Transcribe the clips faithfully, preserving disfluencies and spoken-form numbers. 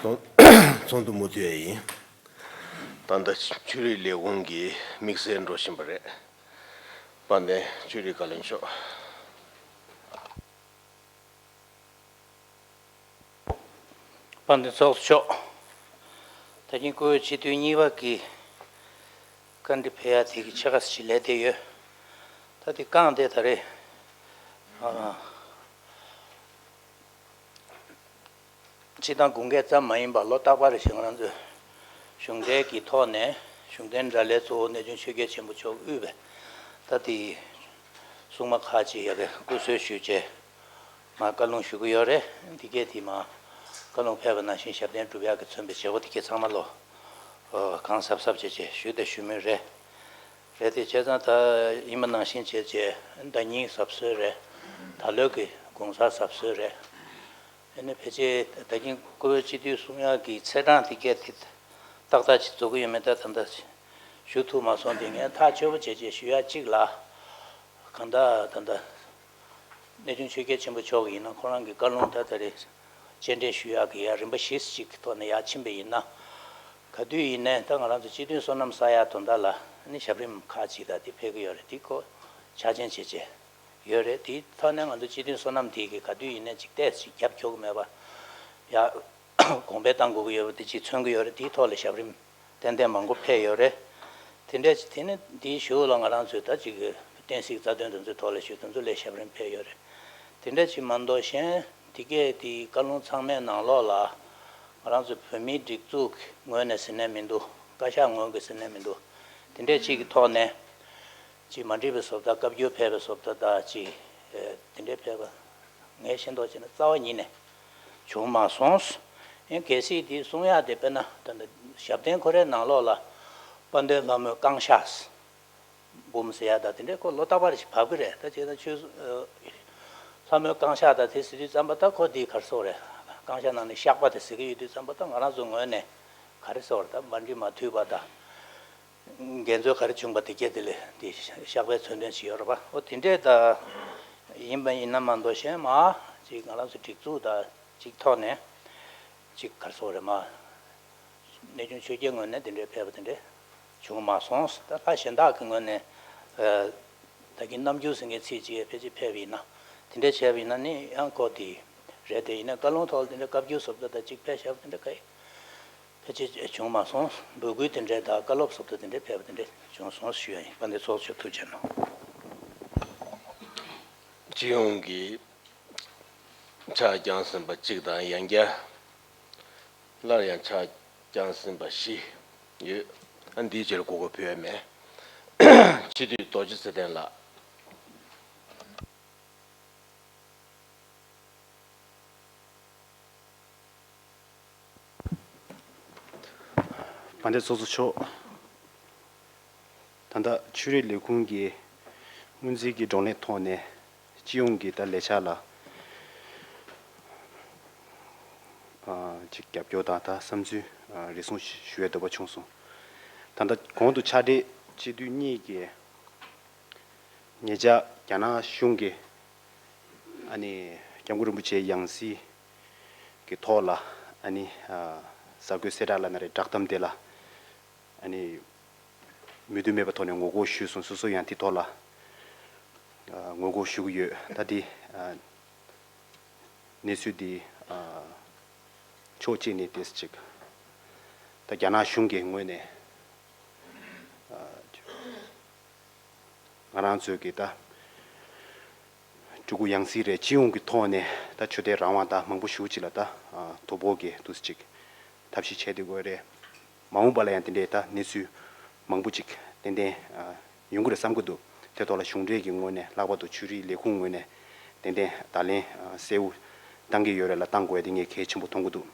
ཚོགས་འདུ་མུ་མཐུད་ཡིན། ད་ལྟ་ཆོས་རིག་ལས་ཁུངས་ཀྱི་དམིགས་བསལ་འགྲོ་བཞིན་པ་རེད། དཔལ་ལྡན་ཆོས་རིག་བཀའ་བློན་མཆོག་དཔལ་ལྡན་ཚོགས་གཙོ་མཆོག་ད་གིན་བཀུར་འོས་སྤྱི་འཐུས་གཉིས་པ་གི་བཀའ་འདྲི་ཕེབས་ཡ་དེ་གི་ཕྱེད་ཀ་ཞིག་ལས་བསྡད་ཡོད། ད་དེ་བསྐངས་ཏེ་ད་རེས་ཨ་སྤྱི་བཏང་དགུན་ཁ་ཙམ་མ་ཡིན་པར་ལོ་རྟག་པར་རེ་བཞིན་ང་རང་ཚོས་གཞུང་འབྲེལ་གྱི་ཐོག་ནས་གཞུང་འབྲེལ་དྲ་ལམ་གཙོ་བོ་གནས་ཆུང་ཆོས་རྒྱལ་ཆེན་པོ་མཆོག་དབུས་པའི་ད་དེ་སྲུང་མ་ཁག་ཅིག་ཡ་གི་སྐུ་གཟུགས་ཞུས་བྱས། མར་བཀའ་ལུང་ཞུ་གི་ཡོད་རེད། འདི་གས་དེ་མར་བཀའ་ལུང་ཕེབས་པ་ནང་བཞིན་ཞབས་བརྟན་སྒྲུབ་ཡག་གི་མཚོན་པའི་བྱེད་སྒོ་དེ་གས་ཚང་མ་ལོ། ཨོ། གང་གཟབ་གཟབ་བྱས་བྱས་ཞུས་དང་ཞུ་མུས་རེད། རེད་དེ་བྱས་ཙང་ད་ཡིན་པ་ནང་བཞིན་བྱས་བྱས་ཟླ་ཉིན་གཟབ་གསོལ་རེད། ད་ལོ་གི་དགུང་གཟར་གཟབ་གསོལ་རེད། ཨ་ནི་ཕལ་ཆེར་ད་གིན་བཀུར་འོས་སྤྱི་འཐུས་གསུང་ཡག་གི་ཚེས་གྲངས་དེ་གས་དེ་ཏག་ཏག་ཅིག་རྫོགས་ཀྱི་ཡོད་མེད་ད་ད་ལྟ་ཞུ་ཐུབ་མ་སོང་། དེ་ངས་ཐག་ཆོད་པོ་བྱས་བྱས་ཞུ་ཡག་གཅིག་ལ། གང་ལྟར་ད་ལྟ་གནས་ཆུང་ཆོས་རྒྱལ་ཆེན་པོ་མཆོག་གིས་ཡིན་ན་ཁོ་རང་གི་བཀའ་ལུང་ད་ད་རེས་སྤྱན་འདྲེན་ཞུ་ཡག་གི་ཡ་རིམ་པ་བཞི་ཞིག་གི་ཐོག་ནས་ཡར་ཕྱིན་པ་ཡིན་ན། ག་དུས་ཡིན་ནའི་ད་ང་རང་ཚོ་སྤྱི་མཐུན་སོ་ནམ་ས་ཡ་དོན་དག་ལ་ནི་ཞབས་རིམ་ཁག་ཅིག་ད་དེ་ཕེབས་ཀྱི་ཡོད་རེད། དེ་ཁོ་ཆ་རྐྱེན་བྱས་བྱས་ཡོད་རེད། དེའི་ཐོག་ནས་ང་ཚོ་སྤྱི་མཐུན་སོ་ནམ་དེ་གི་ག་དུས་ཡིན་ནའི་ཅིག་ཏོག་ཙམ་ཅིག་རྒྱབ་འཁྱོག་གི་མེད་པ་ཡ། གོང་འཕེལ་གཏང་དགོས་ཀྱི་ཡོད་པ་དེ་ཅིག་མཚོན་གྱི་ཡོད་རེད། དེའི་ཐོག་ལ་ཞབས་རིམ་ཏན་ཏན་མང་པོ་ཕེབས་ཡོད་རེད། དེ་འདྲ་ཅིག་དེ་ནི་དེའི་གཞུག་ལ་ང་རང་ཚོས་ད་ཅིག་བསྟན་སྲིད་རྩ་དོན་དེ་ཚོའི་ཐོག་ལ་ཞུ་དེ་ཚོ་ལ་ཞབས་རིམ་ཕེབས་ཡོད་རེད། དེ་འདྲ་ཅིག་མ་གཏོགས་གཞན་དེ་གས་དེའི་བཀའ་ལུང་ཚང་མའི་ནང་ལོགས་ལ་ང་རང་ཚོ་བོད་མིའི་སྒྲིག་འཛུགས་ཀྱི་ངོས་ནས་ཟེར་ནས་མི་འདུག་བཀའ་ཤག་ངོས་ཀྱི་ཟེར་ནས་མི་འདུག་དེ་འདྲ་ཅིག་གི་ཐོག་ནས། ཅིག་མ་འགྲིག་པའི་བཟོ་ལྟ་བཀའ་བཀྱོན་ཕེབས་པའི་བཟོ་ལྟ་དང་ཅིག་ཨེ་དེ་འདྲའི་ཕེབས་པ་ངས་ཤེས་མདོག་བྱས་ན་རྩ་བ་ཉིད་ནས་བྱུང་མ་སོང་། ཨེ་གལ་སྲིད་དེ་གསུང་ཡག་དེ་དཔེར་ན་ད་ལྟ་ཞབས་བརྟན་ཁོ་རའི་ནང་ལོགས་ལ་དཔལ་ལྡན་ལྷ་མོའི་བསྐང་བཤགས་འབུམ་ཟེར་ཡག་དང་དེ་འདྲའི་ཁོ་ལོ་རྟག་པར་ཞིག་བབས་ཀྱི་རེད། ད་བྱས་ན་ཆོས་ཨེ་ལྷ་མོའི་བསྐང་བཤགས་དང་དེ་ཟེར་དུས་ཙམ་པ་ད་ཁོ་དེའི་ག་རེ་ཟེར་དགོས་རེད། བསྐང་བཤགས་ནང་ནས་བཤགས་པ་དེ་ཟེར་གྱི་ཡོད་དུས་ཙམ་པ་ད་ང་རང་ཚོའི་ངོས་ནས་ག་རེ་ཟེར་དགོས་རེད། ད་མ་འགྲིག་མ་འཐུས་པ་དང་། འགལ་འཛོལ་ག་རེ་བྱུང་པ་དེ་སྐད་དེ་ལས་དེ་བཤགས་པའི་མཚོན་དོན་ཞིག་ཡོད་རེད་པ། ཨོ་དེ་འདྲས་ད་ཡིན་པ་ཡིན་ན་མ་གཏོགས་གཞན་མ་ཅིག་ང་རང་ཚོ་སྒྲིག་འཛུགས་དང་ཅིག་ཐོག་ནས་ཅིག་ག་རེ་ཟེར་དགོས་རེད། མ་གནས་ཆུང་ཆོས་རྒྱལ་ངོས་ནས་དེ་འདྲས་ཕེབས་པ་དེ་འདྲས་བྱུང་མ་སོང་། ད་ལྷ་གཞན་དག་གི་ངོས་ནས་ད་གིན་རྣམ་འགྱུར་ཟེར་མཁན་ཚིག་ཅིག་ཕལ་ཆེར་ཕེབས་པ་ཡིན་ན་དེ་འདྲས་བྱས་པ་ཡིན་ན་ནི་ཡང་ཁོ་དེ་རེད། དེ་ཡིན་ན་བཀའ་ལུང་ཐོག་ལ་དེ་འདྲས་བཀའ་བཀྱོན་བཟོ་ལྟ་དང་ཅིག་ཕེབས་བཞག་པ་དེ་འདྲས་ག་ཡིན། ཕལ་ཆེར་བྱུང་མ་སོང་། འབོད་སྐུལ་དེ་འདྲའི་དང་བཀའ་སློབ་སོགས་དེ་འདྲའི་ཕེབས་པ་དེ་འདྲའི་བྱུང་སོང་ཞུ་ཡ་ཡིན། དཔལ་ལྡན་ཚོགས་གཙོ་ཐུགས་རྗེ་གནང་། སྤྱི་ཡོངས་ཀྱི་ཕྱག་བརྐྱངས་ཟིན་པ་གཅིག་དང་ཡང་བསྐྱར་སླར་ཡང་ཕྱག་བརྐྱངས་ཟིན་པ་བཞི་ཡོད། ཨ་འདིའི་རྗེས་ལ་གོ་སྐབས་ཕུལ་ཡ་མེད། སྤྱི་འཐུས་རྡོ་རྗེ་ཚེ་བརྟན་ལགས། དཔལ་ལྡན་ཚོགས་གཙོ་མཆོག་ད་ལྟ་ཆོས་རིག་ལས་ཁུངས་ཀྱི་སྔོན་རྩིས་ཀྱི་བགྲོ་གླེང་ཐོག་ནས་སྤྱི་ཡོངས་ཀྱི་ད་ལས་འཆར་ལ་ཨ་ཅིག་རྒྱབ་སྐྱོར་དང་ད་བསམ་ཚུལ་ཨ་རེ་ཟུང་ཞུ་ཡས་འདོད་པ་བྱུང་སོང་། ད་ལྟ་གོང་དུ་ཕྱག་སྦྲེལ་སྤྱི་འཐུས་གཉིས་ཀྱིས་ཉེ་ཆར་རྒྱ་ནག་གཞུང་གིས་ཨ་ནི་སྐྱབས་མགོན་རིན་པོ་ཆེའི་ཡང་སྲིད་ཀྱི་ཐོག་ལ་ཨ་ནི་ཨ་གསར་འགོད་གསལ་བསྒྲགས་ལབ་ན་རེད། བསྒྲགས་གཏམ་དེ་ལ་ཨ་ནི་མོས་མཐུན་མེད་པའི་ཐོག་ནས་ངོ་རྒོལ་ཞུས་སོང་། སོ་སོ་ཡང་དེ་ཐོག་ལ་ཨ་ངོ་རྒོལ་ཞུ་གི་ཡོད། ད་དེ་ཨ་གནས་ཚུལ་འདི་ཨ་ཕྱོགས་གཅིག་ནས་ཏོག་ཙམ་ཅིག་ད་རྒྱ་ནག་གཞུང་གི་ངོས་ནས་ཨ་ང་རང་ཚོའི་གི་ད་སྤྲུལ་སྐུ་ཡང་སྲིད་རེད། སྤྱི་ཡོངས་ཀྱི་ཐོག་ནས་ད་ཆོས་དད་རང་དབང་དང་མང་པོ་ཞེ་པོ་ཅིག་ལ་ད་ཨ་དོ་ཕོག་གི་འདུག་ཅིག་ཐབས་ཤེས་བྱས་བསྡད་དགོས་རེད། མ་འོངས་པ་ལ་ཡང་དེ་འདྲའི་ད་གནས་ཚུལ་མང་པོ་ཅིག་ཏན་ཏན་ཨ་ཡོང་གི་རེད་བསམ་གྱི་འདུག་དེ་ཐོག་ལ་གཞུང་འབྲེལ་གྱི་ངོས་ནས་ལྷག་པར་དུ་ཆོས་རིག་ལས་ཁུངས་ངོས་ནས་ཏན་ཏན་བརྡ་ལན་ཨ་གསལ་བོ་བཏང་གི་ཡོད་རེད་ལ་བཏང་དགོས་ཡ་དེ་ངས་གལ་ཆེན་པོ་མཐོང་གི་འདུག་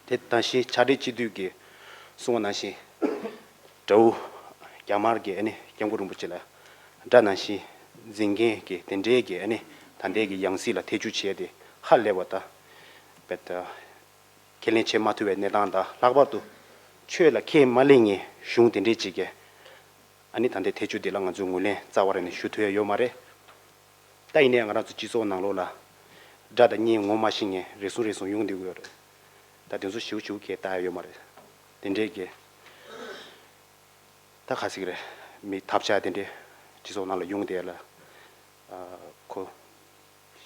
དེ་དང་བཞིན་ཕྱག་སྦྲེལ་སྤྱི་འཐུས་ཀྱིས་གསུངས་པ་ནང་བཞིན་དགྲ་བོ་རྒྱ་དམར་གྱིས་ཨ་ནི་སྐྱབས་མགོན་རིན་པོ་ཆེ་ལ་དགྲ་ནང་བཞིན་འཛིན་མཁན་གྱི་དེ་འདྲའི་གི་ཨ་ནི་ད་ལྟའི་གི་ཡང་སྲིད་ལ་ཐེ་བྱུས་བྱས་ཏེ་ཧ་ལས་པ་དང་བེད་ཁས་ལེན་བྱེད་མ་ཐུབ་པའི་གནས་སྟངས་དང་ལྷག་པར་དུ་ཆོས་ལ་ཁས་མ་ལེན་མཁན་གཞུང་དེ་འདྲའི་ཅིག་གིས་ཨ་ནི་ད་ལྟའི་ཐེ་བྱུས་འདི་ལ་ང་ཚོས་ངོས་ལེན་རྩ་བ་རང་ནས་ཞུ་ཐུབ་ཡ་ཡོད་མ་རེད། ད་ཡིན་ནའི་ང་རང་ཚོ་སྤྱི་ཚོགས་ནང་ལོགས་ལ་དགྲ་དང་གཉེན་ངོ་མ་ཤེས་མཁན་རེ་ཟུང་རེ་ཟུང་ཡོང་བསྡད་ཀྱི་ཡོད་རེད། ད་དེ་ཚོ་ཞིའུ་ཞིའུ་གས་ལྟ་ཡ་ཡོད་མ་རེད། དེ་འདྲས་གས་ད་ག་ཟིག་རེད། མི་ཐབས་ཆག་དེ་འདྲས་སྤྱི་ཚོགས་ནང་ལ་ཡོང་བསྡད་ལ། ཨ་ཁོ་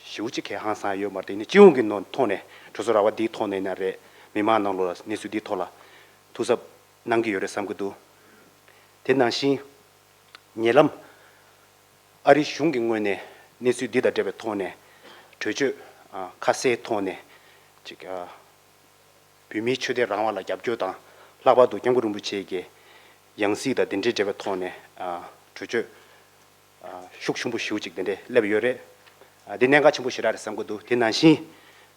ཞིའུ་གཅིག་གས་ཧང་སང་ཡོད་མ་རེད། དེ་ནི་སྤྱི་ཡོངས་ཀྱི་ནང་ཐོག་ནས་གྲོས་ཚོགས་ར་བ་འདིའི་ཐོག་ནས་ཡིན་ན་རེད། མི་མང་ནང་ལོགས་ལ་གནས་ཚུལ་འདིའི་ཐོག་ལ་ཐུགས་གཟབ་གནང་གི་ཡོད་རེད་བསམ་གྱི་འདུག་དེ་ནང་བཞིན་ཉེ་ལམ་ཨ་རི་གཞུང་གི་ངོས་ནས་གནས་ཚུལ་འདི་དང་འབྲེལ་བའི་ཐོག་ནས་གྲོས་ཆོད་ཨ་ཁ་གསལ་ཐོག་ནས་ཅིག་ཨ་བོད་མིའི་ཆོས་དད་རང་དབང་ལ་རྒྱབ་སྐྱོར་དང་། ལྷག་པར་དུ་སྐྱབས་མགོན་རིན་པོ་ཆེ་གི་ཡང་སྲིད་དང་དེ་འདྲའི་འབྲེལ་བའི་ཐོག་ནས་ཨ་གྲོས་ཆོད་ཨ་ཤུགས་ཆེན་པོ་ཞེ་པོ་ཅིག་དེ་འདྲ་སླེབས་ཡོད་རེད། ཨ་འདི་གནད་འགག་ཆེན་པོ་ཞེ་དྲག་རེད་བསམ་གྱི་འདུག་དེ་ནང་བཞིན་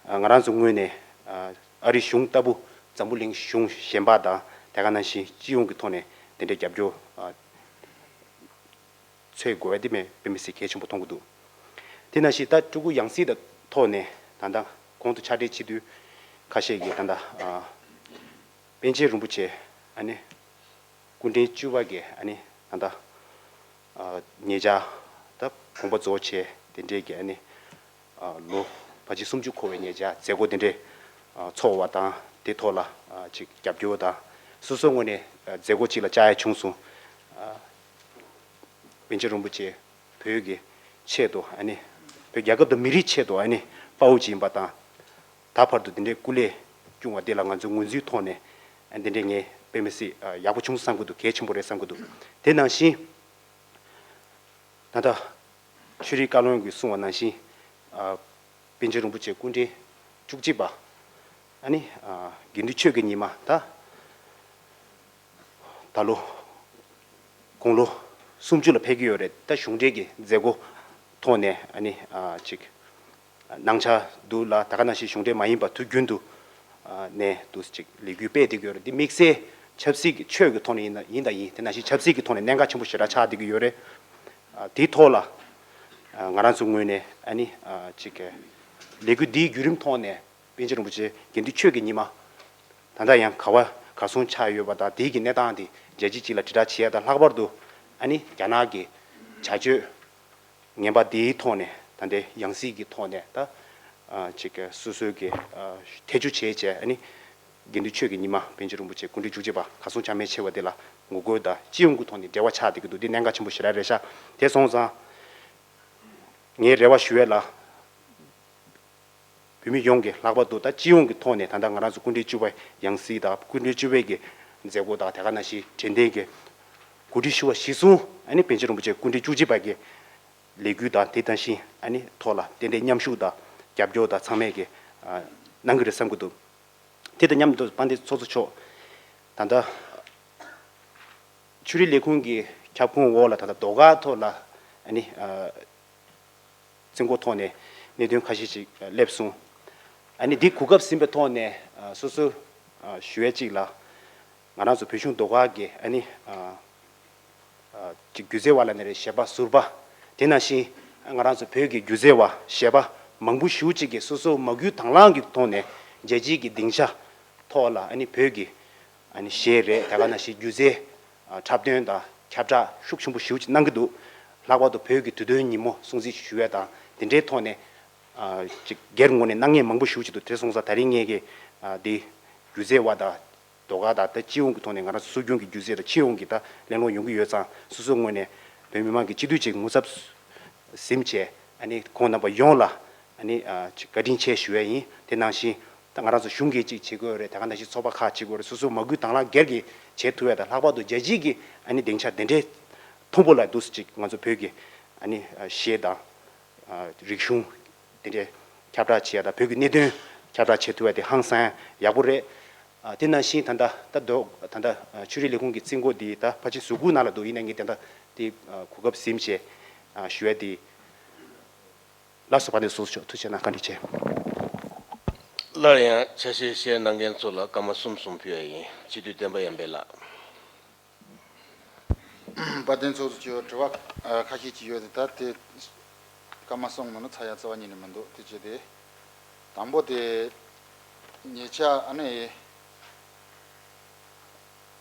ཨ་ང་རང་ཚོ་ངོས་ནས་ཨ་ཨ་རི་གཞུང་ལྟ་བུ་འཛམ་བུ་གླིང་གཞུང་གཞན་པ་དང་དེ་ག་ནང་བཞིན་སྤྱི་ཡོངས་ཀྱི་ཐོག་ནས་དེ་འདྲའི་རྒྱབ་སྐྱོར་ཨ་འཚོལ་དགོས་པ་འདི་མེད་དཔེ་མི་སྲིད་གལ་ཆེན་པོ་མཐོང་གི་འདུག་དེ་ནང་བཞིན་ད་སྤྲུལ་སྐུ་ཡང་སྲིད་དང་ཐོག་ནས་ད་ལྟ་གོང་དུ་ཕྱག་སྦྲེལ་སྤྱི་འཐུས་ཁ་ཤས་ཀྱིས་ད་ལྟ་ཨ་པཎ་ཆེན་རིན་པོ་ཆེ་ཨ་ནི་སྐུ་ཕྲེང་བཅུ་པ་གི་ཨ་ནི་ད་ལྟ་ཨ་ཉེ་ཆར་ད་དགོངས་པ་རྫོགས་བྱས་དེ་འདྲས་ཀྱི་ཨ་ནི་ཨ་ལོ་ཕལ་ཆེར་སུམ་ཅུ་འཁོར་བའི་ཉེ་ཆར་མཛད་སྒོ་དེ་འདྲས་ཨ་ཚོགས་པ་དང་དེ་ཐོག་ལ་ཨ་ཅིག་རྒྱབ་སྐྱོར་དང་སོ་སོའི་ངོས་ནས་ཨ་མཛད་སྒོ་ཅིག་ལ་བཅར་ཡ་བྱུང་སོང་། ཨ་པཎ་ཆེན་རིན་པོ་ཆེ་བོད་ཀྱི་ཆེད་དུ་ཨ་ནི་བོད་རྒྱལ་ཁབ་དང་མི་རིགས་ཆེད་དུ་ཨ་ནི་དཔའ་བོ་ཅིག་ཡིན་པ་དང་། ད་བར་དུ་འདི་འདྲའི་སྐུ་ལས་བསྐྱོན་པ་དེ་ལ་ང་ཚོས་ངོས་འཛིན་ཐོག་ནས་ཨ་འདི་འདྲའི་ངས་དཔེ་མི་སྲིད་ཨ་ཡག་པོ་བྱུང་བསམ་གྱི་འདུག་གལ་ཆེན་པོ་རེད་བསམ་གྱི་འདུག་དེ་ནང་བཞིན་ད་ལྟ་ཆོས་རིག་བཀའ་བློན་གྱིས་གསུངས་པ་ནང་བཞིན་ཨ་པཎ་ཆེན་རིན་པོ་ཆེ་སྐུ་ཕྲེང་བཅུ་གཅིག་པ་ཨ་ནི་ཨ་དགེ་འདུན་ཆོས་ཀྱི་ཉི་མ་ད་ད་ལོ་དགུང་ལོ་སུམ་ཅུ་ལ་ཕེབས་ཀྱི་ཡོད་རེད། ད་གཞུང་འབྲེལ་གྱི་མཛད་སྒོ་ཐོག་ནས་ཨ་ནི་ཨ་ཅིག་གནང་འཆར་འདུག་ལ། ད་ག་ནང་བཞིན་གཞུང་འབྲེལ་མ་ཡིན་པ་དུས་རྒྱུན་དུ་ཨ་ནས་འདུག་ཅིག་ལས་འགུལ་སྤེལ་བསྡད་ཀྱི་ཡོད་རེད། འདི་དམིགས་བསལ་ཆབ་སྲིད་ཀྱི་ཆོས་ཀྱི་ཐོག་ནས་ཡིན་ན་ཡིན་དང་ཡིན། དེ་ནང་བཞིན་ཆབ་སྲིད་ཀྱི་ཐོག་ནས་གནད་འགག་ཆེན་པོ་ཞེ་དྲག་ཆགས་བསྡད་ཀྱི་ཡོད་རེད། ཨ་དེའི་ཐོག་ལ་ཨ་ང་རང་ཚོ་ངོས་ནས་ཨ་ནི་ཨ་ཅིག་ལས་འགུལ་འདིའི་བརྒྱུད་རིམ་ཐོག་ནས་པཎ་ཆེན་རིན་པོ་ཆེ་དགེ་འདུན་ཆོས་ཀྱི་ཉི་མ་ད་ལྟ་ཡང་ག་བ་གར་སོང་ཆགས་ཡོད་པ་དང་། དེའི་གི་གནས་སྟངས་དེ་རྒྱལ་སྤྱི་སྤྱི་ལ་དྲིལ་བསྒྲགས་བྱེད་ཡ་དང་། ལྷག་པར་དུ་ཨ་ནི་རྒྱ་ནག་གི་བྱ་སྤྱོད་ངན་པ་དེའི་ཐོག་ནས་ད་ལྟའི་ཡང་སྲིད་ཀྱི་ཐོག་ནས་ད་ཨ་ཅིག་སོ་སོའི་གི་ཨ་ཐེ་བྱུས་བྱས་བྱས་ཨ་ནི་དགེ་འདུན་ཆོས་ཀྱི་ཉི་མ་པཎ་ཆེན་རིན་པོ་ཆེ་སྐུ་ཕྲེང་བཅུ་གཅིག་པ་གར་སོང་ཆ་མེད་ཆེ་བ་དེ་ལ་ངོ་རྒོལ་དང་སྤྱི་ཡོངས་ཀྱི་ཐོག་ནས་འབྲེལ་བ་ཆགས་བསྡད་ཀྱི་འདུག་འདི་གནད་འགག་ཆེན་པོ་ཞེ་དྲག་རེད་ཤག་དེ་སོང་ཙང་ངས་རེ་བ་ཞུ་ཡས་ལ། བོད་མི་ཡོངས་ཀྱི་ལྷག་པར་དུ་ད་སྤྱི་ཡོངས་ཀྱི་ཐོག་ནས་ད་ལྟ་ང་རང་ཚོ་སྐུ་ཕྲེང་བཅུ་པ་ཡང་སྲིད་དང་། སྐུ་ཕྲེང་བཅུ་པའི་གི་མཛད་སྒོ་དང་། དེ་ག་ནང་བཞིན་དྲན་རྟེན་གྱི་གོ་སྒྲིག་ཞུ་བ་གཞིར་བཟུང་ཨ་ནི་པཎ་ཆེན་རིན་པོ་ཆེ་སྐུ་ཕྲེང་བཅུ་གཅིག་པ་གི་ལས་འགུལ་དང་། དེ་དང་བཞིན་ཨ་ནི་ཐོག་ལ་ཏན་ཏན་མཉམ་ཞུགས་དང་རྒྱབ་སྐྱོར་དང་ཚང་མས་ཀྱི་ཨ་གནང་གི་རེད་བསམ་གྱི་འདུག་དེ་དང་མཉམ་དུ་དཔལ་ལྡན་ཚོགས་གཙོ་མཆོག་ད་ལྟ་ཆོས་རིག་ལས་ཁུངས་ཀྱི་ཁྱབ་ཁོངས་འོག་ལ་ད་ལྟ་ཟློས་གར་ཐོག་ལ་ཨ་ནི་ཨ་རྩིས་འགོ་ཐོག་ནས་གནད་དོན་ཁ་ཤས་ཤིག་སླེབས་སོང་། ཨ་ནི་འདི་གོ་སྐབས་ཟིན་པའི་ཐོག་ནས་ཨ་སོ་སོ་ཨ་ཞུ་ཡས་གཅིག་ལ། ང་རང་ཚོ་བོད་གཞུང་ཟློས་གར་གྱི་ཨ་ནི་ཨ་ཨ་ཅིག་སྒྱུ་རྩལ་བ་ལ་ནི་རེད། གཞས་པ་ཟུར་པ། དེ་ནང་བཞིན་ང་རང་ཚོ་བོད་ཀྱི་སྒྱུ་རྩལ་བ་གཞས་པ་མང་པོ་ཞེ་པོ་ཅིག་གིས་སོ་སོ་མ་བསྐུལ་དང་བླངས་ཀྱི་ཐོག་ནས་རྒྱལ་སྤྱིའི་གི་སྡིངས་ཆ་ཐོག་ལ་ཨ་ནི་བོད་ཀྱི་ཨ་ནི་གཞས་རེད། དེ་ག་ནང་བཞིན་སྒྱུ་རྩལ་ཨ་འཁྲབ་སྟོན་དང་ཁྱབ་བསྒྲགས་ཤུགས་ཆེན་པོ་ཞེ་པོ་ཅིག་གནང་གི་འདུག་ལྷག་པར་དུ་བོད་ཀྱི་དུས་སྟོན་ཉིན་མོ་སྲུང་བརྩི་ཞུ་ཡས་དང་། དེ་འདྲའི་ཐོག་ནས་ཨ་ཅིག་སྒེར་ངོས་ནས་གནང་མཁན་མང་པོ་ཞེ་པོ་ཅིག་འདུག་དེ་སོང་ཙང་ད་རིང་ངས་ཀྱི་ཨ་འདི་སྒྱུ་རྩལ་བ་དང་། ཟློས་གར་དང་། ད་སྤྱི་ཡོངས་ཀྱི་ཐོག་ནས་ང་རང་ཚོ་སྲོལ་རྒྱུན་གྱི་སྒྱུ་རྩལ་དང་སྤྱི་ཡོངས་ཀྱི་ད་གླེང་སློང་ཡོང་གི་ཡོད་ཙང་། སོ་སོའི་ངོས་ནས་བོད་མི་མང་གི་སྤྱི་འཐུས་ཅིག་ངོ་ཚབ་ཟིན་བྱས་ཨ་ནི་ཁོང་རྣམ་པ་ཡོངས་ལ་ཨ་ནི་ཨ་ཅིག་བཀའ་དྲིན་ཆེ་ཞུ་ཡས་ཡིན། དེ་ནང་བཞིན་ད་ང་རང་ཚོ་གཞུང་གིས་ཅིག་བྱེད་དགོས་རེད། དེ་ག་ནང་བཞིན་ཚོགས་པ་ཁག་བྱེད་དགོས་རེད། སོ་སོའི་མ་བསྐུལ་དང་བླངས་སྒེར་གྱིས་བྱེད་ཐུབ་ཡས་དང་། ལྷག་པར་དུ་རྒྱལ་སྤྱིའི་གི་ཨ་ནི་སྡིངས་ཆ་དེ་འདྲའི་མཐོན་པོ་ལ་འདུག་སེ་ཅིག་ང་ཚོ་བོད་ཀྱི་ཨ་ནི་གཞས་དང་། ཨ་རིག་གཞུང་དེ་འདྲའི་ཁྱབ་བསྒྲགས་བྱེད་ཡ་དང་། བོད་ཀྱི་གནད་དོན་ཁྱབ་བསྒྲགས་བྱེད་ཐུབ་ཡ་དེ་ཧང་སང་ཡག་པོ་རེད། ཨ་དེ་ནང་བཞིན་ད་ལྟ་ད་ལྟ་ད་ལྟ་ཨ་ཆོས་རིག་ལས་ཁུངས་ཀྱི་རྩིས་འགོ་འདི་ད་ཕལ་ཆེར་གཟུགས་པོ་ནང་ལ་འདུག་ཡིན་ན་ངས་དེ་འདྲ་དེ་ཨ་གོ་སྐབས་ཟིན་བྱས་ཨ་ཞུ་ཡ་དེ། ལགས་སོ། དཔལ་ལྡན་ཚོགས་གཙོ་མཆོག་ཐུགས་རྗེ་གནང་། བཀའ་དྲིན་ཆེ། སླར་ཡང་ཆ་ཤས་བཤད་གནང་མཁན་ཚོ་ལ་སྐར་མ་གསུམ་གསུམ་ཕུལ་ཡ་ཡིན། སྤྱི་འཐུས་བསྟན་པ་ཡར་འཕེལ་ལགས། དཔལ་ལྡན་ཚོགས་གཙོ་མཆོག། དྲི་བ་ཨ་ཁ་ཤས་ཅིག་ཡོད་དེ། ད་དེ་སྐར་མ་གསུམ་མིན་ན་ཚར་ཡ་རྩ་བ་ཉིད་ནས་མི་འདུག་དེ་བྱས་ཏེ་དང་པོ་དེ་ཉེ་ཆར་ཨ་ནི་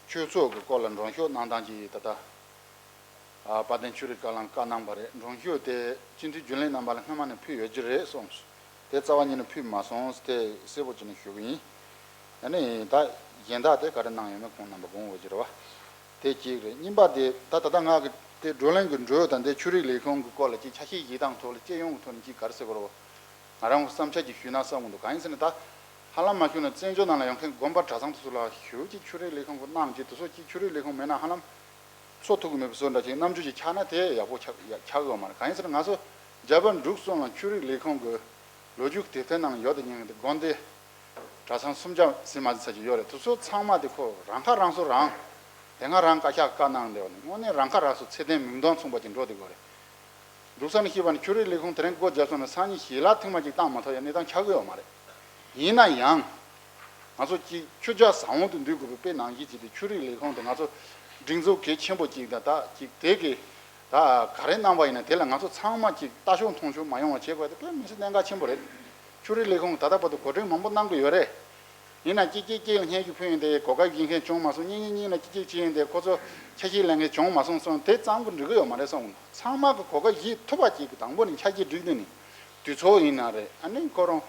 ཆོས་ཚོགས་ཀྱི་སྐོར་ལ་མགྲོན་ཤོག་གནང་སྟངས་ཀྱི་ད་ལྟ་ཨ་དཔལ་ལྡན་ཆོས་རིག་བཀའ་བློན་བཀའ་གནང་བ་རེད། མགྲོན་ཤོག་དེ་སྤྱི་འཐུས་རྒྱུན་ལས་རྣམ་པ་ལ་སྔོན་མ་ནས་ཕུལ་ཡོད་ཀྱི་རེད་གསུངས་སོང་། དེ་རྩ་བ་ཉིད་ནས་ཕུལ་མ་སོང་། དེ་གསལ་པོ་བྱས་ནས་ཞུ་གི་ཡིན། ཨ་ནི་ད་གཞན་དག་དེ་ག་རེ་གནང་ཡོད་མེད་ཁོང་རྣམ་པ་དགོངས་འོས་ཀྱི་རེད་བ། དེ་གཅིག་རེད། གཉིས་པ་དེ་ད་ད་ལྟ་ང་གི་དེ་བགྲོ་གླེང་གི་འགྲོས་དང་དེ་ཆོས་རིག་ལས་ཁུངས་ཀྱི་སྐོར་ལ་ཅིག་ཆ་ཤས་ཡིག་ཐང་ཐོག་ལ་སྤྱི་ཡོངས་ཀྱི་ཐོག་ནས་ཅིག་ག་རེ་ཟེར་དགོས་རེད་བ། ང་རང་གི་བསམ་འཆར་ཅིག་ཞུས་ན་བསམ་གི་འདུག་གང་ཡིན་ཟེར་ན་ད་ཧ་ལམ་མ་ཞུས་ན་བཙན་བྱོལ་ནང་ལ་ཡོང་མཁན་དགོན་པ་གྲྭ་ཚང་དེ་ཚོ་ལ་ཞུ་ཅིག་ཆོས་རིག་ལས་ཁུངས་ཀྱི་གནང་ཅིག་དེ་ཚོ་ཅིག་ཆོས་རིག་ལས་ཁུངས་མེད་ན་ཧ་ལམ་འཚོ་ཐུབ་ཀྱི་མེད་པའི་བཟོ་འདྲ་ཅིག་རྣམ་འགྱུར་ཅིག་ཆགས་ན་དེ་ཡག་པོ་ཆགས་ཡ་ཆགས་ཀྱི་ཡོད་མ་རེད། གང་ཡིན་ཟེར་ན་ང་ཚོ་རྒྱ་བལ་འབྲུག་གསུམ་ལ་ཆོས་རིག་ལས་ཁུངས་ཀྱི་ལོ་རྒྱུས་དེབ་ཐེར་ནང་ཡོད་དེ་ཉན་གི་འདུག་དགོན་སྡེ་གྲྭ་ཚང་སུམ་བརྒྱ་ཟིན་མ་ཟིན་ཙམ་ཅིག་ཡོད་རེད། དེ་ཚོ་ཚང་མ་དེ་ཁོ་རང་ཁ་རང་གསོ་རང་། དེ་སྔ་རང་བཀའ་ཤག་བཀའ་གནང་བསྡད་པ་ནི་དངོས་གནས་རང་ཁ་རང་གསོ་ཚད་ལྡན་མིང་དོན་མཚུངས་པ་ཅིག་འགྲོ་བསྡད་དགོས་རེད། འབྲུག་ས་ནས་ཤེས་པ་ནི་ཆོས་རིག་ལས་ཁུངས་དེ་རིང་སྒོ་བརྒྱབ་སོང་ན་སང་ཉིན་ཞལ་ལག་ཐེངས་མ་གཅིག་བཏང་མ་ཐུབ་ཡ་གནས་སྟངས་ཆགས་ཀྱི་ཡོད་མ་རེད། ཡིན་ན་ཡང་། ང་ཚོ་གཅིག་ཆོས་རྒྱལ་བཟང་བོ་དུ་འདུས་དགོས་པའི་དཔེ་ནང་བཞིན་བྱས་ཏེ་ཆོས་རིག་ལས་ཁུངས་དེ་ང་ཚོ་སྒྲིག་འཛུགས་གལ་ཆེན་པོ་གཅིག་དང་ད་གཅིག་དེ་གི་ད་ག་རེ་གནང་བ་ཡིན་ན་དེ་ལ་ང་ཚོ་ཚང་མ་གཅིག་ལྟ་ཞོག་མཐོང་ཞོག་མ་ཡོང་བ་བྱེད་དགོས་དེ་དཔེ་མི་སྲིད་གནད་འགག་ཆེན་པོ་རེད། ཆོས་རིག་ལས་ཁུངས་ད་ལྟ་བར་དུ་གོ་སྒྲིག་མང་པོ་གནང་གི་ཡོད་རེད། ཡིན་ན་གཅིག་གཅིག་གཅིག་ལ་སྙན་ཞུ་ཕུལ་ཡིན་ཏེ་གོ་སྐབས་ཡིན་མཁན་བྱུང་མ་སོང་། གཉིས་གཉིས་གཉིས་ལ་གཅིག་གཅིག་བྱས་ཡིན་ཏེ་ཁོ་ཚོ་ཆ་ཤས་ལེན་མཁན་བྱུང་མ་སོང་སོང་དེ་ཙམ་གྱིས་འགྲིག་གི་ཡོད་མ་རེད་བསམ་གི་འདུག་ཚང་མ་གི་གོ་སྐབས་བཞེས་ཐུབ་པ་གཅིག་གི་དང་པོ་ནས་ཆ་ཤས་སྒྲིག་དུས་ནས་དུས་ཚོད་ཡིན་ན་རེད། ཨ་ནི་ཁོ་རང་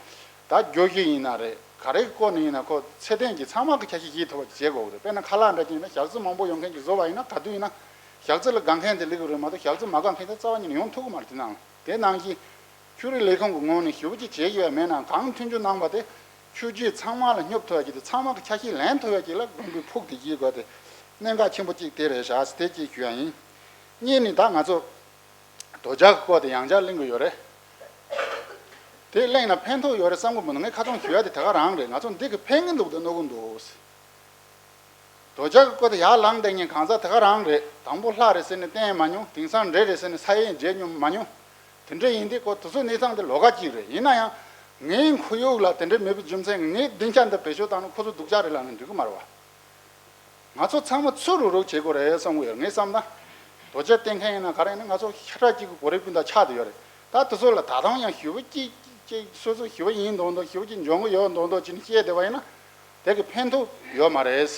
ད་བརྗོད་གཞི་ཡིན་ན་རེད། ག་རེ་སྐོར་ནས་ཡིན་ན་ཁོ་ཚད་ལྡན་གྱི་ཚང་མ་གི་ཆ་ཤས་བཞེས་ཐུབ་པ་བྱེད་དགོས་རེད། དཔེར་ན་ཁ་ལག་འདྲ་ཅིག་ཡིན་ན་ཞག་རྩི་མང་པོ་ཡོང་མཁན་གྱི་བཟོ་བ་ཡིན་ན་ག་དུས་ཡིན་ན་ཞག་རྩི་ལ་དགའ་མཁན་དེ་སླེབས་ཀྱི་རེད་མ་གཏོགས་ཞག་རྩི་མ་དགའ་མཁན་དེ་རྩ་བ་ཉིད་ནས་ཡོང་ཐུབ་ཀྱི་མ་རེད། དེ་ནང་དེ་ནང་བཞིན། ཆོས་རིག་ལས་ཁུངས་ཀྱི་ངོས་ནས་ཞུ་བ་ཅིག་བྱེད་དགོས་ཡ་མེད་ན་གང་མཐུན་འགྱུར་གནང་བ་དེ་ཆོས་བརྒྱུད་ཚང་མ་ལ་སྙོབ་ཐུབ་ཡ་ཅིག་དང་ཚང་མ་གི་ཆ་ཤས་ལེན་ཐུབ་ཡ་ཅིག་ལ་དགོངས་པའི་ཕུགས་དེ་བཞེས་དགོས་དེ་གནད་འགག་ཆེན་པོ་ཅིག་དེ་རེད་ཤག་དེ་ཅིག་ཞུ་ཡ་ཡིན། གཉིས་ནི་ད་ང་ཚོ་དོལ་རྒྱལ་གྱི་སྐོར་དེ་ཡང་བསྐྱར་གླེང་གི་ཡོད་རེད། དེ་གླེང་ན་ཕན་ཐོགས་ཡོད་རེད་བསམ་གི་མི་འདུག་ངས་ཁ་ཚོན་ཞུ་ཡ་དེ་དེ་ག་རང་རེད། ང་ཚོ་འདི་གི་ཕན་གི་འདུག་དེ་གནོད་གི་འདུག་དོལ་རྒྱལ་གྱི་སྐོར་དེ་ཡར་ལངས་བསྡད་མཁན་གང་ཟག་དེ་ག་རང་རེད། དང་པོ་ལྷ་རེད་ཟེར་ནས་བསྟེན་མ་མྱོང་། དེང་སང་འདྲེ་རེད་ཟེར་ནས་ས་ཡིག་མཇལ་མྱོང་མ་མྱོང་། དེ་འདྲ་ཡིན་དུས་ཁོ་དེ་ཚོ་གནས་སྟངས་དེ་ལོགས་ཀ་གཅིག་རེད། ཡིན་ན་ཡང་ངའི་ཁོར་ཡུག་ལ་དེ་འདྲ་མེད་པའི་རྒྱུ་མཚན་ངའི་སྡིངས་ཆ་འདི་བེད་སྤྱོད་བཏང་ན་ཁོ་ཚོ་སྡུག་ཅག་རེད་ལབ་ན་འགྲིག་གི་མ་རེད་བ། ང་ཚོ་ཚང་མ་ཚུར་རུག་རུག་བྱེད་དགོས་རེད་བསམ་གི་ཡོད། ངས་བསམ་ན། དོལ་རྒྱལ་བསྟེན་མཁན་ཡིན་ན་ག་རེ་ཡིན་ན་ང་ཚོ་ཤ་ཁྲག་གཅིག་གི་བོད་རིགས་སྤུན་ཟླ་ཆགས་བསྡད་ཡོད་རེད། ད་དེ་ཚོ་ལ་ད་དུང་ཡང་ཞུ་བ་གཅིག་གཅིག་སོ་སོ་ཞུ་བ་ཡིན་མདོག་མདོག་ཞུ་བ་གཅིག་འཇོན་གི་ཡོད་མདོག་མདོག་བྱས་ནས་བཤད་བསྡད་པ་ཡིན་ན། དེ་གི་ཕན་ཐོགས་ཡོད་མ་རེད།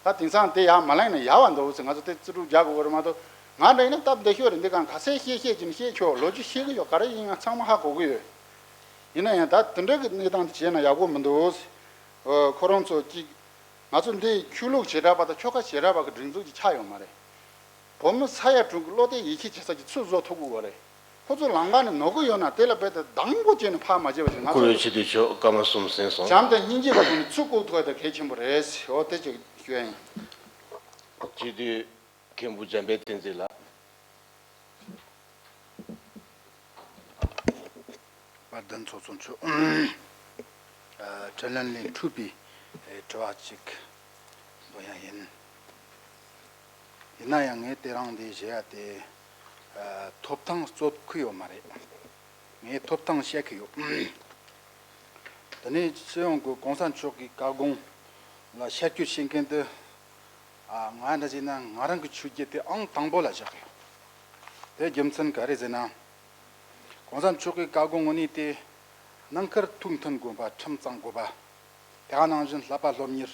ད་དེང་སང་དེ་ཡར་མ་ལངས་ན་ཡག་པ་འདུག་ཟེར། ང་ཚོ་དེ་རྩིས་སྤྲོད་རྒྱག་དགོས་རེད་མ་གཏོགས། ང་འདྲ་ཡིན་ན་སྟབས་བདེ་ཤོས་རེད། འདི་གང་ག་ཚད་བཤད་བཤད་ཀྱིན་བཤད་ཆོག་ལོ་རྒྱུས་ཤེས་ཀྱི་ཡོད། ག་རེ་ཡིན་ཡང་ཚང་མ་ཧ་གོ་གི་ཡོད། ཡིན་ན་ཡང་ད་དེ་འདྲ་གི་གནས་སྟངས་དེ་བྱས་ན་ཡག་པོ་མི་འདུག་ཟེར། ཨོ་ཁོ་རང་ཚོ་གཅིག་ང་ཚོ་འདི་ཆོས་ལུགས་བྱེ་བྲག་པ་དང་ཆོལ་ཁ་བྱེ་བྲག་པ་གི་སྒྲིག་འཛུགས་ཅིག་ཆགས་ཡོད་མ་རེད། བོད་མི་ས་ཡ་དྲུག་གི་བློ་གཏད་ཡིད་ཆེས་བྱེད་ས་ཅིག་ཚུར་བཟོ་ཐུབ་དགོས་པ་རེད། ཁོ་ཚོ་ལམ་ཁ་ནས་ནོར་གི་ཡོད་ན་དེ་ལ་རྦད་དེ་སྡང་པོ་བྱས་ནས་ཕར་མ་བྱེད་པ་ཞིག་ང་བཀུར་འོས་ཚོ་ཆེ་བསྟོད་ཆོག་སྐར་མ་གསུམ་ཟིན་སོང་། བྱམས་དང་སྙིང་རྗེ་གི་སྒོ་ནས་ཚུར་བཀུག་ཐུབ་ཡ་དེ་གལ་ཆེན་པོ་རེད་ཟེར། འོ་དེ་ཅིག་ཞུ་ཡ་ཡིན། སྤྱི་འཐུས་མཁན་པོ་འཇམ་དཔལ་བསྟན་འཛིན་ལགས། དཔལ་ལྡན་ཚོགས་གཙོ་མཆོག་ཨ། དྲི་ལན་ལས་འཕྲོས་པའི་ཨེ་དྲི་བ་ཅིག་འདོན་ཡ་ཡིན། ཡིན་ན་ཡང་ངས་དེ་རིང་འདི་བཤད་ཡ་དེ་ཨ། ཐོབ་ཐང་རྩོད་ཁུལ་ཡོད་མ་རེད། ངས་ཐོབ་ཐང་བཤད་ཀྱི་ཡོད། དེ་ནས་སྤྱི་ཡོངས་ཀྱི་གོང་ས་མཆོག་གི་བཀའ་དགོངས་ལ་ཤར་སྐྱོད་བྱེད་མཁན་དེ། ཨ། ང་འདྲ་བྱས་ན་ང་རང་གི་ཆོས་བརྒྱུད་དེ་ཨང་དང་པོ་ལ་བཞག་གི་ཡོད། དེ་རྒྱུ་མཚན་ག་རེ་ཟེར་ན། གོང་ས་མཆོག་གི་བཀའ་དགོངས་དངོས་གནས་དེ་ནང་ཁུལ་ཐུགས་མཐུན་དགོས་པ། ཁྲིམས་གཙང་དགོས་པ། དེ་ག་ནང་བཞིན་བསླབ་པ་སློབ་གཉེར་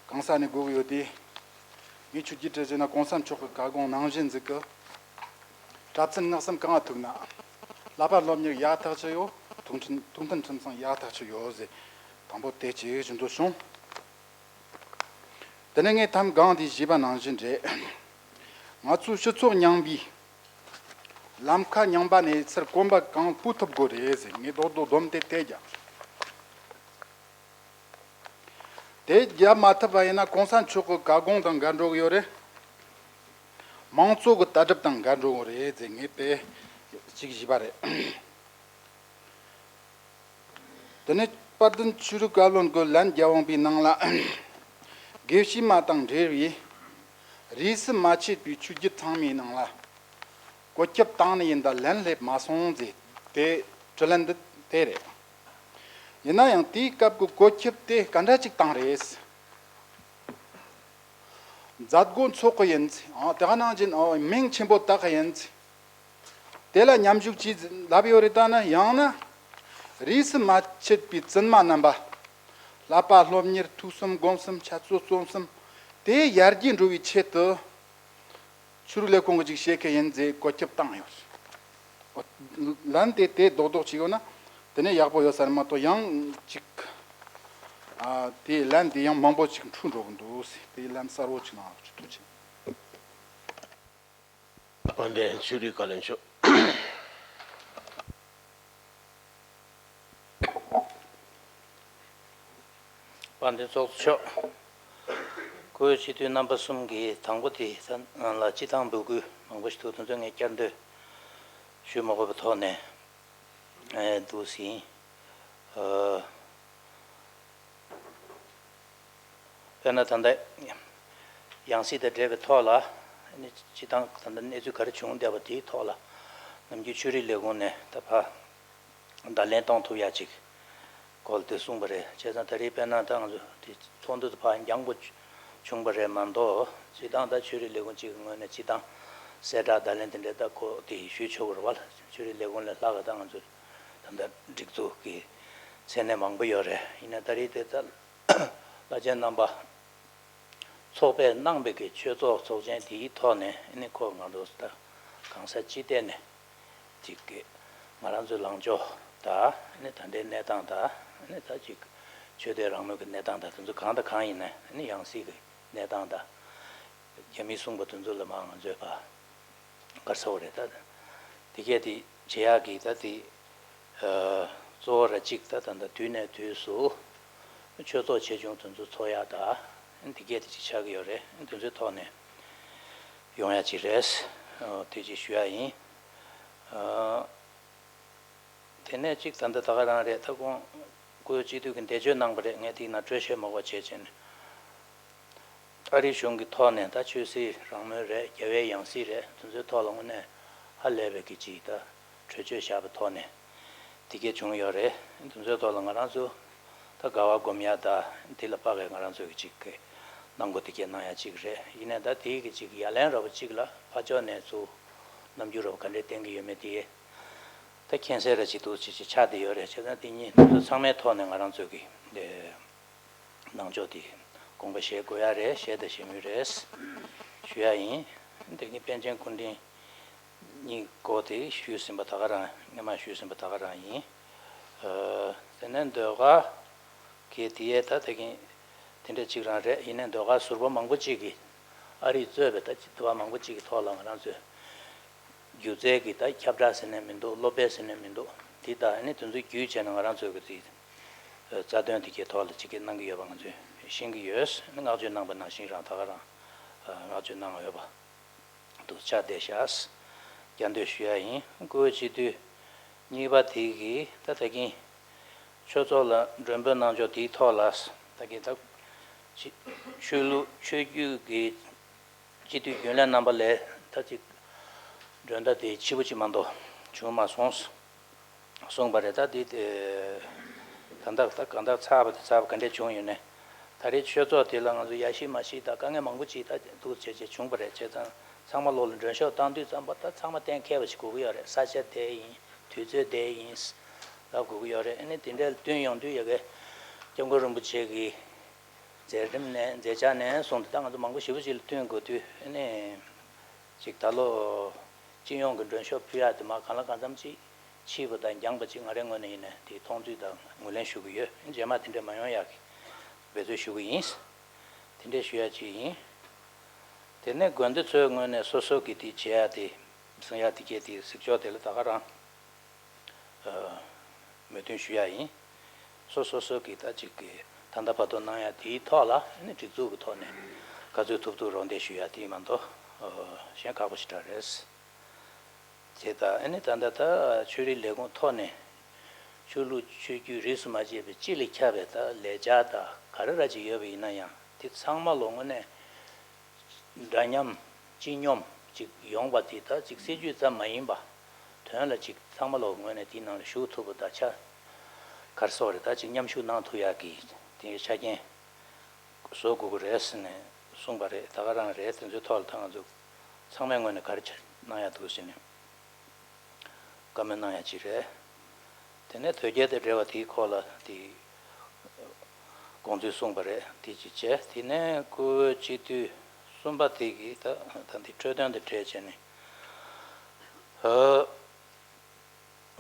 གང་ས་ནས་དགོས་ཀྱི་ཡོད་དེ། ངས་ཆོས་བརྒྱུད་དྲི་ཟེར་ན་གོང་ས་མཆོག་གི་བཀའ་དགོངས་ནང་བཞིན་ཟིག་གི། གྲྭ་བཙུན་སྔགས་གསུམ་གང་ང་ཐུག་ན། བསླབ་པ་སློབ་གཉེར་ཡག་ཐག་ཆོད་ཡོད། ཐུགས་མཐུན་ཐུགས་མཐུན་ཁྲིམས་གཙང་ཡག་ཐག་ཆོད་ཡོད་ཟེར། དང་པོ་དེ་གཅིག་ཞུ་འདོད་བྱུང་། དེ་ནས་ངས་ཐམ་གང་དེ་ཞུས་པ་ནང་བཞིན་རེད། ང་ཚོའི་སྤྱི་ཚོགས་རྙིང་པའི་ལམ་ཁ་རྙིང་པ་ནས་ཚུར་གོམ་པ་གང་སྤོ་ཐུབ་དགོས་རེད་ཟེར། ངས་རྡོག་རྡོག་སྡོམ་དེ་བལྟས་ཀྱང་། དེ་རྒྱབ་མ་ཐུབ་པ་ཡིན་ན་གོང་ས་མཆོག་གི་བཀའ་དགོངས་དང་འགལ་འགྲོ་གི་ཡོད་རེད། མང་གཙོ་གི་ལྟ་གྲུབ་དང་འགལ་འགྲོ་གི་རེད་ཟེར། ངས་དེ་གཅིག་ཞུས་པ་རེད། དེ་ནས་དཔལ་ལྡན་ཆོས་རིག་བཀའ་བློན་གྱི་ལན་རྒྱབ་འོང་པའི་ནང་ལ། དགེ་བཤེས་མ་དང་འབྲེལ་བའི་རིས་སུ་མ་ཆད་པའི་ཆོས་བརྒྱུད་ཚང་མའི་ནང་ལ་བཀོད་ཁྱབ་བཏང་ནི་ཡིན་ད་ལན་སླེབས་མ་སོང་ཟེར། དེ་དྲི་ལན་འདི་དེ་རེད། ཡིན་ན་ཡང་དེའི་སྐབས་ཀྱི་བཀོད་ཁྱབ་དེ་ག་འདྲ་ཅིག་བཏང་རེད། མཛད་སྒོ་འཚོགས་གི་ཡིན། ཨ། དེ་ག་ནང་བཞིན། ཨ། མིང་ཆེན་པོ་བཏགས་གི་ཡིན། དེ་ལ་མཉམ་ཞུགས་ཀྱིས་ལབ་ཡོད་རེད། ད་ནི་ཡང་ན་རིས་སུ་མ་ཆད་པའི་བཙུན་མ་རྣམ་པ། བསླབ་པ་སློབ་གཉེར་ཐོས་བསམ་སྒོམ་གསུམ་འཆད་རྩོད་རྩོམ་གསུམ་དེ་ཡར་རྒྱས་འགྲོ་བའི་ཆེད་དུ། ཆོས་རིག་ལས་ཁུངས་ཀྱིས་ཅིག་བཤད་མཁན་ཡིན་ཟེར་བཀོད་ཁྱབ་བཏང་ཡོད། ལན་དེ་དེ་རྡོག་རྡོག་ཅིག་ཡོད་ན་དེ་ནས་ཡག་པོ་ཡོད་ས་རེད་མ་གཏོགས་ཡང་ཅིག་ ཨ། དེའི་ལན་དེ་ཡང་མང་པོ་ཅིག་འཁྲུལ་འགྲོ་གི་འདུག། དེའི་ལན་གསལ་བོ་ཅིག་གནང་རོགས་ཞུ། ཐུགས་རྗེ་ཆེ། དཔལ་ལྡན་ཆོས་རིག་བཀའ་བློན་མཆོག། དཔལ་ལྡན་ཚོགས་གཙོ་མཆོག། སྐུའི་སྤྱི་འཐུས་རྣམ་པ་གསུམ་གྱིས་དང་པོ་དེ་ལ་སྤྱི་བཏང་འབོད་སྐུལ་མང་པོ་ཞིག་འདུག། དེ་ཚོ་ངས་བསྐྱར་ཟློས་ཞུ་མ་དགོས་པའི་ཐོག་ནས། ཨེ། འདུག་ཟིན། ཨ། དཔེར་ན་ད་ལྟ་ཡང་སྲིད་དང་འབྲེལ་བའི་ཐོག་ལ་ནི་སྤྱི་བཏང་ད་ལྟ་གནས་ཚུལ་ག་རེ་བྱུང་བསྡད་པ་དེའི་ཐོག་ལ་ནམ་རྒྱུན་ཆོས་རིག་ལས་ཁུངས་ནས་ད་ཕར་བརྡ་ལན་གཏོང་ཐུབ་ཡ་ཅིག་སྐོར་དེ་གསུངས་པ་རེད། བྱས་ཙང་ད་རེས་དཔེར་ན་ད་ང་ཚོ་དེ་ཚོགས་འདུ་དེ་ཕར་འགྱངས་པོ་བྱུང་བ་རེད་མ་གཏོགས། སྤྱི་བཏང་ད་ཆོས་རིག་ལས་ཁུངས་གཅིག་གི་ངོས་ནས་སྤྱི་བཏང་གསལ་བསྒྲགས་བརྡ་ལན་དེ་འདྲའི་ད་ཁོ་དེ་ཞུས་ཆོག་གི་རེད་བ། ཆོས་རིག་ལས་ཁུངས་ལས་ལྷག་གི་ད་ང་ཚོ་ད་ལྟ་སྒྲིག་འཛུགས་ཀྱི་མཚན་གནས་མང་པོ་ཡོད་རེད། ཡིན་ན་ད་རེས་དེ་ད་བླ་ཆེན་རྣམ་པ་ཚོགས་པས་གནང་བའི་གི་ཆོས་ཚོགས་ཚོགས་ཆེན་དེའི་ཐོག་ནས་ཨ་ནི་ཁོ་ང་ཚོ་ད་གང་ས་ཅི་ཐད་ནས་ཅིག་གི་ང་རང་ཚོའི་ལངས་ཕྱོགས་དང་ཨ་ནི་ད་ལྟའི་གནས་སྟངས་དང་ཨ་ནི་ད་ཅིག་ཆོས་དད་རང་མོས་ཀྱི་གནས་སྟངས་དང་དེ་ཚོ་གང་དང་གང་ཡིན་ནའི་ཨ་ནི་ཡང་སྲིད་ཀྱི་གནས་སྟངས་དང་། རྒྱ་མིས་གསུངས་པ་དེ་ཚོ་ལ་མར་ང་ཚོས་ཕར་ག་རེ་ཟེར་དགོས་རེད། ད་དེ་གས་དེ་བྱེད་ཡག་གི་ད་དེ་ཨ་གཙོ་བོ་ར་གཅིག་ད་ད་ད་དུས་ནས་དུས་སུ་ཆོས་ཚོགས་ཆེ་ཆུང་དེ་ཚོ་ཚོགས་ཡག་ད་དེ་གས་དེ་ཅིག་ཆགས་ཀྱི་ཡོད་རེད། དེ་ཚོའི་ཐོག་ནས་ཡོང་ཡག་ཅིག་རེད། ཨ། དེ་ཅིག་ཞུ་ཡག་ཡིན། ཨ། དེ་ནས་གཅིག་ད་ལྟ་ད་ག་རང་རེད། ད་ཁོང་སྐུའི་སྤྱི་འཐུས་ཀྱི་འདས་མཆོད་གནང་པ་རེད། ངས་དེའི་ནང་འགྲེལ་བཤད་མང་པོ་བྱས་བྱས་ནས། ཨ་རིའི་གཞུང་གི་ཐོག་ནས་ད་ཆོས་སྲིད་རང་མོས་རེད། རྒྱལ་བའི་ཡང་སྲིད་རེད། དེ་ཚོའི་ཐོག་ལ་དངོས་གནས་ཧ་ལས་པའི་གི་ཅིག་ད་གྲོས་ཆོད་བཞག་པའི་ཐོག་ནས་དེ་གས་བྱུང་ཡོད་རེད། དེ་ཚོའི་ཐོག་ལ་ང་རང་ཚོ་ད་དགའ་བ་སྒོམ་ཡ་ད་དེ་ལ་དཔག་གི་ང་རང་ཚོ་གི་ཅིག་གི་གནང་སྒོ་དེ་གས་གནང་ཡ་ཅིག་རེད། ཡིན་ནའི་ད་དེའི་གི་ཅིག་ཡ་ལན་ར་བ་ཅིག་ལ་ཕར་ཕྱོགས་ནས་ཚུར་རྣམ་འགྱུར་ར་བ་ག་འདྲས་བསྟན་གི་ཡོད་མེད་དེ། ད་མཁྱེན་གསལ་ར་ཅིག་འདུག་ཅིག་ཅིག་ཆགས་བསྡད་ཡོད་རེད། བྱས་ཙང་དེ་གཉིས་ཚོ་ཚང་མའི་ཐོག་ནས་ང་རང་ཚོ་གི་འདི་གནང་ཕྱོགས་དེ་དགོངས་པ་བཞེས་དགོས་ཡ་རེད། བཞེས་དང་བཞེས་མུས་རེད་ཞུ་ཡ་ཡིན། དེ་གཉིས་པཎ་ཆེན་སྐུ་ཕྲེང་གཉིས་སྐོར་དེ་ཞུས་ཟིན་པ་ད་ག་རང་། སྔོན་མ་ཞུས་ཟིན་པ་ད་ག་རང་ཡིན། ཨ། དེ་ནས་ཟློས་གར་གྱི་དེ་ཡས་ད་དེ་གིན་དེ་འདྲ་ཅིག་རང་རེད། ཡིན་ནའི་ཟློས་གར་ཟུར་པ་མང་པོ་ཅིག་གིས་ཨ་རིས་གཙོས་པའི་ད་ཅིག་དུ་བ་མང་པོ་ཅིག་གི་ཐོག་ལ་ང་རང་ཚོས་སྒྱུ་རྩལ་གྱི་ད་ཁྱབ་བསྒྲགས་ཟེར་ནས་མི་འདུག། སློབ་དཔེ་ཟེར་ནས་མི་འདུག། དེ་དང་ཨ་ནི་དེ་ཚོ་བརྒྱུད་བྱས་ནས་ང་རང་ཚོའི་གི་དེ་རྩ་དོན་དེ་གའི་ཐོག་ལ་ཅིག་གི་གནང་གི་ཡོད་པ་ང་ཚོས་ཤེས་ཀྱི་ཡོད། ཨ་ནི་བསྔགས་བརྗོད་གནང་པ་ནང་བཞིན་རང་ད་ག་རང་བསྔགས་བརྗོད་གནང་ཡོད་པ་འདུག། ཆ་བསྡད་ཤག། བསྐྱར་ཟློས་ཞུ་ཡ་ཡིན། སྐུའི་སྤྱི་འཐུས་གཉིས་པ་དེ་གིས་ད་ད་གིན་ཆོས་ཚོགས་ལ་མགྲོན་འབོད་གནང་ཕྱོགས་དེའི་ཐོག་ལ་ད་གིན་ད་ཆོས་ལུགས་ཆོས་བརྒྱུད་ཀྱི་སྤྱི་འཐུས་རྒྱུན་ལས་རྣམ་པ་ལས་ད་ཅིག་མགྲོན་བརྡ་དེ་ཕྱི་པོ་ཅིག་མ་གཏོགས་བྱུང་མ་སོང་། གསུངས་པ་རེད། ད་འདི་དེ་ད་ལྟ་ད་གང་ལྟར་ཚར་བ་དེ་ཚར་བ་ག་འདྲས་བྱུང་ཡོད་ནས། ད་རེས་ཆོས་ཚོགས་དེ་ལ་ང་ཚོ་ཡ་ཤི་མ་ཤི་དང་དཀའ་ངལ་མང་པོ་ཅིག་ད་འདུག་བྱས་བྱས་བྱུང་པ་རེད། བྱས་ཙང་ཚང་མ་ལོག་ལ་མགྲོན་ཤོག་བཏང་དུས་ཙམ་པ་ད་ཚང་མ་གཏན་འཁེལ་བ་ཞིག་དགོས་ཀྱི་ཡོད་རེད། ས་ཆ་དེ་ཡིན། དུས་ཚོད་དེ་ཡིན་ལབ་དགོས་ཀྱི་ཡོད་རེད། ཨ་ནི་དེ་འདྲས་བསྟུན་ཡོང་དུས་ཡ་གི་སྐྱབས་མགོན་རིན་པོ་ཆེ་གི་མཛད་རིམ་ནས་མཛད་འཆར་ནས་བཟུང་སྟེ་ད་ང་ཚོ་མང་པོ་ཞེ་པོ་ཅིག་ལ་བསྟུན་དགོས་དུས་ཨ་ནི། ཅིག་ད་ལོ་སྤྱི་ཡོངས་ཀྱི་མགྲོན་ཤོག་ཕུལ་ཡག་དེ་མར་གང་ལ་གང་འཚམ་ཅིག་ཕྱིས་པ་དང་འགྱངས་པ་ཅིག་ང་རའི་ངོས་ནས་ཡིན་ན་དེ་མཐོང་ཚུལ་དང་ངོས་ལེན་ཞུ་གི་ཡོད། རྗེས་མ་དེ་འདྲ་མ་ཡོང་ཡག་གི་འབད་རྩོལ་ཞུ་གི་ཡིན། དེ་འདྲ་ཞུ་ཡག་ཅིག་ཡིན། དེ་ནས་དགོན་སྡེ་ཚོའི་ངོས་ནས་སོ་སོ་གི་དེ་བྱེད་ཡག་དེ་གསུང་ཡག་དེ་གས་དེ་གཟིགས་ཕྱོགས་དེ་ལ་ད་ག་རང་མོས་མཐུན་ཞུ་ཡག་ཡིན། སོ་སོ་སོ་གི་ད་ཅིག་གི་ད་ལྟ་བར་དུ་གནང་ཡག་དེའི་ཐོག་ལ་ཨ་ནི་སྒྲིག་འཛུགས་ཀྱི་ཐོག་ནས་ག་ཚོད་ཐུབ་ཐུབ་རོགས་འདེགས་ཞུ་ཡག་དེ་མ་གཏོགས་གཞན་ཁག་པོ་ཞེ་དྲག་རེད། དེ་ད་ཨ་ནི་ད་ལྟ་ད་ཆོས་རིག་ལས་ཁུངས་ཐོག་ནས་ཆོས་ལུགས་ཆོས་བརྒྱུད་རིས་སུ་མ་ཆད་པའི་སྤྱི་ལ་ཁྱབ་པའི་ད་ལས་འཆར་དང་ག་རེ་ར་ཅིག་ཡོད་པ་ཡིན་ན་ཡང་དེ་ཚང་མ་ལོ་དངོས་གནས་འདྲ་མཉམ་སྤྱི་སྙོམས་ཅིག་ཡོང་བ་དེ་ད་ཅིག་སྲིད་ཇུས་ཙམ་མ་ཡིན་པ། དོན་ལ་ཅིག་ཚང་མ་ལོ་ངོས་ནས་དེའི་ནང་ལ་ཞུགས་ཐུབ་པ་དང་ཆ་ག་རེ་ཟེར་དགོས་རེད། ད་ཅིག་མཉམ་ཞུགས་གནང་ཐུབ་ཡག་གི་དེའི་ཆ་རྐྱེན་བཟོ་དགོས་ཀྱི་རེད་ཟེར་ནས་གསུངས་པ་རེད། ད་ག་རང་རེད། དེ་ཚོའི་ཐོག་ལ་ད་ང་ཚོ་ཚང་མའི་ངོས་ནས་ག་རེ་ཆ་གནང་ཡག་འདུག་ཟེར་ནས། བཀའ་མོལ་གནང་ཡ་ཅིག་རེད། དེ་ནས་དོལ་རྒྱལ་དང་འབྲེལ་བ་དེའི་སྐོར་ལ་དེ་དགོངས་ཚུལ་གསུངས་པ་རེད། དེ་ཅིག་བྱས། དེ་ནས་སྐུའི་སྤྱི་འཐུས་གསུམ་པ་དེ་གིས་ད་ད་འདི་འཕྲོད་བསྟེན་དང་འབྲེལ་བྱས་ནས་ཨ་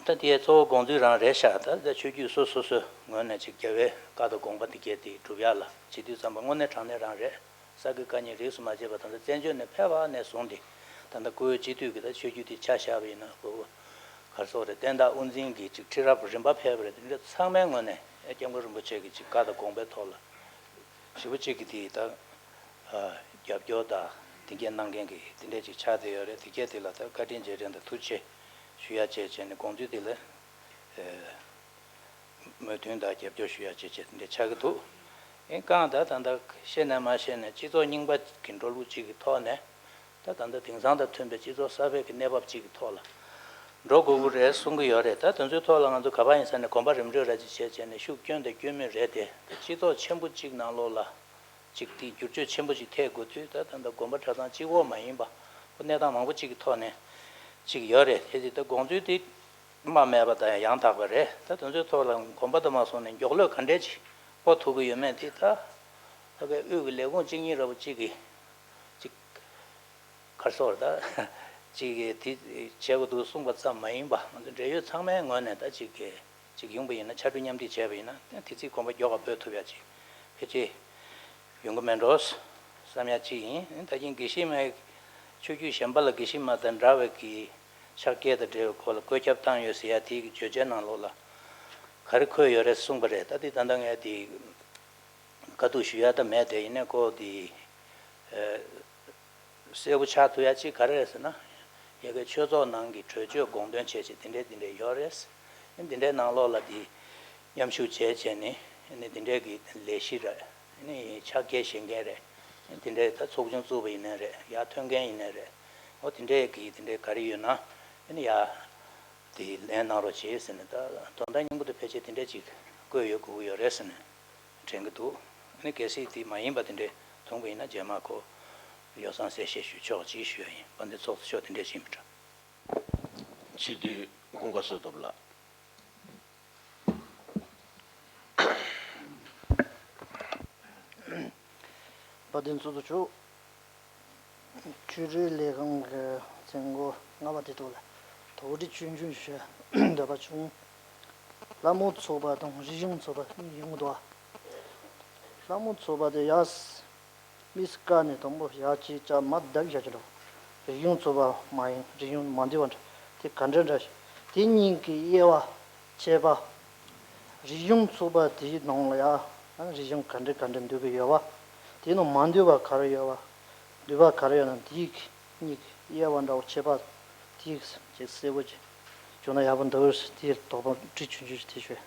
ད་དེའི་གཙོ་བོ་དགོངས་ཚུལ་རང་རེད་ཤག་ད་ལྟ་ཆོས་བརྒྱུད་སོ་སོ་སོའི་ངོས་ནས་ཅིག་རྒྱལ་བའི་བཀའ་དང་དགོངས་པ་འདི་གས་དེ་སྒྲུབ་ཡག་ལ་བྱེད་དུས་ཙམ་པ་དངོས་གནས་དྲང་གནས་རང་རེད། ས་དགེ་བཀའ་རྙིང་རིས་སུ་མ་ཆད་པ་དང་། ད་བཙན་བྱོལ་ནས་ཕེབས་པ་ནས་བཟུང་སྟེ། ད་ལྟ་སྐུའི་སྤྱི་འཐུས་ཀྱི་ད་ཆོས་བརྒྱུད་དེ་ཆ་བཞག་པ་ཡིན་ན། ཁོ་ག་རེ་ཟེར་དགོས་རེད། བསྟན་བདག་དབུ་འཛིན་གྱི་ཅིག་ཁྲི་རབས་རིམ་པ་ཕེབས་པ་རེད། དེ་འདྲ་ཚང་མའི་ངོས་ནས་ཨེ་སྐྱབས་མགོན་རིན་པོ་ཆེ་གི་ཅིག་བཀའ་དང་དགོངས་པའི་ཐོག་ལ་ཞེ་པོ་ཅིག་གི་དེ་ད་ཨ་རྒྱབ་སྐྱོར་དང་དེ་འགན་གནང་མཁན་གྱི་དེ་འདྲ་ཅིག་ཆགས་བསྡད་ཡོད་རེད། དེ་གས་དེ་ལ་ད་བཀའ་དྲིན་རྗེས་དྲན་དང་ཐུགས་རྗེ་ཆེ་ཞུ་ཡ་བྱས་བྱས་ནས་དགོངས་ཚུལ་དེ་ལ་ཨེ་མོས་མཐུན་དང་རྒྱབ་སྐྱོར་ཞུ་ཡ་བྱས་བྱས་དེ་འདྲ་ཆགས་ཀྱི་འདུག་ཨེ་རྐང་ད་ད་ད་ཤེས་ནས་མ་ཤེས་ནས་སྤྱི་ཚོགས་རྙིང་པ་གི་འགྲོ་ལུགས་གཅིག་གི་ཐོག་ནས། ད་ད་ལྟ་དེང་སང་དང་མཐུན་པའི་སྤྱི་ཚོགས་གསར་པའི་གི་གནས་བབ་ཅིག་གི་ཐོག་ལ་འགྲོ་དགོས་ཀྱི་རེད་གསུང་གི་ཡོད་རེད། ད་དེ་ཚོའི་ཐོག་ལ་ང་ཚོ་ག་པར་ཡིན་ས་ནས་གོམ་པ་རིམ་གྲོ་ར་ཅིག་བྱས་བྱས་ནས་ཤུགས་བསྐྱོན་དང་བསྐྱོན་མུས་རེད་དེ། ད་སྤྱི་ཚོགས་ཆེན་པོ་གཅིག་ནང་ལོགས་ལ་ཅིག་དེ་བསྒྱུར་བཅོས་ཆེན་པོ་ཅིག་ཐེབས་དགོས་དུས། ད་ད་ལྟ་དགོན་པ་གྲྭ་ཚང་གཅིག་པོ་མ་ཡིན་པ་ཁོ་གནས་སྟངས་མང་པོ་ཅིག་གི་ཐོག་ནས་ཅིག་ཡོད་རེད། དེ་དེ་ད་དགོངས་ཚུལ་དེ་རྨ་མེད་པ་དང་ཡང་དག་པ་རེད། ད་དེ་ཚོའི་ཐོག་ལ་གོམ་པ་དུ་མ་སོང་ནས་མགྱོགས་ལོས་ག་འདྲས་ཅིག་སྤོ་ཐུབ་ཀྱི་ཡོད་མེད་དེ། ད་ད་གའི་དབུས་ཀྱི་ལས་ཁུངས་གཅིག་གཉིས་ར་བོ་གཅིག་གིས་ཅིག་ག་རེ་ཟེར་དགོས་རེད། ད་ཅིག་གིས་དེ་བྱེད་དགོས་འདུག་གསུངས་པ་ཙམ་མ་ཡིན་པ། ང་ཚོ་འབྲེལ་ཡོད་ཚང་མའི་ངོས་ནས་ད་ཅིག་གིས་ཅིག་ཡོང་པ་ཡིན་ན། ཕྱར་གྲུ་མཉམ་འདེགས་བྱས་པ་ཡིན་ན་དེ་ཚིག་གོམ་པ་མགྱོགས་པ་སྤོ་ཐུབ་ཡ་ཅིག་ཕལ་ཆེར་ཡོང་གི་མེད་འགྲོ་བསམ་ཡ་ཅིག་ཡིན། ད་གིན་དགེ་བཤེས་མ་ཆོས་བརྒྱུད་གཞན་པ་ལ་དགེ་བཤེས་མ་དང་འདྲ་བའི་གི་ཕྱག་འཁྱེར་དང་འབྲེལ་བའི་སྐོར་ལ་བཀོད་ཁྱབ་བཏང་ཡོད་ཟེར་ཡ་དེ་གི་བརྗོད་བྱའི་ནང་ལོགས་ལ་ག་རེ་འཁོད་ཡོད་རེད་གསུངས་པ་རེད། ད་དེ་ད་ལྟ་ངས་དེ་བཀའ་བསྡུར་ཞུ་ཡ་ད་མེད་དེ། ཡིན་ནའི་ཁོ་དེ་ཨ། གསལ་པོ་ཆགས་ཐུབ་ཡ་ཅིག་ག་རེ་རེད་ཟེར་ན། ཡ་གི་ཆོས་ཚོགས་ནང་གི་གྲོས་ཆོད་དགོངས་དོན་བྱས་བྱས་དེ་འདྲས་དེ་འདྲས་ཡོད་རེད། འདི་འདྲའི་ནང་ལོགས་ལ་དེ་མཉམ་ཞུགས་བྱས་བྱས་ནས་ནི་འདི་འདྲའི་གི་ལས་གཞི་རེད། ནི་ཕྱག་འཁྱེར་བཞེས་མཁན་རེད། དེ་འདྲའི་ད་ཚོགས་ཆུང་བཙུགས་པ་ཡིན་ནའི་རེད། ཡར་ཐོན་མཁན་ཡིན་ནའི་རེད། འོ་དེ་འདྲའི་གི་དེ་འདྲའི་ག་རེ་ཡོད་ན་ནི་ཡར་དེ་ལན་གནང་རོགས་བྱེད་ཟེར་ནས། ད་དོན་དག་སྙིང་པོ་དེ་ཕལ་ཆེར་དེ་འདྲ་ཅིག་བཀོད་ཡོད་དགོས་ཀྱི་ཡོད་རེད་ཟེར་ནས་དྲན་གྱི་འདུག་ནི་གལ་སྲིད་དེ་མ་ཡིན་པ་དེ་འདྲ་མཐོང་པ་ཡིན་ན་རྗེས་མ་ཁོ་ཡོ་བསྲང་གསལ་བཤད་ཞུ་ཆོག་ཅེས་ཞུ་ཡ་ཡིན། དཔལ་ལྡན་ཚོགས་གཙོ་མཆོག་དེ་འདྲ་ཞིག་མི་འདྲ། སྤྱི་འཐུས་ཀུན་དགའ་བསོད་སྟོབས་ལགས། དཔལ་ལྡན་ཚོགས་གཙོ་མཆོག་ཆོས་རིག་ལས་ཁུངས་ཀྱི་རྩིས་འགོ་ལྔ་པ་དེ་ཐོག་ལ་དོགས་འདྲི་ཆུང་ཆུང་ཞུ་འདོད་པ་བྱུང་། ལྷ་མོ་ཚོགས་པ་དང་རིག་གཞུང་ཚོགས་པ་གཉིས་ཡོང་གི་འདུག་ལྷ་མོ་ཚོགས་པ་དེ་ཡར་དམིགས་བཀར་ནས་དང་པོ་ཡར་ཅིག་ཅར་མར་བརྡབ་བཞག་གི་འདུག་རིག་གཞུང་ཚོགས་པ་མ་ཡིན། རིག་གཞུང་མ་འདུས་པ་འདྲ། དེ་ག་འདྲ་འདྲ་ཞིག་དེ་གཉིས་ཀྱི་དབྱེ་བ་ཕྱེ་བ། རིག་གཞུང་ཚོགས་པ་དེའི་ནང་ལ་ཡང་རིག་གཞུང་ག་འདྲ་ག་འདྲ་འདུས་པ་ཡོད་པ། དེའི་ནང་མ་འདུས་པ་ག་རེ་ཡོད་པ། འདུས་པ་ག་རེ་ཡོད་ན་དེའི་གཉིས་ཀྱི་དབྱེ་བ་འདྲ་བོ་ཕྱེ་བ་དེ་ཅིག་གསལ་པོ་ཅིག་བྱུང་ན་ཡག་པོ་འདུག་དེའི་དོགས་པ་འདྲི་ཆུང་ཆུང་ཞིག་དེ་ཞུ།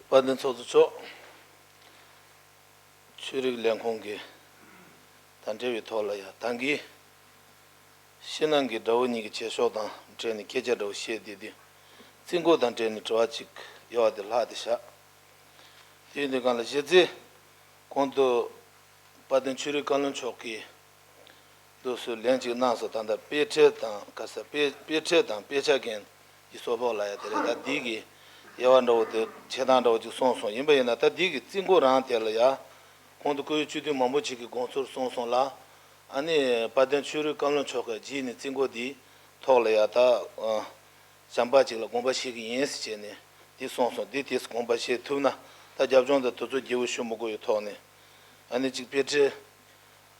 དཔལ་ལྡན་ཚོགས་གཙོ་མཆོག་ཆོས་རིག་ལས་ཁུངས་ཀྱི་དང་འབྲེལ་བའི་ཐོག་ལ་ཡང་ད་གིན་ཕྱི་ནང་གི་དགྲ་བོ་གཉིས་ཀྱི་བྱེད་ཕྱོགས་དང་འབྲེལ་ནས་སྐད་ཆ་འདྲ་བོ་བཤད་བསྡད་དུས། རྩིས་འགོ་དང་འབྲེལ་ནས་དྲི་བ་གཅིག་ཡོད་པ་དེ་ལྷག་བསྡད་ཤག་དེ་ཡིན་དུས་སྒང་ལ་གཞི་རྩའི་གོང་དུ་དཔལ་ལྡན་ཆོས་རིག་བཀའ་བློན་མཆོག་གིས་འདུག་སེ་ལན་གཅིག་གནང་སོང་། ད་ལྟ་དཔེ་ཁྲིད་དང་ག་ས་དཔེ་དཔེ་ཁྲིད་དང་དཔེ་ཆ་མཁན་གྱི་གསོལ་ཕོགས་ལབ་ཡ་དེ་རེད། ད་འདི་གི་དབྱེ་བ་འདྲ་བོ་དེ་ཕྱེ་སྟངས་འདྲ་བོ་ཅིག་གསུངས་སོང་། ཡིན་པ་ཡིན་ན་ད་འདི་གི་རྩིས་འགོ་རང་དེ་ལ་ཡ་གོང་དུ་སྐུའི་སྤྱི་འཐུས་མང་པོ་ཅིག་གིས་དགོངས་ཚུལ་གསུངས་སོང་ལ། ཨ་ནི་དཔལ་ལྡན་ཆོས་རིག་བཀའ་བློན་མཆོག་གིས་རྗེས་ནས་རྩིས་འགོ་འདིའི་ཐོག་ལ་ཡ་ད་ཨ། གཞན་པ་ཅིག་ལ་དགོངས་པ་བཞེས་ཀྱི་ཡིན་ཟེར་བྱས་ནས་འདི་གསུངས་སོང་། འདི་དེས་དགོངས་པ་བཞེས་ཐུབ་ན་ད་རྒྱབ་ལྗོངས་དང་དུས་ཚོད་རྒྱས་པོ་ཞུ་མི་དགོས་པའི་ཐོག་ནས། ཨ་ནི་ཅིག་དཔེ་ཁྲིད་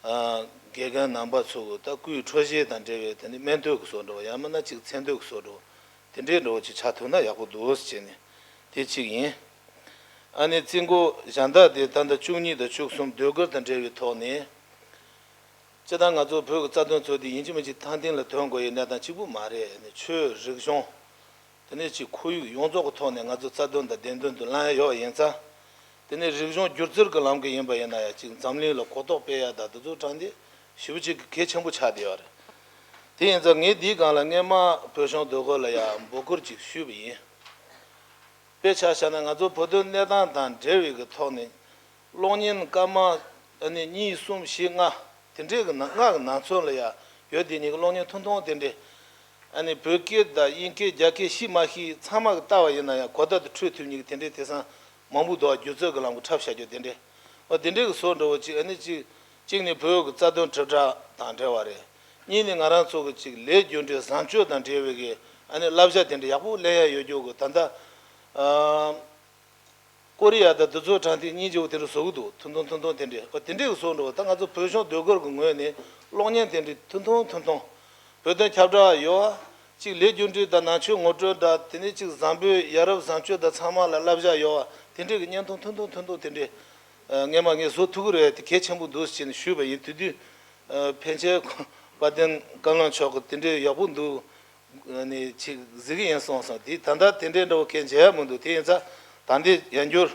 ཨ། དགེ་རྒན་རྣམ་པ་ཚོ་གི་ད་སྐུའི་འཕྲོད་བཞེས་དང་འབྲེལ་བའི་དེ་ནི་སྨོན་འདུན་གྱི་བཟོ་འདྲ་བོ། ཡང་མིན་ན་ཅིག་མཚན་འདོན་གྱི་བཟོ་འདྲ་བོ། དེ་འདྲའི་འདྲ་བོ་ཅིག་ཆགས་ཐུབ་ན་ཡག་པོ་འདུག་ཟེར་བྱས་ནས་དེ་གཅིག་ཡིན། ཨ་ནི་རྩིས་འགོ་གཞན་དག་དེ་ད་ལྟ་བཅུ་གཉིས་དང་བཅུ་གསུམ་ཟློས་གར་དང་འབྲེལ་བའི་ཐོག་ནས། སྤྱིར་བཏང་ང་ཚོ་བོད་ཀྱི་རྩ་དོན་ཚོ་དེ་ཡིན་གཅིག་མིན་གཅིག་ཐང་སྟེང་ལ་ཐོན་དགོས་ཡའི་གནས་སྟངས་གཅིག་པུ་མ་རེད། ནི་ཆོས་རིག་གཞུང་། དེ་ནས་ཅིག་ཁོར་ཡུག་ཡོངས་རྫོགས་ཀྱི་ཐོག་ནས་ང་ཚོ་རྩ་དོན་དང་བདེན་དོན་དུ་ལངས་ཡ་ཡོད་པ་ཡིན་ཙང་། དེ་ནས་རིག་གཞུང་སྒྱུ་རྩལ་གྱི་ལམ་གྱི་ཡིན་པ་ཡིན་ན་ཡང་ཅིག་འཛམ་གླིང་ལ་གོ་རྟོགས་སྤེལ་ཡ་དང་དེ་ཚོ་དྲང་བདེན་ཞེ་པོ་ཅིག་གི་གལ་ཆེན་པོ་ཆགས་བསྡད་ཡོད་རེད། དེ་ཡིན་ཙང་ངས་འདིའི་སྒང་ལ་སྔས་མ་བོད་གཞུང་ཟློས་གར་ལ་ཡང་འབོད་སྐུལ་ཅིག་ཞུས་པ་ཡིན། དཔེ་ཆ་བཞག་ན་ང་ཚོ་བོད་དོན་གནས་སྟངས་དང་འབྲེལ་བའི་གི་ཐོག་ནས་གློག་བརྙན་སྐར་མ་ཨ་ནི་གཉིས་གསུམ་བཞི་ལྔ་དེ་འདྲའི་གི་ནང་ལྔ་གི་ནང་ཚུན་ལ་ཡ་ཡོད། དེ་གཉིས་ཀྱི་གློག་བརྙན་ཐུང་ཐུང་དེ་འདྲའི་ཨ་ནི་བོད་སྐད་དང་དབྱིན་སྐད་རྒྱ་སྐད་ཤེས་མ་ཤེས་ཚང་མ་གི་ལྟ་བ་ཡིན་ན་ཡང་གོ་བརྡ་དེ་འཕྲོད་ཐུབ་མཁན་གྱི་དེ་འདྲའི་དེང་སང་མང་པོ་འདུག་སྒྱུ་རྩལ་གྱི་ལམ་གྱི་འཁྲབ་བཞག་རྒྱུ་དེ་འདྲའི། ཨོ་དེ་འདྲའི་གི་བཟོ་འདྲ་བོ་ཅིག་ཨ་ནི་ཅིག་གཅིག་ནི་བོད་ཀྱི་རྩ་དོན་དྲིལ་བསྒྲགས་དང་འབྲེལ་བ་རེད། གཉིས་ནི་ང་རང་ཚོ་གི་ཅིག་ལས་རྒྱུ་འབྲས་བཟང་སྤྱོད་དང་འབྲེལ་བའི་གི་ཨ་ནི་བསླབ་བྱ་དེ་འདྲ་ཡག་པོ་ལེན་ཡ་ཡོད་རྒྱུ་གི་ད་ལྟ་ཨ། ཀོ་རི་ཡ་དང་དེ་ཚོ་དྲང་ཐིག་སྙིང་རྗེ་བོ་དེ་འདྲ་བཟོ་གི་འདུག་ཐུང་ཐུང་ཐུང་ཐུང་དེ་འདྲས། ཨོ་དེ་འདྲས་ཀྱི་བཟོ་འགྲོ་བ། ད་ང་ཚོ་བོད་གཞུང་ཟློས་གར་གྱི་ངོས་ནས་གློག་བརྙན་དེ་འདྲས་ཐུང་ཐུང་ཐུང་ཐུང་། བོད་དོན་ཁྱབ་བསྒྲགས་ཡོད་བ། གཅིག་ལས་རྒྱུ་འབྲས་དང་ནང་ཆོས་ངོ་སྤྲོད་དང་དེ་ནས་གཅིག་བཟང་པོའི་ཡ་རབས་བཟང་སྤྱོད་དང་ཚང་མ་ལ་བསླབ་བྱ་ཡོད་བ། དེ་འདྲས་ཀྱི་བརྙན་ཐུང་ཐུང་ཐུང་ཐུང་ཐུང་དེ་འདྲས། ཨ་སྔས་མ་ངས་བཟོ་ཐུབ་ཀྱི་རེད། དེ་གལ་ཆེན་པོ་འདུག་ཟེར་ནས་ཞུས་པ་ཡིན། དེ་དུས་ཨ་ཕལ་ཆེར་དཔལ་ལྡན་བཀའ་བློན་མཆོག་གིས་དེ་འདྲས་ཡག་པོ་འདུག་ནས་ཅིག་གཟིགས་ཀྱི་ཡིན་གསུངས་སོང་། དེ་ད་ལྟ་དེ་འདྲའི་འདྲ་བོ་གལ་མཇལ་ཡ་མི་འདུག་དེ་ཡིན་ཙང་ད་འདི་ཡང་བསྐྱར་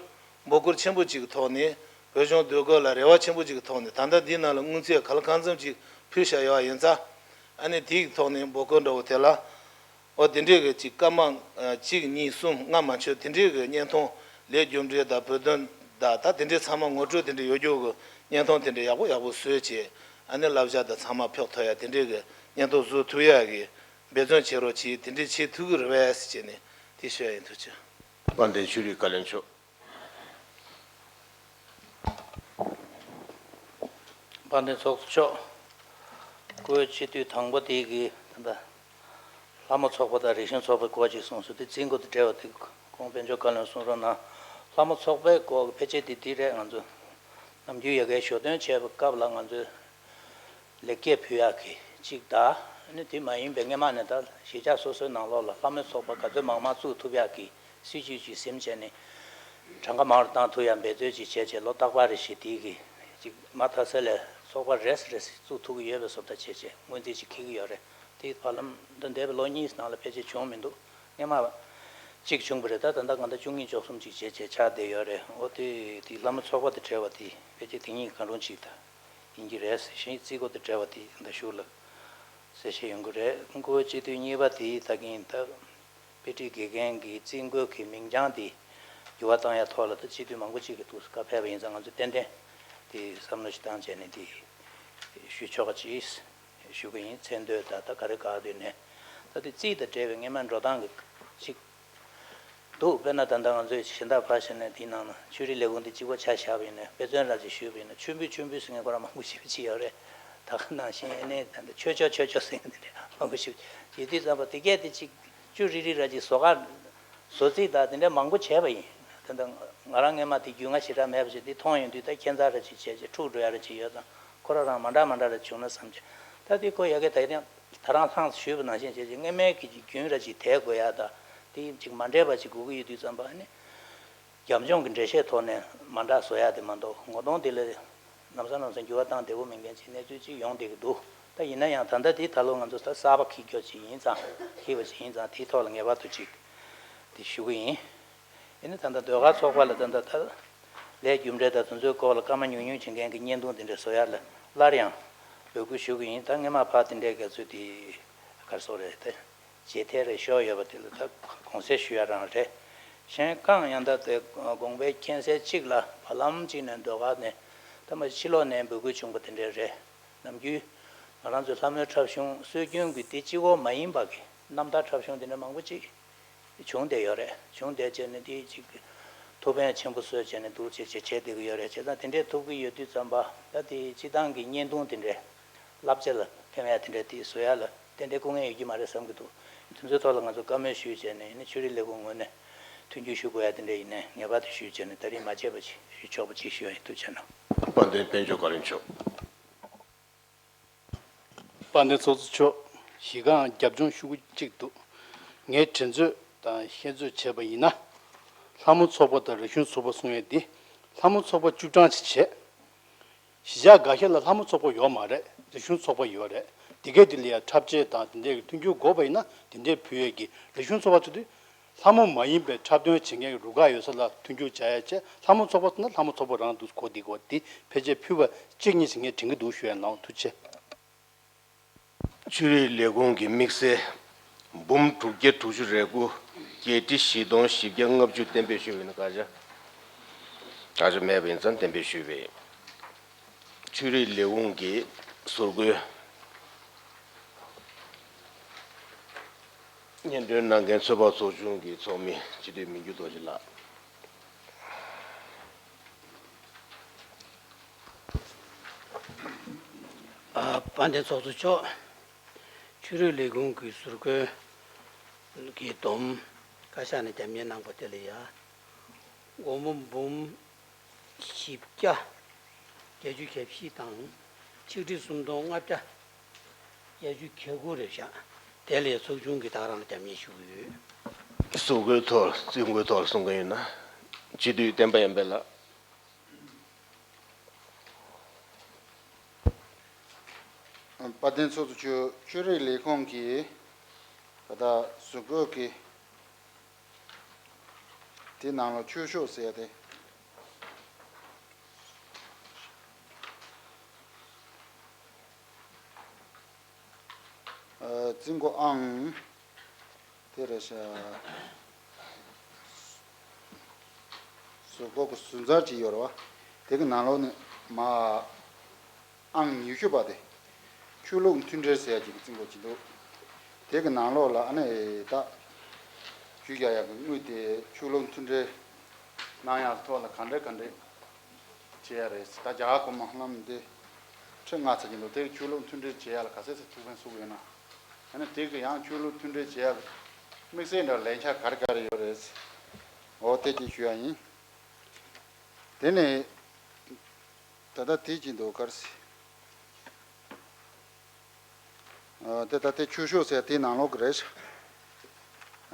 འབོད་སྐུལ་ཆེན་པོ་ཅིག་གི་ཐོག་ནས་བོད་གཞུང་ཟློས་གར་ལ་རེ་བ་ཆེན་པོ་ཅིག་གི་ཐོག་ནས་ད་ལྟ་འདིའི་ནང་ལ་དངུལ་རྩིས་ག་ལ་གང་འཚམ་ཅིག་ཕུལ་བཞག་ཡོད་པ་ཡིན་ཙང་། ཨ་ནི་དེའི་ཐོག་ནས་འབོད་སྐུལ་འདྲ་བོ་དེ་ལ། ཨོ་དེ་འདྲའི་གི་ཅིག་སྐར་མ་ཨ་གཅིག་གཉིས་གསུམ་ལྔ་མ་ཆོད་དེ་འདྲའི་གི་བརྙན་ཐུང་ལས་རྒྱུ་འབྲས་དང་བོད་དོན་དང་ད་དེ་འདྲའི་ཚང་མ་ངོ་སྤྲོད་དེ་འདྲ་ཡོད་རྒྱུ་གི་བརྙན་ཐུང་དེ་འདྲ་ཡག་པོ་ཡག་པོ་བཟོས་བྱས། ཨ་ནི་བསླབ་བྱ་དང་ཚང་མ་ཕོག་ཐུབ་ཡ་དེ་འདྲའི་གི་བརྙན་ཐུང་བཟོ་ཐུབ་ཡ་གི་འབད་བརྩོན་བྱེད་རོགས་གྱིས། དེ་འདྲའི་བྱེད་ཐུབ་ཀྱི་རེད་པས་ཟེར་བྱས་ནས་དེ་ཞུ་ཡ་ཡིན། ཐུགས་རྗེ་ཆེ། དཔལ་ལྡན་ཆོས་རིག་བཀའ་བློན་མཆོག་དཔལ་ལྡན་ཚོགས་གཙོ་མཆོག་བཀའ་སྤྱི་འཐུས་དང་པོ་དེ་གིས་ད་ལྟ་ལྷ་མོ་ཚོགས་པ་དང་རིག་གཞུང་ཚོགས་པའི་སྐོར་ཅིག་གསུངས་སོང་། དེ་རྩིས་འགོ་དང་འབྲེལ་བ་དེ་ཁོང་དཔལ་འབྱོར་བཀའ་བློན་གསུང་རོགས་གནང་། ལྷ་མོ་ཚོགས་པའི་སྐོར་གྱི་ཕལ་ཆེར་དེ་དེ་རེད། ང་ཚོ་ནམ་རྒྱུན་ཡ་གིའི་ཞོ་སྟོན་བྱས་པའི་སྐབས་ལ་ང་ཚོས་ལེགས་སྐྱེས་ཕུལ་ཡག་གི་གཅིག་དང་། ཨ་ནི་དེ་མ་ཡིན་པའི་སྔས་མ་ནས་ད་གཞིས་ཆགས་སོ་སོའི་ནང་ལོགས་ལ་ལྷ་མོའི་ཚོགས་པ་ག་ཚོད་མང་མང་བཙུགས་ཐུབ་ཡག་གི་སྲིད་ཇུས་ཅིག་ཟིན་བྱས་ནས་གྲངས་ཀ་མང་རུ་བཏང་ཐུབ་ཡག་འབད་རྩོལ་ཅིག་བྱས་བྱས། ལོ་རྟག་པར་རེ་བཞིན་དེ་གི་ཅིག་མ་མཐའ་ས་ལས་ཚོགས་པ་རེ་ཟུང་རེ་ཟུང་བཙུགས་ཐུབ་ཀྱི་ཡོད་པའི་བཟོ་ལྟ་བྱས་བྱས་སྔོན་རྩིས་ཅིག་འཁེལ་གྱི་ཡོད་རེད། དེ་བར་ལམ་འདི་འདས་པའི་ལོ་གཉིས་ནང་ལ་ཕལ་ཆེར་བྱུང་མི་འདུག་སྔས་མ་གཅིག་བྱུང་བ་རེད། ད་ད་ལྟ་གང་ལྟར་བཅུ་གཉིས་བཅུ་གསུམ་ཅིག་བྱས་བྱས་ཆགས་བསྡད་ཡོད་རེད། འོ་དེ་དེ་ལྷ་མོ་ཚོགས་པ་དང་འབྲེལ་བ་དེ་ཕལ་ཆེར་དེ་གཉིས་གང་རུང་ཅིག་ད་ཡིན་གྱི་རེད་ཟེར། གཞན་རྩིས་འགོ་དང་འབྲེལ་བ་དེ་ད་ཞུ་ལ་ཟེར་བཤད་ཡོང་གི་རེད། སྐུ་ངོ་སྤྱི་འཐུས་གཉིས་པ་དེ་ད་གིན་ད་དཔེ་ཁྲིད་དགེ་རྒན་གྱི་རྩིས་འགོ་གི་མིང་རྐྱང་དེ་འགྱུར་བ་བཏང་ཡ་ཐོག་ལ་ད་སྤྱི་འཐུས་མང་པོ་ཅིག་གིས་འདུག་སེ་བཀའ་ཕེབས་པ་ཡིན་ཙང་། ང་ཚོས་ཏན་ཏན་དེ་བསམ་བློ་ཞིག་བཏང་བྱས་ནས་དེ་ཞུ་ཆོག་ག་ཅིག་ཞུ་གི་ཡིན། མཚན་ཐོས་ད་ལྟ་ག་རེ་ག་དུས་ནས་ད་དེ་རྩིས་དང་འབྲེལ་བའི་སྔས་མ་འགྲོ་སྟངས་ཀྱི་ཅིག་འདུག་དཔེར་ན་ད་ལྟ་ང་ཚོས་གཞན་དག་ཕར་བཞག་ནས་དེའི་ནང་ན་ཆོས་རིག་ལས་ཁུངས་དེ་གཅིག་པ་ཆ་བཞག་པ་ཡིན་ན། དཔེ་མཚོན་རང་ཅིག་ཞུས་པ་ཡིན་ན་མཆོད་འབུལ་མཆོད་འབུལ་ཟེར་མཁན་ཁོ་རང་མང་པོ་ཞེ་པོ་ཅིག་ཡོད་རེད། ད་ག་ནང་བཞིན་ཨ་ནི་ད་ལྟ་མཆོད་ཆོག་མཆོད་ཆོག་ཟེར་མཁན་དེ་འདྲ་མང་པོ་ཞེ་པོ་ཅིག་ཡོད་དུས་ཙམ་པ་དེ་གས་དེ་ཅིག་ཅུ་རིལ་རིལ་ར་ཅིག་བཟོ་ག་བཟོ་རྩིས་དང་དེ་འདྲ་མང་པོ་བྱས་པ་ཡིན། ད་ལྟ་ང་རང་སྔས་མ་དེ་རྒྱུས་མངའ་ཞེ་དྲག་མེད་པ་ཞིག་དེ་མཐོང་ཡོང་དུས་ད་ཁྱད་མཚར་ར་ཅིག་བྱས་བྱས་འཁྲུག་འགྲོ་ཡ་ར་ཅིག་ཡོད་ཙང་། ཁོ་རང་རང་མ་འདྲ་མ་འདྲ་ར་བྱུང་ན་བསམ་བྱས། ད་དེ་ཁོ་ཡ་གི་ད་རང་ད་རང་ལྷང་ཞུས་པ་ནང་བཞིན་བྱས་བྱས་སྔས་མའི་གི་རྒྱུན་ར་ཅིག་དེད་དགོས་ཡ་ད་དེ་ཅིག་མ་འདྲེས་པ་ཅིག་དགོས་ཀྱི་ཡོད་དུས་ཙམ་པ་ཨ་ནི། རྒྱབ་ལྗོངས་ཀྱི་འགྲེལ་བཤད་ཐོག་ནས་མ་འདྲ་བཟོ་ཡ་དེ་མ་གཏོགས་ངོ་གདོང་དེ་ལ་ལམ་སང་ལམ་སང་འགྱུར་བ་བཏང་བདེ་པོ་མེད་མཁན་ཅིག་གནས་ཚུལ་ཅིག་ཡོང་བསྡད་ཀྱི་འདུག་ད་ཡིན་ན་ཡང་ད་ལྟ་དེ་ད་ལོ་ང་ཚོ་ད་གསར་པ་འཁྱེར་རྒྱུ་ཅིག་ཡིན་ཙང་། འཁྱེར་བ་ཞིག་ཡིན་ཙང་དེའི་ཐོག་ལ་ངེས་པར་དུ་ཅིག་དེ་ཞུ་གི་ཡིན། ཡིན་ན་ད་ལྟ་ཟློས་གར་ཚོགས་པ་ལ་ད་ལྟ་ད་ལས་རྒྱུ་འབྲས་དང་དེ་ཚོའི་སྐོར་ལ་སྐར་མ་ཉུང་ཉུང་བྱེད་མཁན་གྱི་བརྙན་ཐུང་དེ་འདྲ་བཟོ་ཡ་ལ་སླར་ཡང་འབོད་སྐུལ་ཞུ་གི་ཡིན། ད་སྔས་མ་ཕར་དེ་འདྲའི་དགའ་ཚོད་དེ་ག་རེ་ཟེར་དགོས་རེད་དེ། རྗེས་ཐེར་རེ་ཤོར་ཡོད་པ་དེ་ལ་ད་དགོངས་སེལ་ཞུ་ཡ་རང་རེད། གཞན་གང་ཡང་ད་དེ་དགོངས་པའི་མཁྱེན་གསལ་གཅིག་ལ་བར་ལམ་གཅིག་ནས་ཟློས་གར་ནས་ད་མ་ཕྱི་ལོགས་ནས་འབོད་སྐུལ་བྱུང་པ་དེ་འདྲ་རེད། ནམ་རྒྱུན་ང་རང་ཚོའི་ལྷ་མོའི་འཁྲབ་གཞུང་སྲོལ་རྒྱུན་གྱི་དེ་གཅིག་པོ་མ་ཡིན་པ་གི་རྣམ་ཐར་འཁྲབ་གཞུང་དེ་འདྲ་མང་པོ་ཅིག་བྱུང་བསྡད་ཡོད་རེད། བྱུང་བསྡད་བྱས་ནས་དེ་ཅིག་ཐུགས་ཕན་ཆེན་པོ་གསོས་བྱས་ནས་འདུག་བྱས་བྱས་བྱས་བསྡད་ཀྱི་ཡོད་རེད། བྱས་ཙང་དེ་འདྲས་ཐུབ་ཀྱི་ཡོད་དུས་ཙམ་པ་ད་དེ་སྤྱི་བཏང་གི་བརྙན་ཐུང་དེ་འདྲས་བསླབ་བྱ་ལ་ཕན་ཡ་དེ་འདྲས་དེ་བཟོ་ཡ་ལ་ཏན་ཏན་སྐུ་ངལ་ཡོད་ཀྱི་མ་རེད་བསམ་གྱི་འདུག་དེ་ཚོའི་ཐོག་ལ་ང་ཚོ་བཀའ་མོལ་ཞུས་བྱས་ནས་ཡིན་ན་ཆོས་རིག་ལས་ཁུངས་ངོས་ནས་མཐུན་འགྱུར་ཞུ་དགོས་ཡ་དེ་འདྲས་ཡིན་ནའི་ངེས་པར་དུ་ཞུས་བྱས་ནས་ད་རེས་མ་བརྗེད་པ་ཅིག་ཞུ་ཆོག་པ་ཅིག་ཞུ་ཡ་ཡིན། ཐུགས་རྗེ་གནང་། དཔལ་ལྡན་དཔལ་འབྱོར་བཀའ་བློན་མཆོག་དཔལ་ལྡན་ཚོགས་གཙོ་མཆོག་གཞི་རྐང་རྒྱབ་ལྗོངས་ཤོག་གུ་གཅིག་འདུག་ངས་དྲན་ཚོད་དང་ཤེས་ཚོད་བྱས་པ་ཡིན་ན། ལྷ་མོ་ཚོགས་པ་དང་རིག་གཞུང་ཚོགས་པ་གསུང་ཡས་འདི་ལྷ་མོ་ཚོགས་པ་བཅུ་གྲངས་ཅིག་བྱས། གཞིས་ཆགས་འགའ་ཤས་ལ་ལྷ་མོ་ཚོགས་པ་ཡོད་མ་རེད། རིག་གཞུང་ཚོགས་པ་ཡོད་རེད། དེ་གས་དེ་ལ་ཡང་འཁྲབ་ཆས་དང་དེ་འདྲས་ཀྱི་མཐུན་འགྱུར་དགོས་པ་ཡིན་ན་དེ་འདྲས་ཕུལ་ཡས་ཀྱི་རིག་གཞུང་ཚོགས་པ་ཚོ་དེ། ལྷ་མོ་མ་ཡིན་པའི་འཁྲབ་སྟོན་བྱེད་མཁན་གྱི་རུ་ཁག་ཡོད་ས་ལ་མཐུན་འགྱུར་བྱ་ཡ་བྱས། ལྷ་མོ་ཚོགས་པ་ཚོ་ན་ལྷ་མོ་ཚོགས་པ་རང་འདུག་གོ་འདི་གོ་འདི་ཕལ་ཆེར་ཕུལ་བ་གཅིག་གཉིས་ཟིན་མཁན་དྲན་གྱི་འདུག་ཞུ་ཡ་ལའང་ཐུགས་རྗེ་ཆེ། ཆོས་རིག་ལས་ཁུངས་ཀྱི་དམིགས་བསལ་འབུམ་དྲུག་བརྒྱ་དྲུག་ཅུ་རེ་དགུ་བརྒྱད་ཁྲི་བཞི་སྟོང་བཞི་བརྒྱ་ལྔ་བཅུ་གཏན་འབེབས་ཞུས་པ་ཡིན་ན་དགག་བྱ་དགག་བྱ་མེད་པ་ཡིན་ཙང་གཏན་འབེབས་ཞུས་པས། ཆོས་རིག་ལས་ཁུངས་ཀྱི་ཟུར་བཀོད། སྙན་སྒྲོན་གནང་མཁན་ཚོད་དཔག་ཚོགས་ཆུང་གི་ཚོགས་མི་སྤྱི་འཐུས་མི་འགྱུར་རྡོ་རྗེ་ལགས། དཔལ་ལྡན་ཚོགས་གཙོ་མཆོག་ཆོས་རིག་ལས་ཁུངས་ཀྱི་ཟུར་བཀོད་ཀྱི་སྡོམ་བཀའ་ཤག་ནས་རྒྱབ་གཉེར་གནང་པ་དེ་ལ་ཡ། སྒོར་མོ་འབུམ་བཞི་བརྒྱ་བརྒྱད་ཅུ་གྱ་བཞི་དང་ཆིག་ཁྲི་སུམ་སྟོང་ལྔ་བརྒྱ་བརྒྱད་ཅུ་གྱ་དགུ་རེད་བཞག་དེ་ལས་ཚོགས་ཆུང་གི་བདག་རང་ལ་རྒྱབ་གཉེར་ཞུ་གི་ཡོད། ཟུར་བཀོད་ཐོག་རྩིས་འགོའི་ཐོག་ལ་གསུང་གི་ཡིན་ན། སྤྱི་འཐུས་བསྟན་པ་ཡར་འཕེལ་ལགས། དཔལ་ལྡན་ཚོགས་གཙོ་མཆོག་ཆོས་རིག་ལས་ཁུངས་ཀྱི་ད་ལྟ་ཟུར་བཀོད་ཀྱི་དེ་ནང་ལ་ཆོས་ཤོག་ཟེར་ཏེ། རྩིས་འགོ་ཨང་དེ་རེད་ཤག་ཟུར་བཀོད་ཀྱི་ཟུར་འཛར་ཅིག་ཡོད་རེད་བ། དེ་གི་ནང་ལོགས་ནས་མ་ཨང་ཉི་ཤུ་པ་དེ་ཆོས་ལུགས་མཐུན་འབྲེལ་ཟེར་ཡ་ཅིག་གི་རྩིས་འགོ་ཅིག་འདུག་དེ་གི་ནང་ལོགས་ལ་ཨ་ནི་ད་ཆོས་རྒྱག་ཡག་གི་དངུལ་དེ་ཆོས་ལུགས་མཐུན་འབྲེལ་གནང་ཡག་གི་ཐོག་ལ་ག་འདྲ་ག་འདྲ་བྱེད་ཡ་རེད། ད་རྒྱ་གར་གོང་མ་ལྷ་མོ་འདི་ཁྲི་ལྔ་ཚར་གྱི་འདུག་དེ་གི་ཆོས་ལུགས་མཐུན་འབྲེལ་བྱེད་ཡ་ལ་ག་ཚད་ཚད་ཐུགས་ཕན་གསོས་ཡོད་ན། ཨ་ནི་དེ་གི་ཡང་ཆོས་ལུགས་མཐུན་འབྲེལ་བྱེད་ཡ་གི་དམིགས་བསལ་འདྲ་ལས་འཆར་ག་རེ་ག་རེ་ཡོད་རེད། འོ་དེ་གཅིག་ཞུ་ཡ་ཡིན། དེ་ནས་ད་ལྟ་དེ་གཅིག་འདུག་ག་རེ་ཟེར། ཨ། དེ་ད་ལྟའི་ཆོས་ཤོག་ཟེར་དེའི་ནང་ལོགས་ཀྱི་རེད།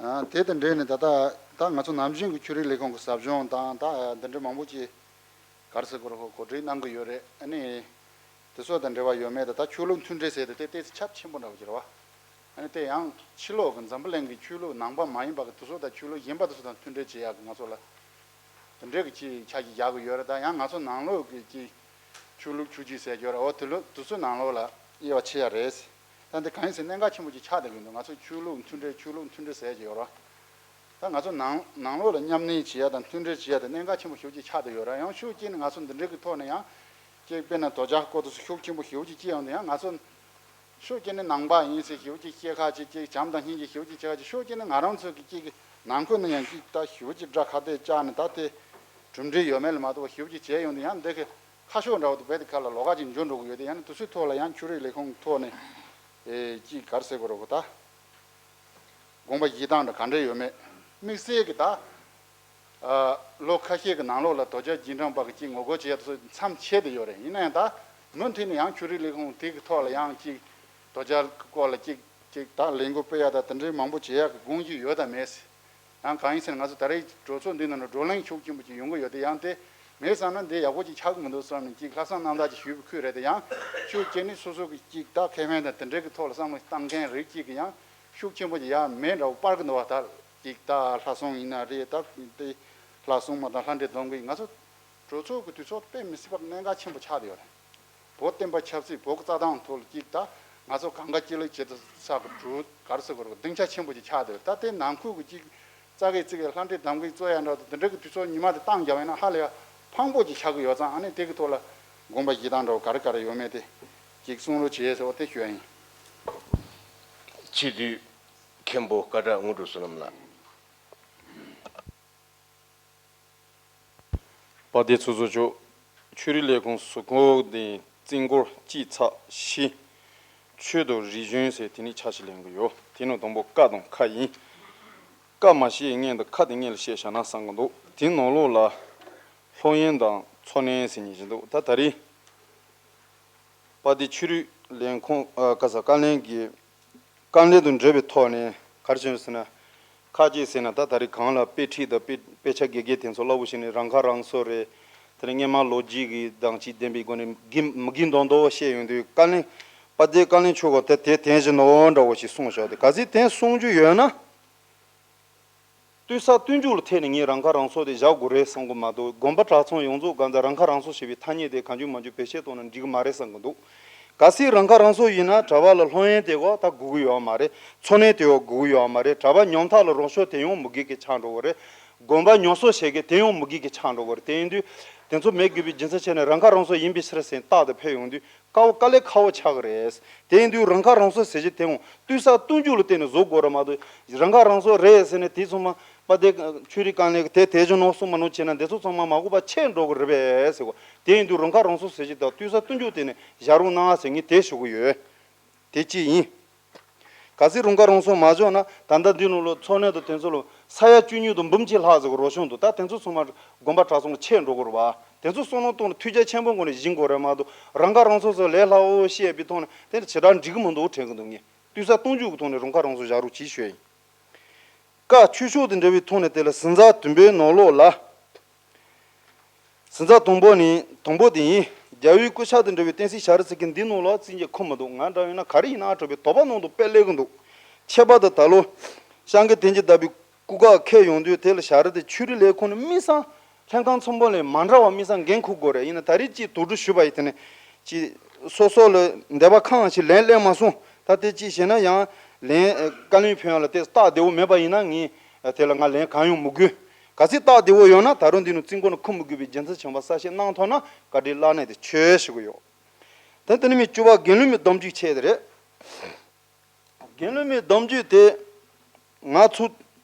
ཨ། དེ་དང་འབྲེལ་ནས་ད་ལྟ་ད་ང་ཚོ་ནམ་རྒྱུན་གྱི་ཆོས་རིག་ལས་ཁུངས་ཀྱི་ཟབ་སྦྱོང་དང་ད་འདི་འདྲ་མང་པོ་ཅིག་ག་རེ་ཟེར་དགོས་རེད། གོ་སྒྲིག་གནང་གི་ཡོད་རེད། ཨ་ནི་དེ་ཚོ་དང་འབྲེལ་བ་ཡོད་མེད་དང་ད་ཆོས་ལུགས་མཐུན་འབྲེལ་ཟེར་དེ་དེ་ཏོག་ཙམ་ཁྱབ་ཆེན་པོ་འདྲ་བོ་ཅིག་རེད་བ། ཨ་ནི་དེ་ཡང་ཕྱི་ལོགས་ཀྱི་འཛམ་བུ་གླིང་གི་ཆོས་ལུགས་ནང་པ་མ་ཡིན་པ་གི་དེ་ཚོ་དང་ཆོས་ལུགས་གཞན་པ་དེ་ཚོ་དང་མཐུན་འབྲེལ་བྱེད་ཡག་གི་ང་ཚོ་ལ། དེ་འདྲའི་གི་ཅིག་ཆ་ཞིག་རྒྱག་གི་ཡོད་རེད། ད་ཡང་ང་ཚོ་ནང་ལོགས་ཀྱི་ཅིག་ཆོས་ལུགས་ཆོས་བརྒྱུད་ཟེར་གྱི་ཡོད་རེད། འོ་དེ་ལུགས་དེ་ཚོའི་ནང་ལོགས་ལ་དབྱེ་བ་ཕྱེ་ཡ་རེད། ད་འདི་གང་ཡིན་ཟེར་གནད་འགག་ཆེན་པོ་ཅིག་ཆགས་བསྡད་ཀྱི་འདུག་ང་ཚོ་ཆོས་ལུགས་མཐུན་འབྲེལ་ཆོས་ལུགས་མཐུན་འབྲེལ་ཟེར་གྱི་ཡོད་རེད། ད་ང་ཚོ་ནང་ནང་ལོགས་ལ་མཉམ་གནས་བྱེད་ཡ་དང་མཐུན་འབྲེལ་བྱེད་ཡ་དེ་གནད་འགག་ཆེན་པོ་ཞེ་པོ་ཅིག་ཆགས་བསྡད་ཡོད་རེད། ཡང་ཤུགས་སྐྱེས་ནས་ང་ཚོ་འདི་འདྲའི་གི་ཐོག་ནས་ཡང་ཅིག་དཔེར་ན་དོལ་རྒྱལ་སྐོར་དུ་ཤུགས་ཆེན་པོ་ཞེ་པོ་ཅིག་སྐྱེས་ཡོང་དུས་ཡང་ང་ཚོ། ཤུགས་རྐྱེན་ནི་ནང་པ་ཡིན་ཟེར་ཞེ་པོ་ཅིག་སྐྱེ་ཁ་ཅིག་ཅིག་བྱམས་དང་སྙིང་རྗེ་ཞེ་པོ་ཅིག་སྐྱེ་ཁ་ཅིག་ཤུགས་རྐྱེན་ནི་ང་རང་ཚོ་གི་ཅིག་ནང་ཁུལ་ནི་ཡང་ཅིག་ད་ཞེ་པོ་ཅིག་དགྲ་ཁ་གཏད་བཅག་ནས་ད་དེ་གྲུབ་འབྲས་ཡོད་མེད་ལ་མ་ལྟོས་པ་ཞེ་པོ་ཅིག་བྱས་ཡོང་དུས་ཡང་འདི་གི་ཁ་ཕྱོགས་འདྲ་བོ་དེ་བས་དེ་ཁ་ལ་ལོགས་ཀ་ཅིག་འགྱུར་འགྲོ་གི་ཡོད་དེ། ཡང་ན་དེ་ཚོའི་ཐོག་ལ་ཡང་ཆོས་རིག་ལས་ཁུངས་ཐོག་ནས་ཨེ་ཅིག་ག་རེ་ཟེར་དགོས་རེད་གོ་ད་དགོངས་པ་བཞེས་སྟངས་འདྲ་ག་འདྲ་ཡོད་མེད་དམིགས་བསལ་གི་ད། ཨ། ལོ་ཁ་ཤས་ཀྱི་ནང་ལོགས་ལ་དོལ་རྒྱལ་རྗེས་འབྲང་པ་གི་ཅིག་ངོ་རྒོལ་བྱེད་ཡ་དེ་ཚོ་མཚམས་ཆད་དེ་ཡོད་རེད། ཡིན་ན་ཡང་ད་མུ་མཐུད་ནས་ཡང་ཆོས་རིག་ལས་ཁུངས་དེ་གི་ཐོག་ལ་ཡང་ཅིག་དོལ་རྒྱལ་གྱི་སྐོར་ལ་ཅིག་ཅིག་ད་ལས་འགུལ་སྤེལ་ཡ་ད་དེ་འདྲའི་མང་པོ་བྱེད་ཡ་གི་དགོངས་གཞི་ཡོད་དམ་མེད། ཡང་གང་ཡིན་ཟེར་ན་ང་ཚོ་ད་རེས་གྲོས་ཚོགས་འདི་ནང་ལ་བགྲོ་གླེང་ཤུགས་ཆེན་པོ་ཅིག་ཡོང་གི་ཡོད་དེ། ཡང་དེ་མེད་བསམ་ན་འདི་ཡག་པོ་ཅིག་ཆགས་ཀྱི་མི་འདུག་བསམ་ནས་ཅིག་ལྷག་བསམ་རྣམ་དག་ཅིག་ཞུས་པའི་ཁུལ་རེད་དེ། ཡང་ཤུགས་རྐྱེན་ནི་སོ་སོ་གི་ཅིག་ད་ཁེ་ཕན་དང་དེ་འདྲའི་གི་ཐོག་ལ་བསམ་བློ་བཏང་མཁན་རིགས་ཅིག་གི་ཡང་ཤུགས་ཆེན་པོ་ཅིག་ཡང་མེད་འདྲ་བོ་པར་གི་འདུག་བ། ད་ཅིག་ད་ལྷ་སྲུང་ཡིན་ན་རེད། ད་དེ་ལྷ་སྲུང་མ་དང་ལྷ་འདྲེ་སྡོམ་གི་ང་ཚོ་གྲོས་ཚོགས་ཀྱི་དུས་ཚོད་དཔེ་མི་སྲིད་པ་གནད་འགག་ཆེན་པོ་ཆགས་བསྡད་ཡོད་རེད། བོད་བསྟན་པ་ཆབ་སྲིད་བོད་ཀྱི་རྩ་དོན་ཐོག་ལ་ཅིག་ད་ང་ཚོ་གང་ག་སྤྱི་ལེ་བྱེད་ས་གི་གྲུ་ག་རེ་ཟེར་དགོས་རེད། སྡིངས་ཆ་ཆེན་པོ་ཅིག་ཆགས་བསྡད་ཡོད་རེད། ད་དེ་ནང་ཁུལ་གྱི་ཅིག་རྩ་གི་རྩི་གི་ལྷ་འདྲེ་སྡོམ་གི་རྩོད་ཡ་འདྲ་བོ་དེ་འདྲ་གི་དུས་ཚོད་ཉི་མ་དེ་བཏང་རྒྱག་པ་ཡིན་ན་ཧ་ལས་ཡ་ཕངས་པོ་ཅིག་ཆགས་ཀྱི་ཡོད་ཙང་། ཨ་ནི་དེ་གི་ཐོག་ལ་དགོངས་པ་བཞེས་སྟངས་འདྲ་བོ་ག་རེ་ག་རེ་ཡོད་མེད་དེ་ཅིག་གསུང་རོགས་བྱེད་ཟེར་བ་དེ་ཞུ་ཡ་ཡིན། སྤྱི་འཐུས་མཁན་པོ་སྐད་གྲགས་དངོས་གྲུབ་བསོད་ནམས་ལགས། དཔལ་ལྡན་ཚོགས་གཙོ་མཆོག་ཆོས་རིག་ལས་ཁུངས་ཟུར་བཀོད་དེ་རྩིས་འགོ་གཅིག་ཚེག་བཞི། ཆོས་དང་རིག་གཞུང་ཟེར་དེ་ནས་ཆ་ཞིག་ལེན་གི་ཡོད། དེ་ནང་དང་པོ་ཀ་དང་ཁ་ཡིན། ཀ་མ་བཤད་སྔོན་དུ་ཁ་དེ་སྔོན་ལ་བཤད་བཞག་ན་བསམ་གི་འདུག་དེའི་ནང་ལོགས་ལ་སློབ་ཡོན་དང་འཚོ་གནས་ཟེར་མཁན་ཞིག་འདུག་ད་ད་རེས་དཔལ་ལྡན་ཆོས་རིག་ལས་ཁུངས་ཨ་ག་ས་བཀའ་བློན་གྱི་བཀའ་བློན་དུ་འབྲེལ་བའི་ཐོག་ནས་ག་རེ་བྱུང་ཟེར་ན། ཁ་ཅིག་ཟེར་ན་ད་ད་རེས་གང་ལ་དཔེ་ཁྲིད་དང་དཔེ་དཔེ་ཆ་དགེ་རྒན་དེ་ཚོ་སླ་པོ་ཞིག་ནས་རང་ཁ་རང་གསོ་རེད། དེ་ནས་སྔོན་མ་ལོ་རྒྱུས་ཀྱི་དང་ཅིག་ལྡན་པའི་སྒོ་ནས་མི་དགེ་མི་དགེ་མདོག་མདོག་བཤད་ཡོང་དུས་བཀའ་བློན་དཔལ་ལྡན་བཀའ་བློན་མཆོག་གིས་དེ་དེ་དྲན་བཞིན་ནོ་འདྲ་བོ་ཞིག་གསུངས་བཞག་དེ་གལ་སྲིད་དེ་གསུང་རྒྱུ་ཡོད་ན། བསྟུན་ས་བསྟུན་འཇུག་ལ་ཐད་ནས་ངས་རང་ཁ་རང་གསོ་དེ་བཞག་དགོས་རེད་བསམ་གི་མ་གཏོགས། དགོན་པ་གྲྭ་ཚང་ཡོངས་རྫོགས་གང་ལྟར་རང་ཁ་རང་གསོ་ཞེས་པའི་ཐ་སྙད་དེ་གང་བྱུང་མང་བྱུང་བེད་སྤྱོད་གཏོང་ན་འགྲིག་གི་མ་རེད་བསམ་གི་འདུག་གལ་སྲིད་རང་ཁ་རང་གསོ་ཡིན་ན་གྲྭ་པ་ལ་སློབ་ཡོན་དེ་གོ་ད་དགོས་ཀྱི་ཡོད་མ་རེད། འཚོ་གནས་དེ་གོ་དགོས་ཀྱི་ཡོད་མ་རེད། གྲྭ་པ་ཉམ་ཐག་ལ་རོགས་སྐྱོར་དེ་ཡང་མི་དགོས་ཀྱི་ཆགས་འགྲོ་གི་རེད། དགོན་པ་ཉམས་གསོ་བྱེད་མཁན་དེ་ཡང་མི་དགོས་ཀྱི་ཆགས་འགྲོ་གི་རེད། དེ་ཡིན་དུས་དེ་ཚོ་མེད་དགོས་པའི་རྒྱུ་མཚན་བྱས་ནས་རང་ཁ་རང་གསོ་ཡིན་པའི་ཕྱིར་ཟེར་རྟག་ཏུ་ཕེབས་ཡོང་དུས། དཀའ་བ་དཀའ་ལས་ཁག་པོ་ཆགས་ཀྱི་རེད། དེ་ཡིན་དུས་རང་ཁ་རང་གསོ་ཟེར་གྱི་དེ་ཡང་བསྟུན་ས་བསྟུན་འཇུག་ལ་བརྟེན་ནས་བཟོ་དགོས་རེད་མ་གཏོགས། རང་ཁ་རང་གསོ་རེད་ཟེར་ནས་དེ་ཚང་མ་ པ་དེ་ཆོས་རིག་དཀའ་ལས་དེ་དེ་བཞིན་ནོ་གསུངས་མ་ནོ་བྱས་ན་འདི་ཚོ་ཚང་མ་མ་གོ་བ་ཆད་འགྲོ་གི་རེད་པས་ཟེར་གོ། དེ་ཡིན་དུས་རང་ཁ་རང་གསོ་ཟེར་གྱི་དང་ལྟོས་ས་སྟོན་རྒྱུ་དེ་ནས་བཞག་རོགས་གནང་ཟེར་ངས་དེ་ཞུ་གི་ཡོད། དེ་གཅིག་ཡིན། གལ་སྲིད་རང་ཁ་རང་གསོ་མ་བྱུང་ན་ད་ལྟ་འདི་ནང་ལོ་འཚོ་གནས་དང་དེ་ཚོ་ལོ་ས་ཡ་བཅུ་གཉིས་དང་འབུམ་གཅིག་ལྷག་ཟེར་གི་རོ་གཤོང་དུ་ད་དེ་ཚོ་ཚང་མ་དགོན་པ་གྲྭ་ཚང་ཆད་འགྲོ་གི་རེད་བ། དེ་ཚོ་བསམ་བློ་གཏོང་ནས་ཐུགས་རྒྱ་ཆེན་པོ་སྒོ་ནས་བཞེངས་དགོས་རེད་མ་གཏོགས་རང་ཁ་རང་གསོ་ཚོ་ལས་སླ་བོ་བཤད་པའི་ཐོག་ནས་དེ་འདྲ་བྱེ་བྲག་འགྲིག་གི་མི་འདུག་དྲན་གི་འདུག་ངས་ལྟོས་ས་སྟོན་རྒྱུ་གི་ཐོག་ནས་རང་ཁ་རང་གསོ་བཞག་རོགས་གྱིས་ཞུས་ཡིན། བཀའ་ཆོས་ཕྱོགས་དང་འབྲེལ་བའི་ཐོག་ནས་དེ་ལ་ཟིན་ཚར་བདུན་པའི་ནང་ལོགས་ལ། ཟིན་ཚར་དང་པོ་ནི་དང་པོ་དེ་ཡིན། རྒྱལ་བའི་སྐུ་ཕྱག་དང་འབྲེལ་བའི་བསྟན་སྲིད་བྱ་རི་ཚིག་གི་འདི་ནང་ལོགས་བརྩི་འཇོག་ཁོམ་མི་འདུག་ང་འདྲ་ཡིན་ན་ག་རེ་ཡིན་ན་གྲུབ་པའི་དོགས་པ་ནང་དུ་དཔེ་སླེབས་ཀྱི་འདུག་ཁྱད་པར་དུ་ད་ལོ་ཤང་གི་དེང་གི་ཟླ་བའི་སྐུ་ཁག་འཁེལ་ཡོང་དུས་དེ་ལ་བྱ་རི་དེ་ཆོས་རིག་ལས་ཁུངས་ནས་དམིགས་བསལ་ལྷན་ཁང་ཚང་པོ་ལས་མ་འདྲ་བ་དམིགས་བསལ་འགན་འཁུར་དགོས་རེད། ཡིན་ན་ད་རེས་ཅིག་དོགས་འདྲི་ཞུས་པ་ཡིན་དེ་ནས་ཅིག་སོ་སོ་ལ་འདས་པ་ཁག་ཅིག་ལན་སླེབས་མ་སོང་། ད་དེ་ཅིག་བྱས་ན་ཡང་ལན་བཀའ་བློན་ཕེབས་ཡག་ལ་དེ་སྟབས་བདེ་བོ་མེད་པ་ཡིན་ན་ངས་དེ་ལ་ང་ལན་གང་ཡང་མི་དགོས། གལ་སྲིད་སྟབས་བདེ་བོ་ཡོད་ན་ད་རུང་འདི་ནས་བཙུན་དགོན་ནས་ཁུར་མི་དགོས་པའི་རྒྱུ་མཚན་བྱུང་བ་གསལ་བཤད་གནང་ཐུབ་ན་བཀའ་དྲིན་བླ་ན་མེད་དུ་ཆེ་ཞུ་གི་ཡོད། དེ་དེ་ནས་མི་བཅུ་པ་དགེ་འདུན་པའི་སྡོམ་རྒྱུན་ཆེད་དེ་རེད། དགེ་འདུན་པའི་སྡོམ་རྒྱུན་དེ་ང་ཚོ་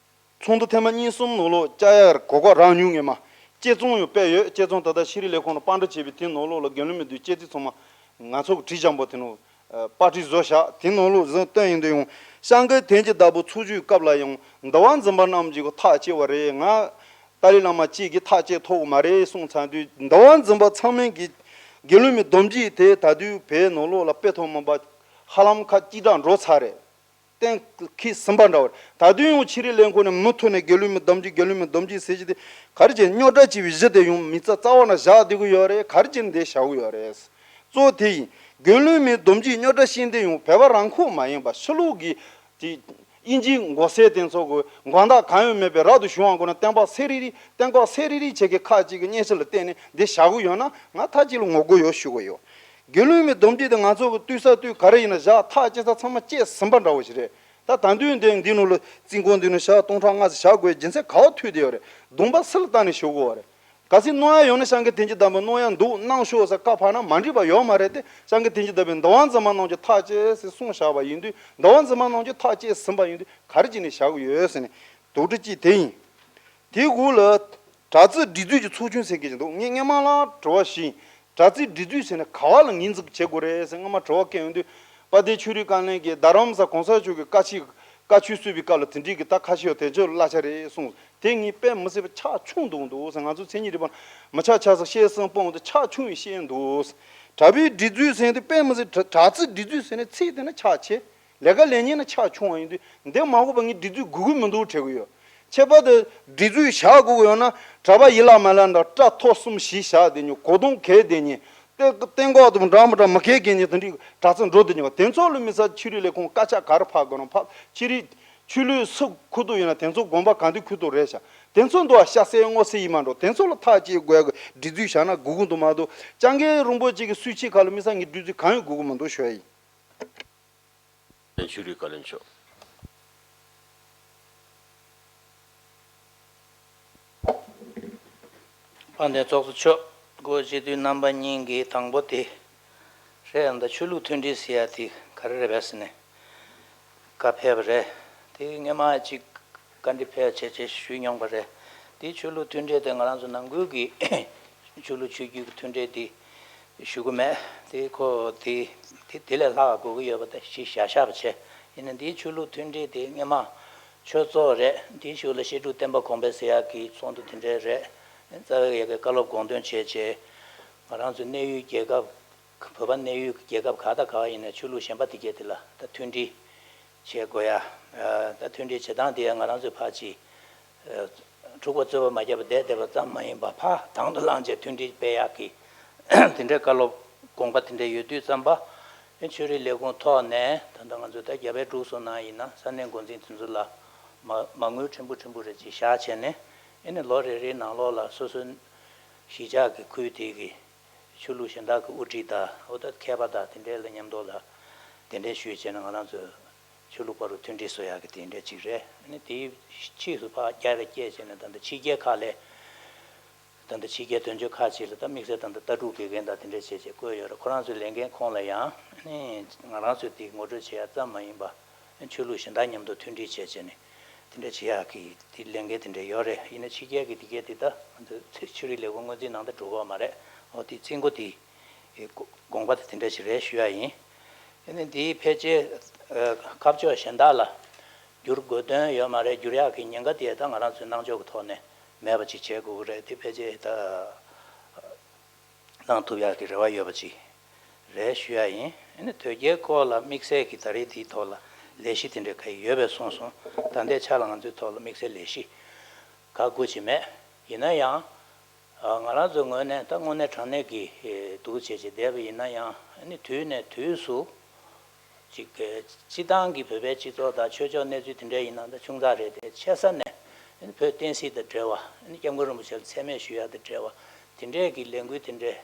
ཚོགས་འདུ་ཐེངས་མ་གཉིས་གསུམ་ནང་ལོགས་བཅར་ཡག་གོ་སྐབས་རག་མྱོང་ངེས་མ། དཔྱད་རྩོམ་ཡང་སྤེལ་ཡོད། དཔྱད་རྩོམ་ད་ལྟ་ཤེས་རིག་ལས་ཁུངས་ནས་པར་འབྲི་བྱས་པའི་དེ་ནང་ལོགས་ལ་དགེ་འདུན་པའི་སྡོམ་རྒྱུན་དཔྱད་རྩིས་ཚང་མ་ང་ཚོ་གི་བྲིས་བཞག་པ་དེ་ནང་པར་སྐྲུན་བཟོ་བཞག་དེ་ནང་ལོགས་ཟིན་བཏོན་ཡིན་དུས་ཡང་ཤང་གི་དེང་གི་ཟླ་བོ་ཚོགས་ཆུའི་སྐབས་ལ་ཡང་འདུལ་བ་འཛིན་པ་རྣམས་ཀྱིས་ཐག་བཅད་པ་རེད། ང་ཏཱ་ལའི་བླ་མ་གཅིག་གིས་ཐག་བཅད་ཐུབ་ཀྱི་མ་རེད་གསུངས་ཚར་དུས་འདུལ་བ་འཛིན་པ་ཚང་མས་ཀྱི་དགེ་འདུན་པའི་སྡོམ་རྒྱུན་དེ་ད་དུང་བོད་ནང་ལོགས་ལ་སྤེལ་ཐུབ་མིན་པ་ཧ་ལམ་ཁ་ཅིག་འདྲ་འགྲོ་ཚར་རེད། གཏན་འཁེལ་ཟིན་པ་འདྲ་བ་རེད། ད་དུང་ཡང་ཆོས་རིག་ལས་ཁུངས་ནས་མུ་མཐུད་ནས་དགེ་འདུན་པའི་སྡོམ་རྒྱུན་དགེ་འདུན་པའི་སྡོམ་རྒྱུན་ཟེར་གྱི་དེ་ག་རེ་བྱས་རྙོག་དྲ་བྱས་པའི་གཞི་དེ་ཡང་མི་རྩ་རྩ་བ་ནས་བཞག་བསྡད་ཀྱི་ཡོད་རེད། ག་རེ་བྱས་ནས་འདི་བཞག་གི་ཡོད་རེད། གཙོ་བོ་དེ་ཡིན། དགེ་འདུན་པའི་སྡོམ་རྒྱུན་རྙོག་དྲ་བཤད་འདི་ཡང་བོད་པ་རང་ཁུལ་མ་ཡིན་པ་ཕྱི་ལོགས་ཀྱི་དེ་དབྱིན་ཇིའི་མགོ་སེར་དེ་ཚོ་གི་མགོ་འདག་གང་ཡང་མེད་པའི་རབ་ཏུ་བྱུང་བ་ཁོ་ན་སྟོན་ཁ་སེ་རི་རི་སྟོན་ཁ་སེ་རི་རི་བྱེད་མཁན་ཁག་ཅིག་གི་སྙན་ཞུ་ལ་བརྟེན་ནས་འདི་བཞག་གི་ཡོད་ན་ང་མཐའ་གཅིག་ལ་ངོ་རྒོལ་ཡོད་ཞུ་གི་ཡོད། དགེ་འདུན་པའི་སྡོམ་རྒྱུན་དེ་ང་ཚོ་གི་ལྟོས་ས་ལྟོས་ག་རེ་ཡིན་ན་བཞག་ཐག་བཅད་ས་ཚང་མ་བཅད་ཟིན་པ་འདྲ་བོ་ཞིག་རེད། ད་ད་དུང་འདི་འདི་ནང་ལ་བཙུན་དགོན་འདི་ནང་ཞག་སྟོང་ཕྲག་ལྔ་ཙམ་བཞག་དགོས་རྒྱུ་མཚན་ག་བ་ཐུག་བསྡད་ཡོད་རེད། སྡོམ་པ་སུ་ལ་བཏང་ནས་ཞུ་དགོས་བ་རེད། གལ་སྲིད་གནང་ཡ་ཡོད་ན་ཤང་གི་དེང་གི་ཟླ་བོ་གནང་ཡ་འདུག་གནང་ཤོག་ཟེར་བཀའ་ཕབ་ན་མ་འགྲིག་པ་ཡོད་མ་རེད་དེ། ཤང་གི་དེང་གི་ཟླ་བའི་འདུལ་བ་འཛིན་པ་རྣམས་ཀྱིས་ཐག་བཅད་ཟེར་གསུངས་བཞག་པ་ཡིན་དུས་འདུལ་བ་འཛིན་པ་རྣམས་ཀྱིས་ཐག་བཅད་ཟིན་པ་ཡིན་དུས་ག་རེ་བྱས་ནས་བཞག་གི་ཡོད་ཟེར་ནས་དོགས་འདྲི་གཅིག་དེ་ཡིན། དེའི་འོག་ལ་དྲག་རྩལ་སྒྲིག་འཛུགས་ཀྱི་ཚོགས་ཆུང་ཟེར་མཁན་ཅིག་འདུག་ངས་སྔོན་མ་ལ་དྲི་བ་ཞུས། དྲག་རྩལ་སྒྲིག་འཛུགས་ཟེར་ནས་ག་བ་ལ་ངོས་འཛིན་བྱེད་དགོས་རེད་ཟེར་སྔོན་མ་དྲི་བ་བཀོད་ཡོང་དུས། དཔལ་ལྡན་ཆོས་རིག་བཀའ་བློན་གྱིས་རྡ་རམ་ས་གོང་ས་མཆོག་གི་བཀའ་ཆོས་བཀའ་ཆོས་གསུངས་པའི་སྐབས་ལ་དེ་འདྲའི་གི་ད་ཁ་ཤས་ཡོད་དེ་ཚོ་གླ་ཆ་རེད་གསུངས། དེ་ངས་དཔེ་མི་སྲིད་པ་ཆག་ཆུང་འདུག་འདུག་ཟེར། ང་ཚོ་མཚན་ཉིད་རིག་པ་མི་ཆག་ཆག་ས་བཤད་སྲིང་སྤོང་དུ་ཆག་ཆུང་ཡི་བཤད་འདུག་དྲག་པོའི་སྒྲིག་འཛུགས་ཟེར་དུས་དཔེ་མི་སྲིད་དྲག་རྩལ་སྒྲིག་འཛུགས་ཟེར་ནས་ཚིག་དེ་ན་ཆག་ཆེ། ལས་ཀ་ལས་ཉིན་ན་ཆག་ཆུང་བ་ཡིན་དུས་འདི་མ་འོངས་པ་ངས་སྒྲིག་འཛུགས་དགོས་ཀྱི་མི་འདུག་དྲན་གྱི་ཡོད། ཁྱད་པར་དུ་སྒྲིག་འཛུགས་བཞག་དགོས་ཀྱི་ཡོད་ན་གྲྭ་པ་ཡི་ལ་མ་ལ་འདྲ་སྐྲ་ཐོག་གསུམ་བཞི་བཞག་བསྡད་མཁན་གོས་ཐུང་གྱོན་བསྡད་མཁན་ཏེ་སྟེང་གོག་དང་འདྲ་མི་འདྲ་མི་གྱོན་མཁན་ནི་དེ་འདྲའི་གྲྭ་ཚང་འགྲོ་བསྡད་མཁན་དེ་ཚོ་ལ་དམིགས་བསལ་ཆོས་རིག་ལས་ཁུངས་བཀའ་ཤག་ག་རེ་ཕར་དགོས་ན་ཕར། ཆོས་རིག་ཆོས་ལུགས་སུ་ཁུ་ཐུག་ཡིན་ན་དེ་ཚོ་དགོན་པ་ག་འདི་ཁུ་ཐུག་རེད་ཤག་དེ་ཚོ་འདུག་ཤ་སེ་སྔོ་སེ་ཡིན་མ་འགྲོ། དེ་ཚོ་ལ་ཐག་གཅོད་དགོས་ཀྱི་སྒྲིག་འཛུགས་བཞག་ན་དགོས་ཀྱི་འདུག་མ་གཏོགས་སྐྱབས་མགོན་རིན་པོ་ཆེ་གི་གསུང་ཆོས་ཁག་ལ་དམིགས་བསལ་ངས་སྒྲིག་འཛུགས་གང་ཡང་དགོས་ཀྱི་མི་འདུག་ཞུ་ཡ་ཡིན། ཆོས་རིག་བཀའ་བློན་མཆོག་དཔལ་ལྡན་ཚོགས་གཙོ་མཆོག་སྐུ་ངོ་སྤྱི་འཐུས་རྣམ་པ་གཉིས་ཀྱིས་དང་པོ་དེ་རེད། ཨ་ད་ཆོས་ལུགས་མཐུན་སྒྲིལ་ཟེར་ཡ་དེ་ག་རེ་རེད་པས་ཟེར་ནས་བཀའ་ཕེབས་པ་རེད། དེ་སྔོན་མ་ཅིག་བཀའ་འདྲི་ཕེབས་བྱས་བྱས་ཞུས་མྱོང་པ་རེད། དེ་ཆོས་ལུགས་མཐུན་སྒྲིལ་དེ་ང་རང་ཚོ་ནང་ཁུལ་གྱི་ཆོས་ལུགས་ཆོས་བརྒྱུད་ཀྱི་མཐུན་སྒྲིལ་དེ་ཞུ་གི་མེད། དེ་ཁོ་དེ་དེ་དེ་ལས་ལྷག་དགོས་ཀྱི་ཡོད་པ་དེ་ཞིག་བཞག་བཞག་པ་བྱས། ཡིན་ན་འདིའི་ཆོས་ལུགས་མཐུན་སྒྲིལ་དེ་སྔོན་མ་ཆོས་ཚོགས་རེད། དེའི་གཞུག་ལ་བཤད་སྒྲུབ་བསྟན་པ་གོང་འཕེལ་ཟེར་ཡག་གི་ཚོགས་འདུ་དེ་འདྲས་རེད། རྩ་བའི་ཡ་གི་བཀའ་སློབ་དགོངས་དོན་བྱས་བྱས། ང་རང་ཚོའི་གནས་ཡུལ་རྒྱལ་ཁབ་བོད་པ་གནས་ཡུལ་རྒྱལ་ཁབ་ག་དང་ག་ཡིན་ན་ཆོས་ལུགས་གཞན་པ་དེ་གས་དེ་ལ་ད་མཐུན་སྒྲིལ་བྱེད་དགོས་ཡ། ད་མཐུན་སྒྲིལ་བྱེད་སྟངས་དེ་ཡང་ང་རང་ཚོའི་ཕར་ཅིག་འཁྲུག་པ་རྩོད་པ་མ་བརྒྱབ་པ་བསྡད་བསྡད་པ་ཙམ་མ་ཡིན་པ་ཕར་དང་དུ་བླངས་བྱས་མཐུན་སྒྲིལ་སྤེལ་ཡག་གི་དེ་འདྲའི་བཀའ་སློབ་དགོངས་པ་དེ་འདྲ་ཡོད་དུས་ཙམ་པ། ཨེ་ཆོས་རིག་ལས་ཁུངས་ཐོག་ནས་ད་ལྟ་ང་ཚོ་ད་རྒྱ་བལ་འབྲུག་གསུམ་ནང་ཡིན་ན་ས་གནས་འགོ་འཛིན་དེ་ཚོ་ལ་མ་མ་དངུལ་ཕྲན་བུ་ཕྲན་བུ་རེ་ཅིག་བཞག་བྱས་ནས་ཨེ་ནི་ལོ་རེ་རེའི་ནང་ལོགས་ལ་སོ་སོའི་གཞིས་ཆགས་ཀྱི་ཁུལ་དེ་གི་ཆོས་ལུགས་གཞན་དག་གི་དབུ་ཁྲིད་དང་འོ་ད་མཁས་པ་དང་དེ་འདྲའི་ལ་མཉམ་དུ་ལ་གདན་འདྲེན་ཞུས་བྱས་ནས་ང་རང་ཚོས་ཆོས་ལུགས་བར་དུ་མཐུན་སྒྲིལ་བཟོ་ཡག་གི་དེ་འདྲ་ཅིག་རེད། ཨ་ནི་དེའི་ཕྱིས་སུ་ཕར་རྒྱ་རེ་སྐྱེས་བྱས་ནས་ད་ལྟ་ཕྱི་རྒྱལ་ཁག་ལ་ད་ལྟ་ཕྱི་རྒྱལ་དོན་གཅོད་ཁག་ཅིག་ལ་ད་དམིགས་བསལ་ད་ལྟ་ལྟ་གྲུབ་དགེ་རྒན་དང་དེ་འདྲ་བྱས་བྱས་བསྐོས་ཡོད་རེད། ཁོ་རང་ཚོའི་ལས་འགན་ཁོངས་ལ་ཡང་ཨ་ནི་ང་རང་ཚོས་དེ་ངོ་སྤྲོད་བྱེད་ཡག་ཙམ་མ་ཡིན་པ་ཆོས་ལུགས་གཞན་དག་མཉམ་དུ་མཐུན་སྒྲིལ་བྱས་བྱས་ནས་ འདྲ་བྱེད་ཡག་གི་དེ་ལས་འགན་དེ་འདྲ་ཡོད་རེད། ཡིན་ན་ཕྱི་རྒྱལ་གྱི་དེ་གས་དེ་ད་ང་ཚོ་ཆོས་རིག་ལས་ཁུངས་སྔོན་རྩིས་ནང་ད་འགྲོ་གི་ཡོད་མ་རེད། འོ་དེ་རྩིས་འགོ་དེ་དགོངས་པ་དེ་དེ་འདྲ་ཞིག་རེད་ཞུ་ཡ་ཡིན། ཡིན་ན་འདིའི་ཕལ་ཆེར་ཁ་ཕྱོགས་གཞན་དག་ལ་བསྒྱུར་དགོས་དོན་ཡོད་མ་རེད། བསྒྱུར་ཡག་གི་ཉེན་ཁ་དེ་ད་ང་རང་ཚོའི་གནང་ཕྱོགས་ཀྱི་ཐོག་ནས་མེད་པ་ཅིག་བྱེད་དགོས་ཀྱི་རེད། དེ་ཕལ་ཆེར་ད། གནང་ཐུབ་ཡག་གི་རེ་བ་ཡོད་པ་ཅིག་རེད་ཞུ་ཡ་ཡིན། ཨ་ནི་དོལ་རྒྱལ་སྐོར་ལ་དམིགས་བསལ་གྱི་ད་རེས་འདིའི་ཐོག་ལ་ལས་གཞི་དེ་འདྲ་ག་ཡོད་པས་གསུངས་སོང་། ད་ལྟའི་ཆ་ལ་ང་ཚོའི་ཐོག་ལ་དམིགས་བསལ་ལས་གཞི་ག་དགོས་ཀྱི་མེད། ཡིན་ན་ཡང་ང་རང་ཚོའི་ངོས་ནས་ད་དངོས་གནས་དྲང་གནས་ཀྱི་འདུག་བྱས་བྱས་བསྡད་པ་ཡིན་ན་ཡང་ཨ་ནི་དུས་ནས་དུས་སུ། ཅིག་སྤྱི་བཏང་གི་བོད་པའི་སྤྱི་ཚོགས་དང་ཆོས་ཕྱོགས་གནས་ཚུལ་དེ་འདྲ་ཡིན་ན་ད་ཆུང་ཙག་རེད་དེ། ཆེ་ས་ནས་བོད་བསྟན་སྲིད་དང་འབྲེལ་བ། སྐྱབས་མགོན་རིན་པོ་ཆེ་ལ་མཚན་སྨད་ཞུ་ཡ་དང་འབྲེལ་བ་དེ་འདྲས་ཀྱི་ལས་འགུལ་དེ་འདྲས་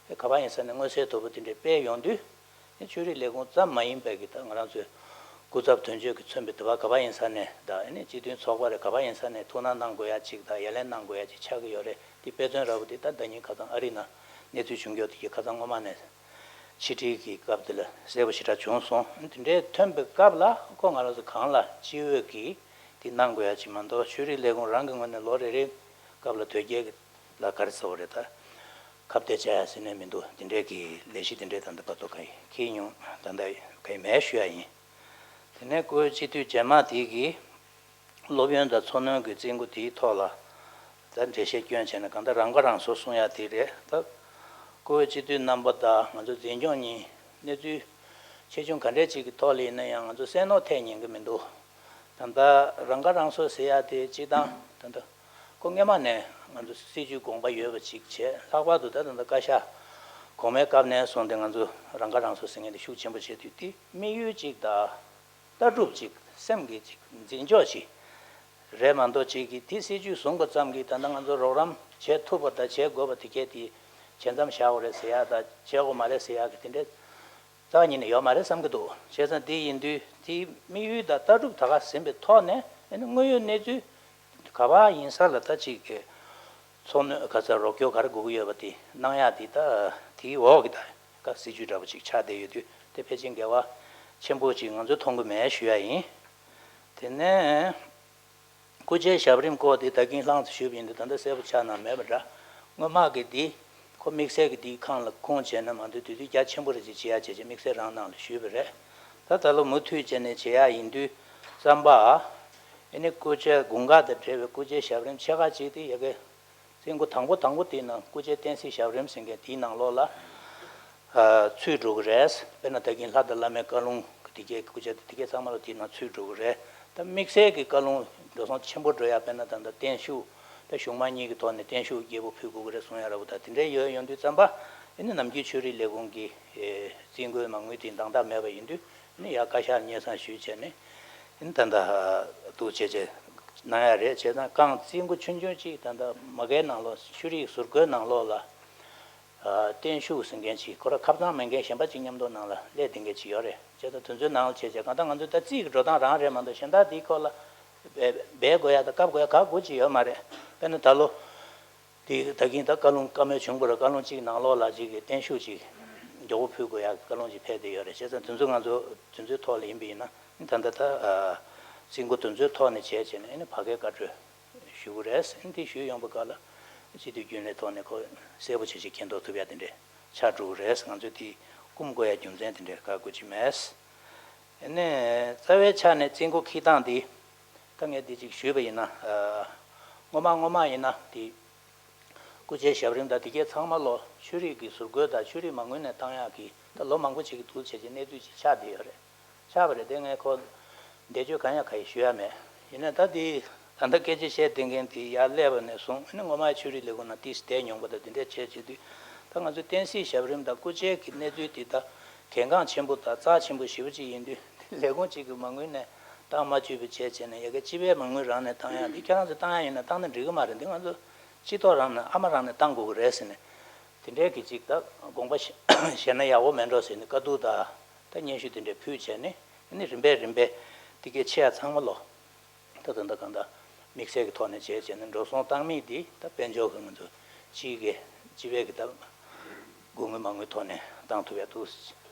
ག་པར་ཡིན་ས་ནས་མངོན་གསལ་དོད་པོ་དེ་འདྲས་སྤེལ་ཡོང་དུས། ཆོས་རིག་ལས་ཁུངས་ཙམ་མ་ཡིན་པའི་གི་ད་ང་རང་ཚོའི་སྐུ་ཚབ་དོན་གཅོད་ཀྱིས་མཚོན་པའི་དུ་བ་ག་པར་ཡིན་ས་ནས་ད་སྤྱི་མཐུན་ཚོགས་པ་རེད། ག་པར་ཡིན་ས་ནས་ཐུགས་སྣང་གནང་དགོས་ཡ་ཅིག་དང་ཡ་ལན་གནང་དགོས་ཡ་ཅིག་ཆགས་ཀྱི་ཡོད་རེད། དེ་དཔེ་མཚོན་འདྲ་པོ་དེ་ད་ཟླ་ཉིན་ཁ་སང་ཨ་རི་ནང་གནས་ཚུལ་བྱུང་རྒྱུ་དེ་གི་ཁ་སང་སྔོན་མ་ནས། ཕྱི་དྲིལ་གྱི་སྐབས་དེ་ལ་གསལ་པོ་ཞེ་དྲག་བྱུང་སོང་། དེ་འདྲའི་ཐོན་པའི་སྐབས་ལ་ཁོ་ང་རང་ཚོ་གང་ལ་སྤྱི་འོས་ཀྱི་དེ་གནང་དགོས་ཡ་ཅིག་མ་གཏོགས། ཆོས་རིག་ལས་ཁུངས་རང་གི་ངོས་ནས་ལོ་རེ་རེའི་སྐབས་ལ་དོལ་རྒྱལ་ལ་ག་རེ་ཟེར་བ་རེད། ད་ཁ་གཏད་བྱ་ཡ་ཟེར་ནས་མི་འདུག་དེ་འདྲའི་གི་ལས་གཞི་དེ་འདྲའི་ད་ལྟ་བར་དུ་ག་ཡི་འཁྱེར་མྱོང་། ད་ལྟ་ག་ཡི་མེད་ཞུ་ཡ་ཡིན། དེ་ནས་སྐུའི་སྤྱི་འཐུས་རྗེས་མ་དེ་གིས། སློབ་ཡོན་དང་འཚོ་སྣོན་གྱི་རྩིས་འགོ་དེའི་ཐོག་ལ་ད་འགྲེལ་བཤད་སྐྱོན་བྱས་ན་གང་ལྟར་རང་ཁ་རང་གསོ་གསུང་ཡ་དེ་རེད། ད་བཀུར་འོས་སྤྱི་འཐུས་རྣམ་པ་དང་ང་ཚོ་འཛིན་སྐྱོང་གཉིས་གནས་ཚུལ་ཆེ་ཆུང་ག་འདྲས་ཅིག་གི་ཐོག་ལ་ཡིན་ན་ཡང་ང་ཚོ་གསལ་ནོར་ཐེབས་ཉན་གི་མི་འདུག་ད་ལྟ་རང་ཁ་རང་གསོ་ཟེར་ཡ་དེ་སྤྱིར་བཏང་ད་ལྟ་ཁོ་སྔོན་མ་ནས་ང་ཚོ་སྲིད་ཇུས་དགོངས་པ་ཡོད་པ་ཅིག་བྱས། ལྷག་པར་དུ་ད་ད་ལྟ་བཀའ་ཤག་གོང་མའི་སྐབས་ནས་བཟུང་སྟེ་ང་ཚོ་རང་ཁ་རང་གསོ་ཟེར་མཁན་དེ་ཤུགས་ཆེན་པོ་བྱས་དུས་དེ་དམིགས་ཡུལ་ཅིག་དང་། ལྟ་གྲུབ་ཅིག་སེམས་ཀྱི་ཅིག་འཛིན་ཕྱོགས་ཅིག་རེད་མ་གཏོགས། ཅིག་གིས་དེ་སྲིད་ཇུས་བཟུང་དགོས་ཙམ་གྱིས་ད་ལྟ་ང་ཚོ་རོགས་རམ་བྱེད་ཐུབ་པ་དང་བྱེད་དགོས་པ་དེ་གས་དེ་བྱེད་མཚམས་བཞག་དགོས་རེད་ཟེར་ཡག་དང་བྱེད་དགོས་མ་རེད་ཟེར་ཡག་གི་དེ་འདྲའི་རྩ་བ་ཉིད་ནས་ཡོད་མ་རེད་བསམ་གྱི་འདུག་བྱས་ཙང་དེ་ཡིན་དུས་དེའི་དམིགས་ཡུལ་དང་ལྟ་གྲུབ་ད་ག་ཟིན་པའི་ཐོག་ནས་ཨ་ནི་དངོས་ཡོད་གནས་ཚུལ་ག་པར་ཡིན་ས་ལ་ད་ཅིག་གི་འཚོ་སྣོན་ག་ཚད་རོགས་སྐྱོར་ག་རེ་དགོས་ཀྱི་ཡོད་པ་དེ་གནང་ཡག་དེ་ད་དེའི་འོག་གི་ད། ཀ་སྲིད་ཇུས་འདྲ་པོ་ཅིག་ཆགས་བསྡད་ཡོད་དུས་དེ་ཕལ་ཆེར་འགལ་བ་ཆེན་པོ་ཅིག་ང་ཚོས་མཐོང་གི་མེད་ཞུ་ཡ་ཡིན། དེ་ནས་སྐུ་ཕྱྭའི་ཞབས་རིམ་སྐོར་དེ་ད་གིན་ལྷང་དུ་ཞུས་པ་ཡིན་དུས་ད་ལྟ་གསལ་པོ་ཆགས་ན་མེད་པ་འདྲ། སྔོན་མ་གི་འདི་ཁོ་དམིགས་བསལ་གྱི་འདིའི་ཁང་ལ་ཁུངས་བྱས་ན་མ་གཏོགས་དེ་དུས་རྒྱ་ཆེན་པོ་རེ་ཅིག་བྱེད་ཡ་བྱས་བྱས་དམིགས་བསལ་རང་ནང་ལ་ཞུས་པ་རེད། ད་ད་ལོ་མུ་མཐུད་བྱས་ནས་བྱེད་ཡ་ཡིན་དུས་ཙམ་པ། ཨེ་ནི་སྐུ་ཕྱྭའི་དགུན་ཁ་དང་འབྲེལ་བའི་སྐུ་ཕྱྭའི་ཞབས་རིམ་ཆེ་ཁག་ཅིག་དེ་ཡ་གི་རྩིས་འགོ་དང་པོ་དང་པོ་དེའི་ནང་སྐུ་ཕྱྭའི་བསྟན་སྲིད་ཞབས་རིམ་ཟེར་མཁན་དེའི་ནང་ལོགས་ལ་ཨ་ཚུད་འགྲོ་གི་རེད། དཔེར་ན་ད་གིན་ལྷ་དང་བླ་མའི་བཀའ་ལུང་གི་དེ་གའི་སྐུ་ཕྱྭ་དེ་དེ་གའི་ཚང་མ་ལ་དེའི་ནང་ཚུད་འགྲོ་གི་རེད། ད་དམིགས་བསལ་གྱི་བཀའ་ལུང་འགྲོ་སོང་ཆེན་པོ་འགྲོ་ཡ་དཔེར་ན་ད་ལྟ་བརྟན་བཞུགས་ད་གཞུང་མང་གཉིས་ཀྱི་ཐོག་ནས་བརྟན་བཞུགས་རྒྱས་པོ་ཕུལ་དགོས་ཀྱི་རེད་གསུང་ཡ་འདྲ་པོ་ད་དེ་འདྲའི་ཡོད་ཡོང་དུས་ཙམ་པ་ཨེ་ནི་ནམ་རྒྱུན་ཆོས་རིག་ལས་ཁུངས་ཀྱི་རྩིས་འགོའི་མ་དངུལ་དེ་འདང་དག་མེད་པ་ཡིན་དུས། ནི་ཡ་བཀའ་ཤག་སྙན་སེང་ཞུས་བྱས་ནས་ནི་ད་ལྟ་འདུག་བྱས་བྱས་གནང་ཡ་རེད། བྱས་ཙང་རྐང་རྩིས་འགོ་ཆུང་ཆུང་ཅིག་ད་ལྟ་མ་གའི་ནང་ལོགས་ཆོས་རིག་ཟུར་བཀོད་ནང་ལོགས་ལ་བརྟན་བཞུགས་ཟེར་མཁན་ཅིག་ཁོ་ར་ཁ་བྱང་མེད་མཁན་གཞན་པ་ཅིག་མཉམ་དུ་ནང་ལ་སླེབས་བསྡད་མཁན་ཅིག་ཡོད་རེད། བྱས་ཙང་དེ་ཚོའི་ནང་ལ་བྱས་བྱས་གང་ལྟར་ང་ཚོའི་ད་རྩིས་ཀྱི་འགྲོ་སྟངས་རང་རེད་མ་གཏོགས་གཞན་དག་དེའི་སྐོར་ལ་འབད་འབད་དགོས་ཡ་དང་བཀབ་དགོས་ཡ་ག་དགོས་ཅིག་ཡོད་མ་རེད། དཔེར་ན་ད་ལོ། དེ་ད་གིན་ད་བཀའ་ལུང་བཀའ་མོལ་བྱུང་བ་རེད། བཀའ་ལུང་གཅིག་ནང་ལོགས་ལ་གཅིག་གི་བརྟན་བཞུགས་གཅིག་མགྱོགས་པོ་ཕུལ་དགོས་ཡག་བཀའ་ལུང་གཅིག་ཕེབས་བསྡད་ཡོད་རེད། བྱས་ཙང་དེ་ཚོ་ང་ཚོ་དེ་ཚོའི་ཐོག་ལ་ཡིན་པ་ཡིན་ན་ད་ལྟ་ད་རྩིས་འགོ་དེ་ཚོའི་ཐོག་ནས་བྱས་བྱས་ནས་ཨ་ནི་ཕ་གིར་བཀའ་འཁྲོལ་ཞུ་དགོས་རེད། ཨ་ནི་དེ་ཞུས་ཡོང་པ་ག་ལ་སྤྱི་འཐུས་རྒྱུན་ལས་ཐོག་ནས་ཁོ་གསལ་པོ་བྱས་བྱས་མཁྱེན་རྟོགས་ཐུབ་ཡ་དེ་འདྲས་ཆགས་འགྲོ་གི་རེད། ང་ཚོས་དེ་སྐུམ་དགོས་ཡ་རྒྱུ་མཚན་དེ་འདྲས་ག་དགོས་ཀྱི་མེད། ཨ་ནི་རྩ་བའི་ཆ་ནས་རྩིས་འགོ་འཁྱེར་སྟངས་འདི། ད་ངས་འདི་གཅིག་ཞུས་པ་ཡིན་ན། ཨ། སྔོན་མ་སྔོན་མ་ཡིན་ན་དེ། སྐུ་ཕྱྭའི་ཞབས་རིམ་དང་དེ་གས་ཚང་མ་ལོ་ཆོས་རིག་གི་ཟུར་བཀོད་དང་ཆོས་རིག་མ་དངུལ་ནས་བཏང་ཡག་གི་ད་ལོ་མང་པོ་ཅིག་གི་འདུག་བྱས་བྱས་གནས་ཚུལ་ཅིག་ཆགས་བསྡད་ཡོད་རེད། ཆགས་པ་རེད་དེ་ངས་ཁོ་འདས་མཆོད་གང་ཡག་ག་ཡི་ཞུ་ཡ་མེད། ཡིན་ནའི་ད་དེ་ད་ལྟ་སྐད་ཆ་བཤད་བསྡད་མཁན་དེ་ཡར་སླེབས་པ་ནས་བཟུང་ཨ་ནི་སྔོན་མ་ཆོས་རིག་ལས་ཁུངས་ནང་ཏིས་བསྡད་མྱོང་པ་དང་དེ་འདྲས་བྱས་བྱེད་དུས་ད་ང་ཚོའི་བསྟན་སྲིད་ཞབས་རིམ་དང་སྐུ་ཕྱྭའི་གི་གནས་ཚུལ་དེ་ད་གལ་འགངས་ཆེན་པོ་དང་རྩ་ཆེན་པོ་ཞེ་པོ་ཅིག་ཡིན་དུས་ལས་ཁུངས་གཅིག་གི་མ་དངུལ་ནས། བཏང་མ་བཅུག་པའི་བྱས་བྱས་ནས་ཡ་གི་སྤྱི་པའི་མ་དངུལ་རང་ནས་བཏང་ཡག་འདི་ཁྱེད་རང་ཚོས་བཏང་ཡག་ཡིན་ན་བཏང་ན་འགྲིག་གི་མ་རེད། འདི་ང་ཚོ་སྤྱི་ཐོག་རང་ནས་ཨ་མ་རང་ནས་བཏང་དགོས་ཀྱི་རེད་ཟེར་ནས་དེ་འདྲའི་གི་ཅིག་ད་དགོངས་པ་བཞེས་ན་ཡག་པོ་མེད་འགྲོ་ཟེར་ནས་བཀའ་བསྡུར་དང་ད་སྙན་ཞུ་དེ་འདྲ་ཕུལ་བྱས་ནས་ཨ་ནི་རིམ་པས་རིམ་པས་དེ་གའི་ཆེ་ཡ་ཚང་མ་ལོ་ད་ད་ད་གང་ད་དམིགས་བསལ་གི་ཐོག་ནས་བྱས་བྱས་ནས་འགྲོ་སོང་བཏང་མིན་འདི་ད་དཔལ་འབྱོར་གི་ང་ཚོ་སྤྱི་གི་སྤྱི་པའི་གི་ད། སྒོ་དངུལ་མ་དངུལ་ཐོག་ནས་བཏང་ཐུབ་ཡ་འདུག་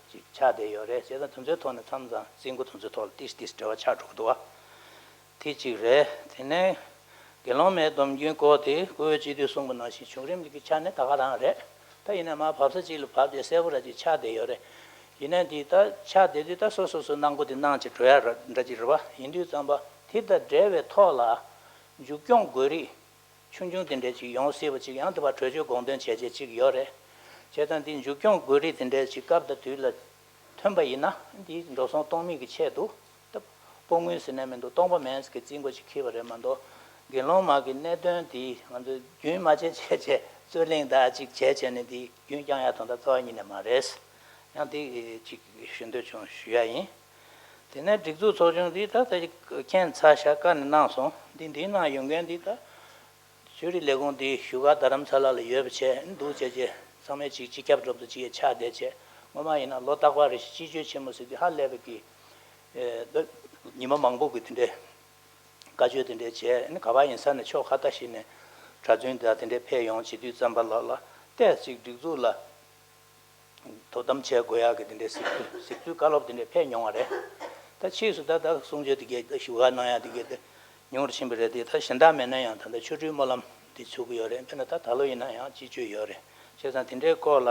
ཅིག་ཆགས་བསྡད་ཡོད་རེད། བྱས་ཙང་དེ་ཚོའི་ཐོག་ནས་མཚམས་མཚམས་རྩིས་འགོ་དེ་ཚོའི་ཐོག་ལ་ཏིས་ཏིས་འབྲེལ་བ་ཆགས་འགྲོ་གི་འདུག་བ། དེ་གཅིག་རེད། དེ་ནས་དགེ་སློང་མའི་སྡོམ་རྒྱུན་སྐོར་དེ་སྐུ་འོས་སྤྱི་འཐུས་གསུངས་པ་ནང་བཞིན་བྱུང་རིམ་གྱི་ཆ་ནས་ད་ག་རང་རེད། ད་ཡིན་ན་མར་བབས་ས་གཅིག་ལ་བབས་ཏེ་གསལ་པོ་ར་ཅིག་ཆགས་བསྡད་ཡོད་རེད། ཡིན་ནའི་འདི་ད་ཆགས་བསྡད་དུས་ད་སོ་སོ་སོ་གནང་སྒོ་དེ་གནང་བྱས་འགྲོ་ཡ་འདྲ་ཅིག་རེད་བ། ཡིན་དུས་ཙམ་པ་དེ་དང་འབྲེལ་བའི་ཐོག་ལ་མཇུག་སྐྱོང་དགོས་རིགས་ཆུང་ཆུང་དེ་འདྲས་ཅིག་ཡོང་སྲིད་པ་ཅིག་ཡང་དེ་བར་གྲོས་ཆོད་དགོངས་དོན་བྱས་བྱས་ཅིག་ཡོད་རེད། བྱས་ཙང་འདི་མཇུག་སྐྱོང་དགོས་རིགས་དེ་འདྲས་ཅིག་སྐབས་དང་དུས་ལ་ཐོན་པ་ཡིན་ན་འདི་འགྲོ་སོང་གཏོང་མིན་གྱི་ཆེད་དུ་ད་སྤོ་དངུལ་ཟེར་ནས་མི་འདུག་སྟོང་པ་མིན་གྱི་རྩིས་འགོ་ཅིག་འཁྱེར་བ་རེད་མ་གཏོགས། དགེ་སློང་མ་གི་གནད་དོན་འདི་ང་ཚོས་རྒྱུན་མ་ཆད་བྱས་བྱས་རྩོད་གླེང་དང་ཅིག་བྱས་བྱས་ནས་འདི་རྒྱུན་བསྐྱང་ཡ་དོན་དག་རྩ་བ་ཉིད་ནས་མ་རེད། ཡང་འདི་ཅིག་ཞུ་འདོད་བྱུང་ཞུ་ཡ་ཡིན། དེ་ནས་སྒྲིག་འཛུགས་ཚོགས་ཆུང་འདི་ད་ལྟ་ཁྱད་མཚར་ཤག་བཀའ་ནས་གནང་སོང་། འདི་འདིའི་ནང་ཡོད་མཁན་འདི་ད་ཆོས་རིག་ལས་ཁུངས་འདི་བཞུགས་སྒར་རྡ་རམ་ས་ལ་ལ་ཡོད་པ་བྱས་འདུག་བྱས་བྱས་ཚང་མས་ཅིག་སྤྱི་ཁྱབ་སྒྲུབ་ཏུ་ཅིག་ཡ་ཆགས་བསྡད་བྱས། སྔོན་མ་ཡིན་ན་ལོ་རྟག་པར་རེ་བཞིན་སྤྱི་སྤྱོད་ཆེན་མོ་ཟེར་དུས་ཧ་ལས་པའི་གི་ཨེ་ད་ཉི་མ་མང་པོ་གི་དེ་འདྲའི་བཀའ་ཆོས་དེ་འདྲའི་བྱས་ནས་ག་པར་ཡིན་ས་ནས་ཕྱོགས་ཁ་ལྟ་ཞིག་ནས་གྲྭ་བཙུན་དང་དེ་འདྲའི་ཕེབས་ཡོང་བྱེད་དུས་ཙམ་པ་ལ་ལ་ཏོག་ཙམ་སྒྲིག་འཛུགས་ལ་དོ་དམ་བྱེད་དགོས་ཡག་གི་དེ་འདྲའི་གཟིགས་ཚུལ་གཟིགས་ཚུལ་བཀའ་སློབ་དེ་འདྲའི་ཕེབས་མྱོང་བ་རེད། ད་ཕྱིས་སུ་ད་ད་གསུང་ཆོས་དེ་གས་ད་ཞུ་བ་གནང་ཡག་དེ་གས་ད་ཉུང་རུ་ཕྱིན་པ་རེད་དེ། ད་གཞན་དག་མེད་ན་ཡང་ད་ལྟ་ཆོ་འཕྲུལ་སྨོན་ལམ་དེ་ཚུགས་ཀྱི་ཡོད་རེད། དཔེར་ན་ད་ད་ལོ་ཡིན་ན་ཡང་སྤྱི་སྤྱོད་ཡོད་རེད། བྱས་ཙང་དེ་འདྲའི་སྐོར་ལ་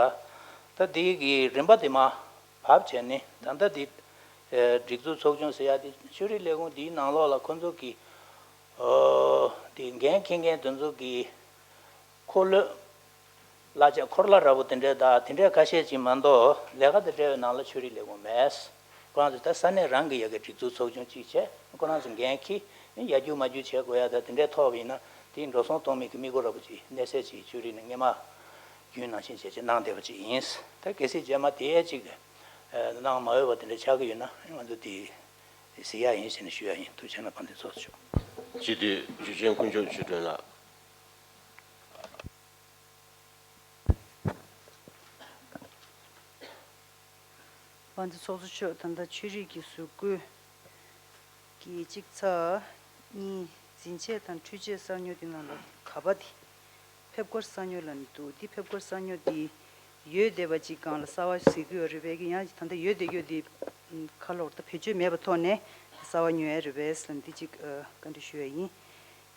ད་དེའི་གི་རིམ་པ་དེ་མ་བབས་བྱས་ནས་ད་ལྟ་དེ་ཨེ་སྒྲིག་འཛུགས་ཚོགས་ཆུང་ཟེར་ཡག་དེ་ཆོས་རིག་ལས་ཁུངས་དེའི་ནང་ལོགས་ལ་ཁོ་ཚོ་གི་ཨོ་དེ་འགན་འཁྱེར་མཁན་དེ་ཚོ་གི་འཁོར་ལོ་གླ་ཆ་འཁོར་གླ་འདྲ་པོ་དེ་འདྲའི་དང་དེ་འདྲའི་ཁ་ཤས་ཅིག་མ་གཏོགས་ལས་ཀ་དང་འབྲེལ་བའི་ནང་ལ་ཆོས་རིག་ལས་ཁུངས་མེད། ཁོ་རང་ཚོ་ད་ས་གནས་རང་གི་ཡ་གི་སྒྲིག་འཛུགས་ཚོགས་ཆུང་གཅིག་བྱས་ཁོ་རང་ཚོ་འགན་འཁྱེར་ཡར་རྒྱུག་མར་རྒྱུག་བྱེད་དགོས་ཡ་ད་དེ་འདྲའི་ཐོག་ཡིན་ན་དེའི་འགྲོ་སོང་གཏོང་མིན་གྱི་དམིགས་སྒོ་འདྲ་པོ་ཅིག་གནས་ཚད་ཅིག་ཆོས་རིག་ནས་སྔོན་མ་རྒྱུན་ནང་བཞིན་བྱས་བྱས་གནང་བསྡད་པ་ཅིག་ཡིན། ད་གལ་སྲིད་རྗེས་མ་དེ་ཡས་ཅིག་གནང་མ་འོས་པ་དེ་འདྲ་ཆགས་ཀྱི་ཡོད་ན་ང་ཚོ་དེ་གཟིགས་ཡ་ཡིན་ཞེས་ནས་ཞུ་ཡ་ཡིན། ཐུགས་རྗེ་གནང་། དཔལ་ལྡན་ཚོགས་གཙོ་མཆོག་སྤྱི་འཐུས་ཆོས་ཅན་དཀོན་མཆོག་ཆོས་སྒྲོན་ལགས། དཔལ་ལྡན་ཚོགས་གཙོ་མཆོག་ད་ལྟ་ཆོས་རིག་གི་གཟུགས་སྐུ་གི་གཅིག་ཚར་གཉིས་འཛིན་ཆས་དང་འཕྲུལ་ཆས་གསར་ཉོ་དེ་ནང་ལ་ག་པ་དེ་ཕེབས་སྐོར་གསར་ཉོ་ལ་འདུག་དེ་ཕེབས་སྐོར་གསར་ཉོ་དེ་ཡོད་བསྡད་པ་གཅིག་སྒང་ལ་གསར་བ་ཟེར་གི་ཡོད་རེད་པས། ཀྱི་ཡང་ད་ལྟ་ཡོད་བསྡད་ཡོད་དེ་ཁ་ལོག་ད་བེད་སྤྱོད་མེད་པ་ཐོག་ནས་གསར་བ་ཉོ་ཡ་རེད་པས་ལ་འདི་གཅིག་བཀའ་འདྲི་ཞུ་ཡ་ཡིན།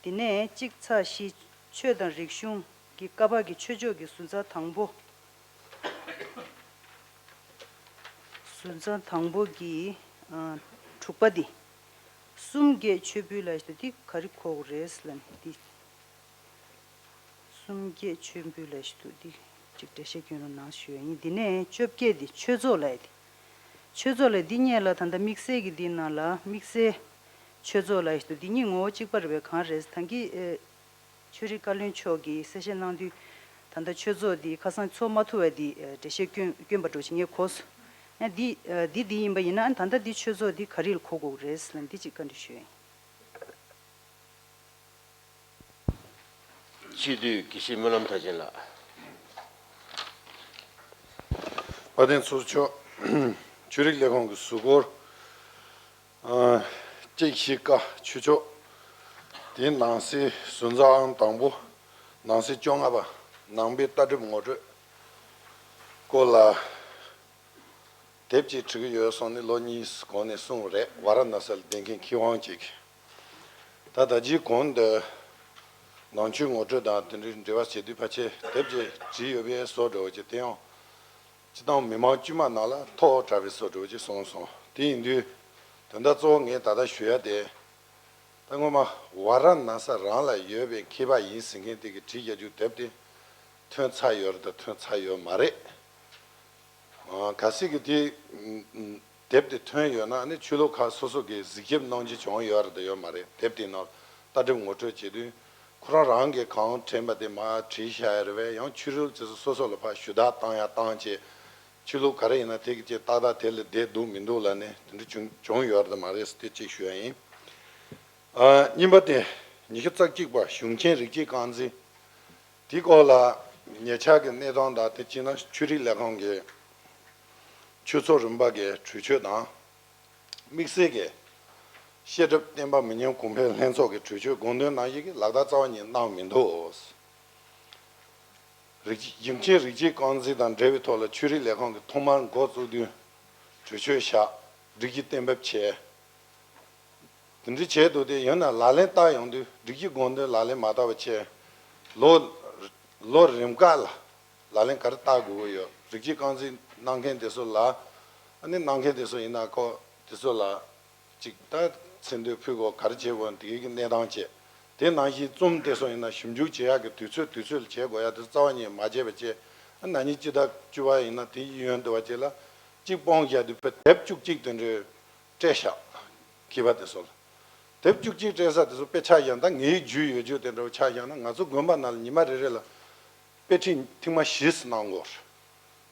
དེ་ནས་གཅིག་ཚར་བཞི་ཆོས་དང་རིག་གཞུང་གི་ཀ་པ་གི་ཆོས་ཕྱོགས་ཀྱི་ཟུར་ཚགས་དང་པོ། ཟུར་ཚགས་དང་པོ་གི་ཨ་དྲུག་པ་འདི། གསུམ་བརྒྱད་མཆོད་འབུལ་ལ་ཞུ་འདི་ག་རེ་གོ་དགོས་རེད་ལབ་ནས་འདི། གསུམ་བརྒྱད་མཆོད་འབུལ་ལ་ཞུ་འདི་ཅིག་འགྲེལ་བཤད་སྐྱོན་རོགས་གནང་ཞུ་ཡ་ཡིན། འདི་ནས་བཅོ་བརྒྱད་འདི་ཆོས་ཚོགས་ལ་ཡ་འདི། ཆོས་ཚོགས་ལ་འདི་སྔོན་ལ་ད་ལྟ་དམིགས་བསལ་གྱི་འདི་ནང་ལ་དམིགས་བསལ་ཆོས་ཚོགས་ལ་ཞུ་འདི་གཉིས་ངོ་བོ་གཅིག་པ་རེད་པས། གང་རེད་ད་གིན་ཨེ། ཆོས་རིག་བཀའ་བློན་མཆོག་གིས་གསལ་བཤད་གནང་དུས་ད་ལྟ་ཆོས་ཚོགས་འདི་ཁ་སང་ཚོགས་མ་ཐུབ་པ་འདི་འགྲེལ་བཤད་སྐྱོན་སྐྱོན་པ་འགྲོ་ཕྱིན་ངས་གོ་སོང་། ཡང་འདི་འདི་འདི་ཡིན་པ་ཡིན་ན་ད་ལྟ་འདི་ཆོས་ཚོགས་འདི་ག་རེ་ལ་གོ་དགོས་རེད་ཟེར་ན་འདི་གཅིག་བཀའ་འདྲི་ཞུ་ཡིན། སྤྱི་འཐུས་དགེ་བཤེས་སྨོན་ལམ་མཐར་ཕྱིན་ལགས། དཔལ་ལྡན་ཚོགས་གཙོ་མཆོག་ཆོས་རིག་ལས་ཁུངས་ཀྱི་ཟུར་སྐོར། ཨ་གཅིག་བཞི་ཀ་ཆོས་ཕྱོགས། དེའི་ནང་གསེས་ཟུར་འཛིན་ཨང་དང་པོ། ནང་གསེས་བཅོ་ལྔ་པ། ནང་པའི་ལྟ་གྲུབ་ངོ་སྤྲོད་སྐོར་ལ་དེབ་ཅིག་བྲིས་ཀྱི་ཡོད་སོང་ནི་ལོ་གཉིས་གོང་ནས་གསུངས་པ་རེད། ཝཱ་ར་ཎ་སི་ལ་བསྡད་མཁན་མཁས་དབང་ཅིག་ད་ད་ཅིའི་གོང་དུ་ནང་ཆོས་ངོ་སྤྲོད་དང་དེ་འདྲའི་འབྲེལ་བ་བྱེད་དུས་ཕལ་ཆེར་དེབ་ཅིག་བྲིས་ཡོད་པའི་བཟོ་འདྲ་བོ་ཅིག་དེ་ཡང་། སྤྱིར་བཏང་མི་མང་དཀྱུས་མ་ནང་ལ་ཐོག་དྲགས་པའི་བཟོ་འདྲ་བོ་ཅིག་གསུངས་སོང་། དེ་ཡིན་དུས་དོན་དག་གཙོ་བོ་ངས་ད་ལྟ་ཞུ་ཡ་དེ། ད་སྔོན་མ་ཝཱ་ར་ཎ་ས་རང་ལ་ཡོད་པའི་མཁས་པ་ཡིན་ཟེར་མཁན་དེ་གིས་བྲིས་རྒྱག་རྒྱུ་དེབ་དེ་ཐོན་ཚར་ཡོད་རེད་དང་ཐོན་ཚར་ཡོད་མ་རེད། ཨ་གལ་སྲིད་ཀྱི་དེ་དེབ་དེ་ཐོན་ཡོད་ན་ནི་ཆོས་ལུགས་ཁག་སོ་སོ་གིས་གཟིགས་ཞིབ་གནང་རྒྱུ་བྱུང་ཡོད་རེད་དང་ཡོད་མ་རེད། དེབ་དེའི་ནང་ལྟ་གྲུབ་ངོ་སྤྲོད་བྱེད་དུས་ཁོ་རང་རང་གིས་གང་དྲན་པ་དེ་མར་བྲིས་བཞག་ཡ་རེད་པས། ཡང་ཆོས་རིག་དེ་ཚོ་སོ་སོ་ལ་ཕར་ཞུ་དག་བཏང་ཡ་བཏང་བྱས་ཆོས་ལུགས་ག་རེ་ཡིན་ན་དེ་གི་ཅིག་ཏག་ཏག་དེ་ལ་བསྡད་འདུག་མི་འདུག་ལབ་ནས་དེ་འདྲ་བྱུང་བྱུང་ཡོད་རེད་དང་མ་རེད་ཟེར་དེ་གཅིག་ཞུ་ཡ་ཡིན། ཨ་གཉིས་པ་དེ་ཉི་ཤུ་རྩ་གཅིག་པ་གཞུང་ཆེན་རིགས་གཅིག་རྐང་འཛིན། དེའི་སྐོར་ལ་ཉེ་ཆར་གྱི་གནས་སྟངས་དང་དེ་བྱས་ན་ཆོས་རིག་ལས་ཁུངས་ཀྱི་ཆོས་ཚོགས་རིམ་པ་གི་གྲོས་ཆོད་དང་། དམིགས་བསལ་གྱི་བཤད་སྒྲུབ་བསྟན་པ་མི་ཉམས་གོང་འཕེལ་ལྷན་ཚོགས་ཀྱི་གྲོས་ཆོད་དགོངས་དོན་ནང་བཞིན་གྱི་ལག་བསྟར་རྩ་བ་ཉིད་གནང་མི་འདུག་རིགས་གཞུང་ཆེན་རིགས་གཅིག་རྐང་འཛིན་དང་འབྲེལ་བའི་ཐོག་ལ་ཆོས་རིག་ལས་ཁུངས་ཀྱིས་ཐོག་མར་འགོ་བཙུགས་དུས་གྲོས་ཆོད་བཞག་སྒྲིག་གཞི་གཏན་འབེབས་བྱས། དེ་འདྲ་བྱས་འདུག་སྟེ། ཡང་ན་ལག་ལེན་བསྟར་ཡོང་དུས་སྒྲིག་གཞི་དགོངས་དོན་ལག་ལེན་མ་བསྟར་བ་བྱས། ལོ་ལོ་རིམ་ཁག་ལ་ལག་ལེན་ག་རེ་བསྟར་དགོས་ཀྱི་ཡོད། རིགས་གཅིག་རྐང་འཛིན་གནང་མཁན་དེ་ཚོ་ལ། ཨ་ནི་གནང་མཁན་དེ་ཚོ་ཡིན་ན་ཁོ་དེ་ཚོ་ལ་ཅིག་ད་མཚན་ཐོ་ཕུལ་དགོས། ག་རེ་བྱེད་དགོས། དེ་གའི་གི་གནས་སྟངས་བྱས། དེ་ནང་བཞིན་རྩོམ་དེ་ཚོ་ཡིན་ན་ཞིབ་འཇུག་བྱེད་ཡག་གི་དུས་ཚོད་དུས་ཚོད་ལ་བྱེད་དགོས་ཡ་དེ་རྩ་བ་ཉིད་མ་བྱས་པ་བྱས། ཨ་ན་ནིང་སྤྱི་ཟླ་བཅུ་པ་ཡིན་ན་དེ་ཡོན་འདུ་བ་བྱས་ལ་གཅིག་སྤོང་བཞག་དུས་ཕར་དེབ་བཅུ་གཅིག་དེ་འདྲའི་སྤྲད་བཞག་མཁས་པ་དེ་ཚོ་ལ། དེབ་བཅུ་གཅིག་སྤྲད་ས་དེ་ཚོ་དཔེ་ཆ་བཞག་ན། ད་ངའི་རྒྱུས་ཡོད་རྒྱུ་དེ་འདྲ་བོ་ཆ་བཞག་ན། ང་ཚོ་དགོན་པ་ནང་ལ་ཉི་མ་རེ་རེ་ལ་དཔེ་ཁྲིད་ཐེངས་མ་བཞི་ཙམ་གནང་དགོས།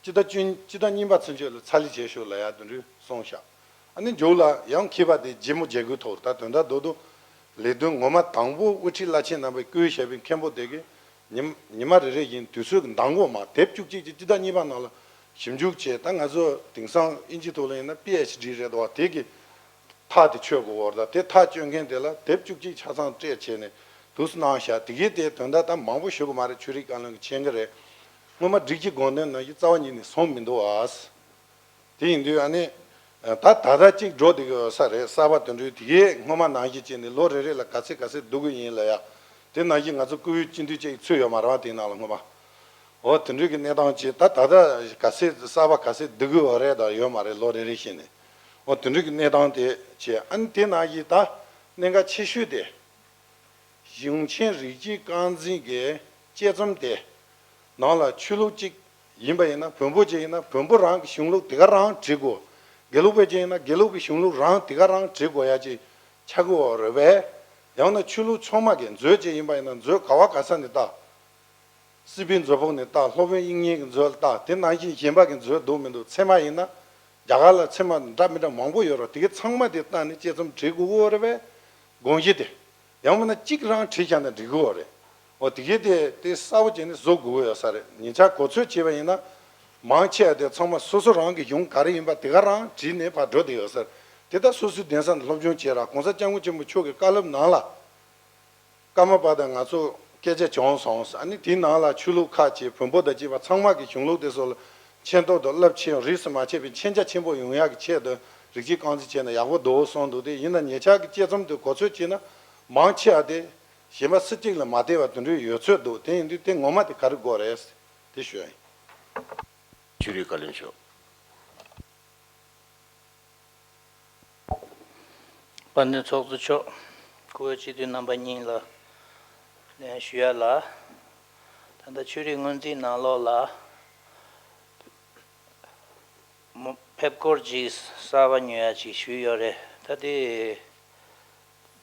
སྤྱི་ཟླ་བཅུ་སྤྱི་ཟླ་གཉིས་པ་ཚུན་ཆད་ལ་ཚར་ལི་བྱེད་ཤོག་ལབ་ཡ་དེ་འདྲ་གསུངས་ཤག་ཨ་ནི་མཇུག་ལ་ཡང་མཁས་པ་དེ་རྗེ་མོ་རྒྱལ་མགོན་ཐོག་ད་དོན་དག་རྡོག་རྡོག་ལས་དོན་ངོ་མ་དང་པོ་དབུ་ཁྲིད་བླ་ཆེན་རྣམ་པས་བསྐོས་བཞག་པའི་མཁན་པོ་དེ་གིས་ཉི་ཉི་མ་རེ་རེ་བཞིན་དུས་ཚོད་ཀྱི་འདང་དགོས་མ། དེབ་བཅུ་གཅིག་ཅིག་སྤྱི་ཟླ་གཉིས་པ་ནང་ལ་ཞིབ་འཇུག་བྱས། ད་ང་ཚོ་དེང་སང་ཨིན་ཇི་ཐོག་ལ་ཡིན་ན་པི་ཨེཆ་ཌི་རེད་འདུག་བ། དེ་གི་ཐག་དེ་ཆོད་དགོས་བར། ད་དེ་ཐག་གཅོད་མཁན་དེ་ལ་དེབ་བཅུ་གཅིག་ཆ་ཚང་སྤྲད་བྱས་ནས་འདུག་སེ་གནང་བཞག་དེ་གའི་དེ་དོན་དག་ད་མང་པོ་ཞུ་གི་མ་རེད། ཆོས་རིག་བཀའ་བློན་གྱིས་མཁྱེན་གྱི་རེད། སྔོན་མ་སྒྲིག་གཞི་དགོངས་དོན་ནང་བཞིན་རྩ་བ་ཉིད་ནས་བཟུང་མི་འདུག་ཨ། དེ་ཡིན་དུས་ཨ་ནི་ད་ད་ལྟ་གཅིག་འགྲོ་བསྡད་ཀྱི་ཡོད་ས་རེད། གསར་པ་དེ་འདྲའི་དེ་གའི་སྔོན་མ་ནང་བཞིན་བྱས་ནས་ལོ་རེ་རེ་ལ་ག་ཚད་ག་ཚད་བསྡུ་གི་ཡིན་ལབ་ཡ། དེ་ནང་བཞིན་ང་ཚོ་བཀུར་འོས་སྤྱི་འཐུས་གཅིག་ཚུད་ཡོད་མ་རེད་བ། དེའི་ནང་ལ་སྔོན་མ། འོ་དེ་འདྲའི་གི་གནས་སྟངས་བྱས། ད་ད་ལྟ་ག་ཚད་གསར་པ་ག་ཚད་བསྡུ་གི་ཡོད་རེད་དང་ཡོད་མ་རེད། ལོ་རེ་རེ་བཞིན་ནས། འོ་དེ་འདྲའི་གི་གནས་སྟངས་དེ་བྱས། ཨ་ནི་དེ་ནང་བཞིན་ད་གནད་འགག་ཆེ་ཤོས་དེ། གཞུང་ཆེན་རིགས་གཅིག་རྐང་འཛིན་གྱི་དཔྱད་རྩོམ་དེ་ནང་ལ་ཆོས་ལུགས་གཅིག་ཡིན་པ་ཡིན་ན། བོན་པོ་གཅིག་ཡིན་ན་བོན་པོ་རང་གི་གཞུང་ལུགས་དེ་ག་རང་བྲིས་དགོས། དགེ་ལུགས་པ་གཅིག་ཡིན་ན་དགེ་ལུགས་ཀྱི་གཞུང་ལུགས་རང་དེ་ག་རང་བྲིས་དགོས་ཡ་ཅིག་ཆགས་ཀྱི་ཡོད་རེད་པས། ཡང་ན་ཆོས་ལུགས་ཚང་མ་གི་མཛོད་གཅིག་ཡིན་པ་ཡིན་ན་མཛོད་ག་བ་ག་ས་ནས་བལྟ། སྲིད་པའི་མཛོད་ཕུག་ནས་བལྟ། སློབ་དཔོན་དབྱིག་གཉེན་གྱི་མཛོད་ལ་བལྟ། དེ་ནང་བཞིན་གཞན་པ་གི་མཛོད་འདུག་མི་འདུག་ཚད་མ་ཡིན་ན་རྒྱ་གར་ལ་ཚད་མ་འདྲ་མི་འདྲ་མང་པོ་ཡོད་རེད། དེ་གའི་ཚང་མ་དེ་བལྟས་ནས་དཔྱད་རྩོམ་བྲིས་དགོས་ཀྱི་ཡོད་རེད་པས། དགོངས་གཞི་དེ་ཡང་མིན་ན་གཅིག་རང་བྲིས་བཞག་ན་འགྲིག་གི་ཡོད་རེད། འོ་དེ་གའི་དེ་དེ་གསལ་པོ་བྱས་ནས་བཟོ་དགོས་ཀྱི་ཡོད་ས་རེད། ཉེ་ཆར་གོ་ཚོད་བྱས་པ་ཡིན་ན་མང་ཆེ་བ་དེ་ཚང་མ་སོ་སོ་རང་གི་གཞུང་ག་རེ་ཡིན་པ་དེ་ག་རང་བྲིས་ནས་ཕར་འགྲོ་བསྡད་ཡོད་ས་རེད། དེ་ད་སོ་སོའི་གདན་ས་ནས་སློབ་སྦྱོང་བྱས་ར། གོང་ས་སྐྱབས་མགོན་ཆེན་པོ་མཆོག་གི་བཀའ་སློབ་ནང་ལ། ཀརྨ་པ་དང་ང་ཚོ་སྐད་ཆ་བྱུང་སོང་། ཨ་ནི་དེའི་ནང་ལ་ཆོས་ལུགས་ཁག་ཅིག་བོན་པོ་དང་བཅས་པ་ཚང་མ་གི་གཞུང་ལུགས་དེ་ཚོ་ལ་མཁྱེན་རྟོགས་དང་རླབས་ཆེན་རིས་སུ་མ་ཆད་པའི་མཁྱེན་རྒྱ་ཆེན་པོ་ཡོང་ཡག་གི་ཆེད་དུ་རིགས་གཅིག་རྐང་འཛིན་བྱས་ན་ཡག་པོ་འདུག་གསུངས་འདུག་དེ་ཡིན་ན་ཉེ་ཆར་གྱི་དཔྱད་རྩོམ་དེ་གོ་ཚོད་བྱས་ན་མང་ཆེ་བ་དེ་གཞན་པ་སུ་གཅིག་ལ་མ་བལྟས་པ་དེ་འདྲའི་ཡོད་ཚོད་འདུག་དེ་ཡིན་དུས་དེ་ངོ་མ་དེ་ག་རེ་དགོས་རེད་དེ་ཞུ་ཡ་ཡིན། ཆོས་རིག་བཀའ་བློན་མཆོག་དཔལ་ལྡན་ཚོགས་གཙོ་མཆོག་སྐུ་འོས་སྤྱི་འཐུས་རྣམ་པ་གཉིས་ལ་ལན་ཞུ་ཡ་ལ། ད་ལྟ་ཆོས་རིག་སྔོན་རྩིས་ནང་ལོགས་ལ་མོ་ཕེབས་སྐོར་ཅིག་གསར་པ་ཉོ་ཡ་ཅིག་ཞུས་ཡོད་རེད། ད་དེ་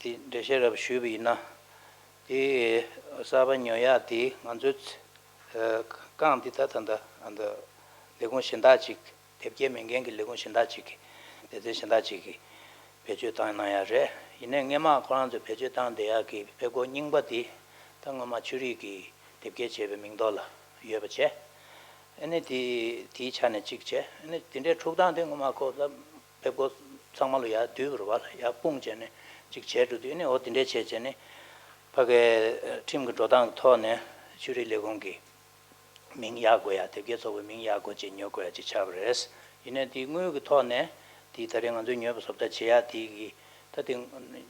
དེ་འགྲེལ་བཤད་རབ་ཞུས་པ་ཡིན་ན། དེ་གསར་པ་ཉོ་ཡ་དེ་ང་ཚོའི་རྐང་འདི་ད་ད་ད་ལས་ཁུངས་གཞན་དག་ཅིག་དེབ་སྐྱེལ་མེད་མཁན་གྱི་ལས་ཁུངས་གཞན་དག་ཅིག་གིས་སྡེ་ཚན་གཞན་དག་ཅིག་གིས་བེད་སྤྱོད་བཏང་གནང་ཡ་རེད། ཡིན་ནའི་སྔས་མ་ཁོ་རང་ཚོས་བེད་སྤྱོད་བཏང་བསྡད་ཡ་གི་ཕེབས་སྒོ་རྙིང་པ་དེ་ད་སྔོན་མ་ཆོས་རིག་གི་དེབ་སྐྱེལ་བྱས་པའི་མིང་ཐོག་ལ་ཡོད་པ་བྱས། ཨ་ནི་དེ་དེའི་ཆ་ནས་གཅིག་བྱས། ཨ་ནི་དེ་འདྲའི་འཁྲུག་སྟངས་དེ་སྔོན་མ་ཁོ་ད་ཕེབས་སྒོ་ཚང་མ་ལ་ཡར་བསྡུས་པ་རེད་བ། ཡར་སྤུངས་བྱས་ནས་གཅིག་བྱས་འགྲོ་དུས། ཨ་ནི་འོ་དེ་འདྲའི་བྱས་བྱས་ནས་ཕ་གའི་ཁྲིམས་ཀྱི་འགྲོ་སྟངས་ཀྱི་ཐོག་ནས་ཆོས་རིག་ལས་ཁུངས་ཀྱི་མིང་གཡར་དགོས་ཡ། དེབ་སྐྱེལ་ཚོགས་པའི་མིང་གཡར་དགོས་ཅེས་ཉོ་དགོས་ཡ་ཅིག་ཆགས་པ་རེད། ཡིན་ནའི་དེའི་དངུལ་གྱི་ཐོག་ནས་དེ་ད་རེས་ང་ཚོས་ཉོས་པ་བཟོ་ལྟ་བྱེད་ཡ་དེ་གི་ད་དེ་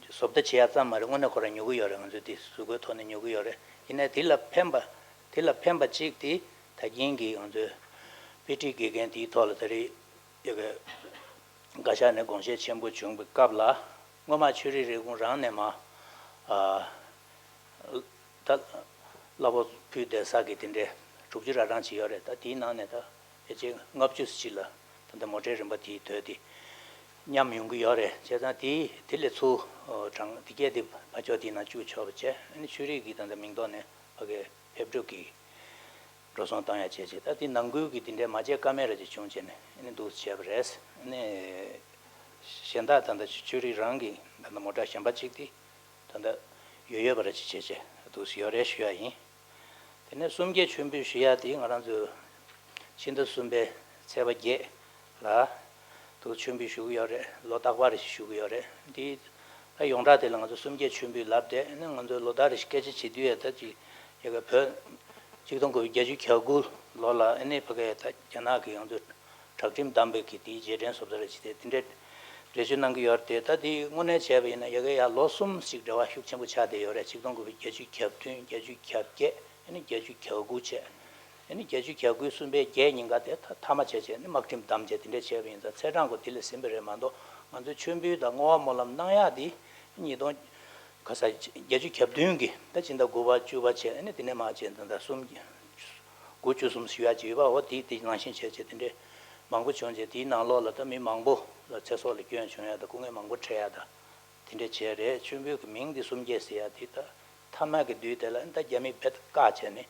བཟོ་ལྟ་བྱེད་ཡ་ཙམ་མ་རེད། དངོས་གནས་ཁོ་རང་ཉོ་གི་ཡོད་རེད། ང་ཚོས་དེ་གཟུགས་པོའི་ཐོག་ནས་ཉོ་གི་ཡོད་རེད། ཡིན་ནའི་དེ་ལ་ཕན་པ་དེ་ལ་ཕན་པ་གཅིག་དེ་ད་གིན་གྱི་ང་ཚོའི་དཔེ་ཁྲིད་དགེ་རྒན་དེའི་ཐོག་ལ་ད་རེས་ཡ་གི་བཀའ་ཤག་ནས་དགོངས་བཞེས་ཆེན་པོ་བྱུང་བའི་སྐབས་ལ། སྔོན་མ་ཆོས་རིག་ལས་ཁུངས་རང་ནས་མ་ཨ་ད་གླ་ཕོགས་ཕུལ་བསྡད་ས་གི་དེ་འདྲའི་དྲུག་ཅུ་ར་གྲངས་ཅིག་ཡོད་རེད། ད་དེའི་ནང་ནས་ད་ཕལ་ཆེར་ལྔ་བཅུ་ཅིག་ལ་ད་ལྟ་མོ་ཊའི་རིན་པ་དེའི་དོད་དེ་མཉམ་ཡོང་གི་ཡོད་རེད། བྱས་ཙང་དེ་དེ་ལས་ཚུར་གྲངས་དེ་གས་དེ་ཕར་ཕྱོགས་དེའི་ནང་བཅུག་ཆོག་པ་བྱས། ཨ་ནི་ཆོས་རིག་གི་ད་ལྟ་མིང་ཐོག་ནས་ཕ་གི་ཕེབས་སྒྲུག་གི་འགྲོ་སོང་བཏང་ཡ་བྱས་བྱས། ད་དེ་ནང་ཁུལ་གྱི་དེ་འདྲའི་མ་བྱས་ཀ་མེད་ར་ཅིག་བྱུང་བྱས་ནས་ཨ་ནི་འདུག་བྱས་པ་རེད། ཨ་ནི་གཞན་དག་ད་ལྟ་ཆོས་རིག་རང་གི་ད་ལྟ་མོ་ཊ་གཞན་པ་གཅིག་དེ་ད་ལྟ་ཡོད་ཡོད་པ་ར་ཅིག་བྱས་བྱས་འདུག་ཡོད་རེད་ཞུ་ཡ་ཡིན། དེ་ནས་གསུམ་བརྒྱད་མཆོད་འབུལ་ཞུ་ཡ་དེ་ང་རང་ཚོའི་ཕྱི་ཟླ་གསུམ་པའི་ཚེས་པ་བརྒྱད་ལ་དུ་མཆོད་འབུལ་ཞུ་གི་ཡོད་རེད། ལོ་རྟག་པར་ཞུ་གི་ཡོད་རེད། འདི་ད་ཡོངས་གྲགས་དེ་ལ་ང་ཚོ་གསུམ་བརྒྱད་མཆོད་འབུལ་ལབ་སྟེ། ཨ་ནི་ང་ཚོ་ལོ་ལྟར་རེ་སྐད་ཆ་བྱེད་དུས་ཡ་ད་ཅིག་ཡ་གི་བོད་ཆིག་སྟོང་དགུ་བརྒྱ་བརྒྱད་ཅུ་གྱ་དགུ་ལོ་ལ་ཨ་ནི་ཕ་གི་ད་རྒྱ་ནག་གི་ང་ཚོ་དྲག་ཁྲིམས་བསྡམས་པའི་གི་དེའི་རྗེས་དྲན་བཟོ་ལྟ་རེ་བྱས་ཏེ་དེ་འདྲའི་ འགྲེལ་བརྗོད་གནང་གི་ཡོད་རེད་དེ། ད་དེ་དངོས་གནས་བྱས་པ་ཡིན་ན་ཡ་གི་ཡ་ལོ་གསུམ་ཞིག་འབྲེལ་བ་ཤུགས་ཆེན་པོ་ཆགས་བསྡད་ཡོད་རེད། ཆིག་སྟོང་དགུ་བརྒྱ་བརྒྱད་ཅུ་གྱ་བདུན། བརྒྱད་ཅུ་གྱ་བརྒྱད། ཨ་ནི་བརྒྱད་ཅུ་གྱ་དགུ་བྱས། ཨ་ནི་བརྒྱད་ཅུ་གྱ་དགུ་གསུམ་པའི་བརྒྱད་ཉིན་ཀ་དེ་ཐ་མ་བྱས་བྱས་ནས་དམག་ཁྲིམས་བསྡམས་བྱས་དེ་འདྲས་བྱས་པ་ཡིན་ཙང་ཚེས་གྲངས་ཀྱང་དེ་ལས་ཟིན་པ་རེད་མ་གཏོགས། ང་ཚོའི་མཆོད་འབུལ་དང་བསྔོ་བ་སྨོན་ལམ་གནང་ཡག་དེ་ཉིས་སྟོང་ག་ས་བརྒྱད་ཅུ་གྱ་བདུན་གྱི་ད་ཕྱི་ཟླ་དགུ་པ་བཅུ་པ་བྱས། ཨ་ནི་དེ་ནས་མར་བྱས་ད་ལྟ་གསུམ། དགུ་བཅུ་གསུམ་ཞུ་ཡག་ཅིག་ཡོད་པ། འོ་དེ་དེ་ནང་བཞིན་བྱས་བྱས་དེ་འདྲས་མང་པོ་བྱུང་བྱས། དེའི་ནང་ལོགས་ལ་ད་མི་མང་པོ་ལ་ཚེ་སྲོག་ལ་སྐྱོན་བྱུང་ཡག་དང་སྐུ་ངལ་མང་པོ་འཕྲད་ཡག་དང་དེ་འདྲས་བྱས་རེད། མཆོད་འབུལ་གྱི་མིང་འདི་གསུམ་བརྒྱད་ཟེར་ཡག་དེ་ད་ཐ་མ་གི་དུས་དེ་ལ་ད་རྒྱ་མི་རྦད་བཀག་བྱས་ནས་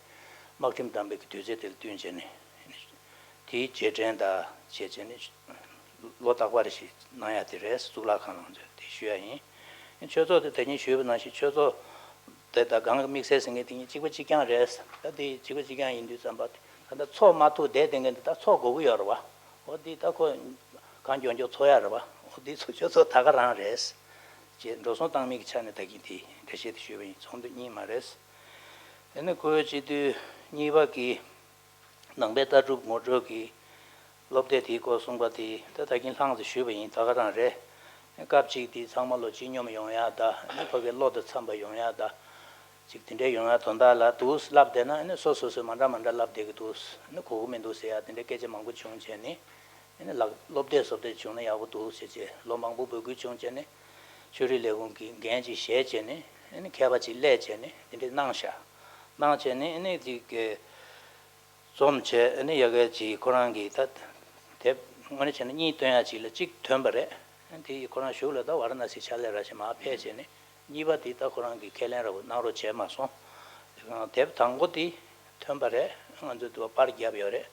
དམག་ཁྲིམས་བསྡམས་པའི་གི་དུས་ཚོད་དེ་ལ་བསྟུན་བྱས་ནས། དེའི་རྗེས་དྲན་དང་བྱས་བྱས་ནས་ལོ་རྟག་པར་ཞིག་གནང་ཡག་དེ་རེད། གཙུག་ལག་ཁང་ལ་ང་ཚོས་དེ་ཞུ་ཡག་ཡིན། ཆོས་ཚོགས་དེ་ད་གིན་ཞུས་པ་ནང་བཞིན་ཆོས་ཚོགས་དེ་ད་གང་གི་དམིགས་བསལ་ཟེར་མཁན་དེ་གཉིས་གཅིག་པ་གཅིག་རྐྱང་རེད། ད་དེ་གཅིག་པ་གཅིག་རྐྱང་ཡིན་དུས་ཙམ་པ་ད་ལྟ་ཚོགས་མ་ཐུག་བསྡད་བསྡད་མཁན་དེ་ད་ཚོགས་དགོས་ཀྱི་ཡོད་རེད་བ། འོ་དེ་ད་ཁོ་གང་མགྱོགས་མགྱོགས་ཚོགས་ཡག་རེད་བ། འོ་དེ་ཚོ་ཆོས་ཚོགས་ད་ག་རང་རེད། ཅེས་འགྲོ་སོང་བཏང་མིན་གྱི་ཆ་ནས་ད་གིན་དེ་འགྲེལ་བཤད་དེ་ཞུས་པ་ཡིན། ཚོགས་འདུ་གཉིས་མ་རེད། དེ་ནས་ཁོའི་སྤྱི་འཐུས་གཉིས་པ་གི་ནང་པའི་ལྟ་གྲུབ་ངོ་སྤྲོད་ཀྱི་སློབ་དེབ་དེའི་སྐོར་གསུངས་པ་དེ་ད་ད་གིན་ལྷང་ཙམ་ཞུས་པ་ཡིན། ད་ག་རང་རེད། སྐབས་གཅིག་དེ་ཚང་མ་ལོ་སྤྱི་སྙོམས་ཡོང་ཡག་དང་། ཨ་ནི་ཕ་གིའི་བློ་དང་འཚམས་པ་ཡོང་ཡག་དང་། ཅིག་དེ་འདྲའི་ཡོང་ཡག་དོན་དག་ལ་འདུག་ལབ་བསྡད་ན། ཨ་ནི་སོ་སོ་སོས་མ་འདྲ་མ་འདྲ་ལབ་བསྡད་ཀྱི་འདུག་ཨ་ནི་གོ་གི་མི་འདུག་ཟེར་ཡག་དེ་འདྲའི་སྐད་ཆ་མང་པོ་བྱུང་བྱས་ནས། ཨ་ནི་ལག་སློབ་དེབ་བཟོ་དེབ་བྱུང་ན་ཡག་པོ་འདུག་ཟེར་བྱས་ལོ་མང་པོ་འབོད་སྐུལ་བྱུང་བྱས་ནས། ཆོས་རིག་ལས་ཁུངས་ཀྱི་འགན་ཅིག་བཞེས་བྱས་ནས། ཨ་ནི་མཁས་པ་ཅིག་སླེབས་བྱས་ནས་དེ་འདྲའི་གནང་བཞག་གནང་བྱས་ནས་ཨ་ནི་དེ་གི་རྩོམ་བྱས། ཨ་ནི་ཡ་གི་ཅིག་ཁོ་རང་གིས་ད་དེབ་དངོས་གནས་བྱས་ན་གཉིས་ཐོན་ཡག་ཅིག་ལ་གཅིག་ཐོན་པ་རེད། ཨ་ནི་དེ་ཁོ་རང་གཞུག་ལ་ད་ཝཱ་ར་ཎ་སི་ཕྱག་ལས་ར་ཞིག་མར་ཕེབས་བྱས་ནས། གཉིས་པ་དེ་ད་ཁོ་རང་གིས་ཁས་ལེན་ར་བོ་གནང་རོགས་བྱས་མ་སོང་། དེ་གང་དེབ་དང་པོ་དེ་ཐོན་པ་རེད། ང་ཚོས་དུ་པར་བརྒྱབ་ཡོད་རེད།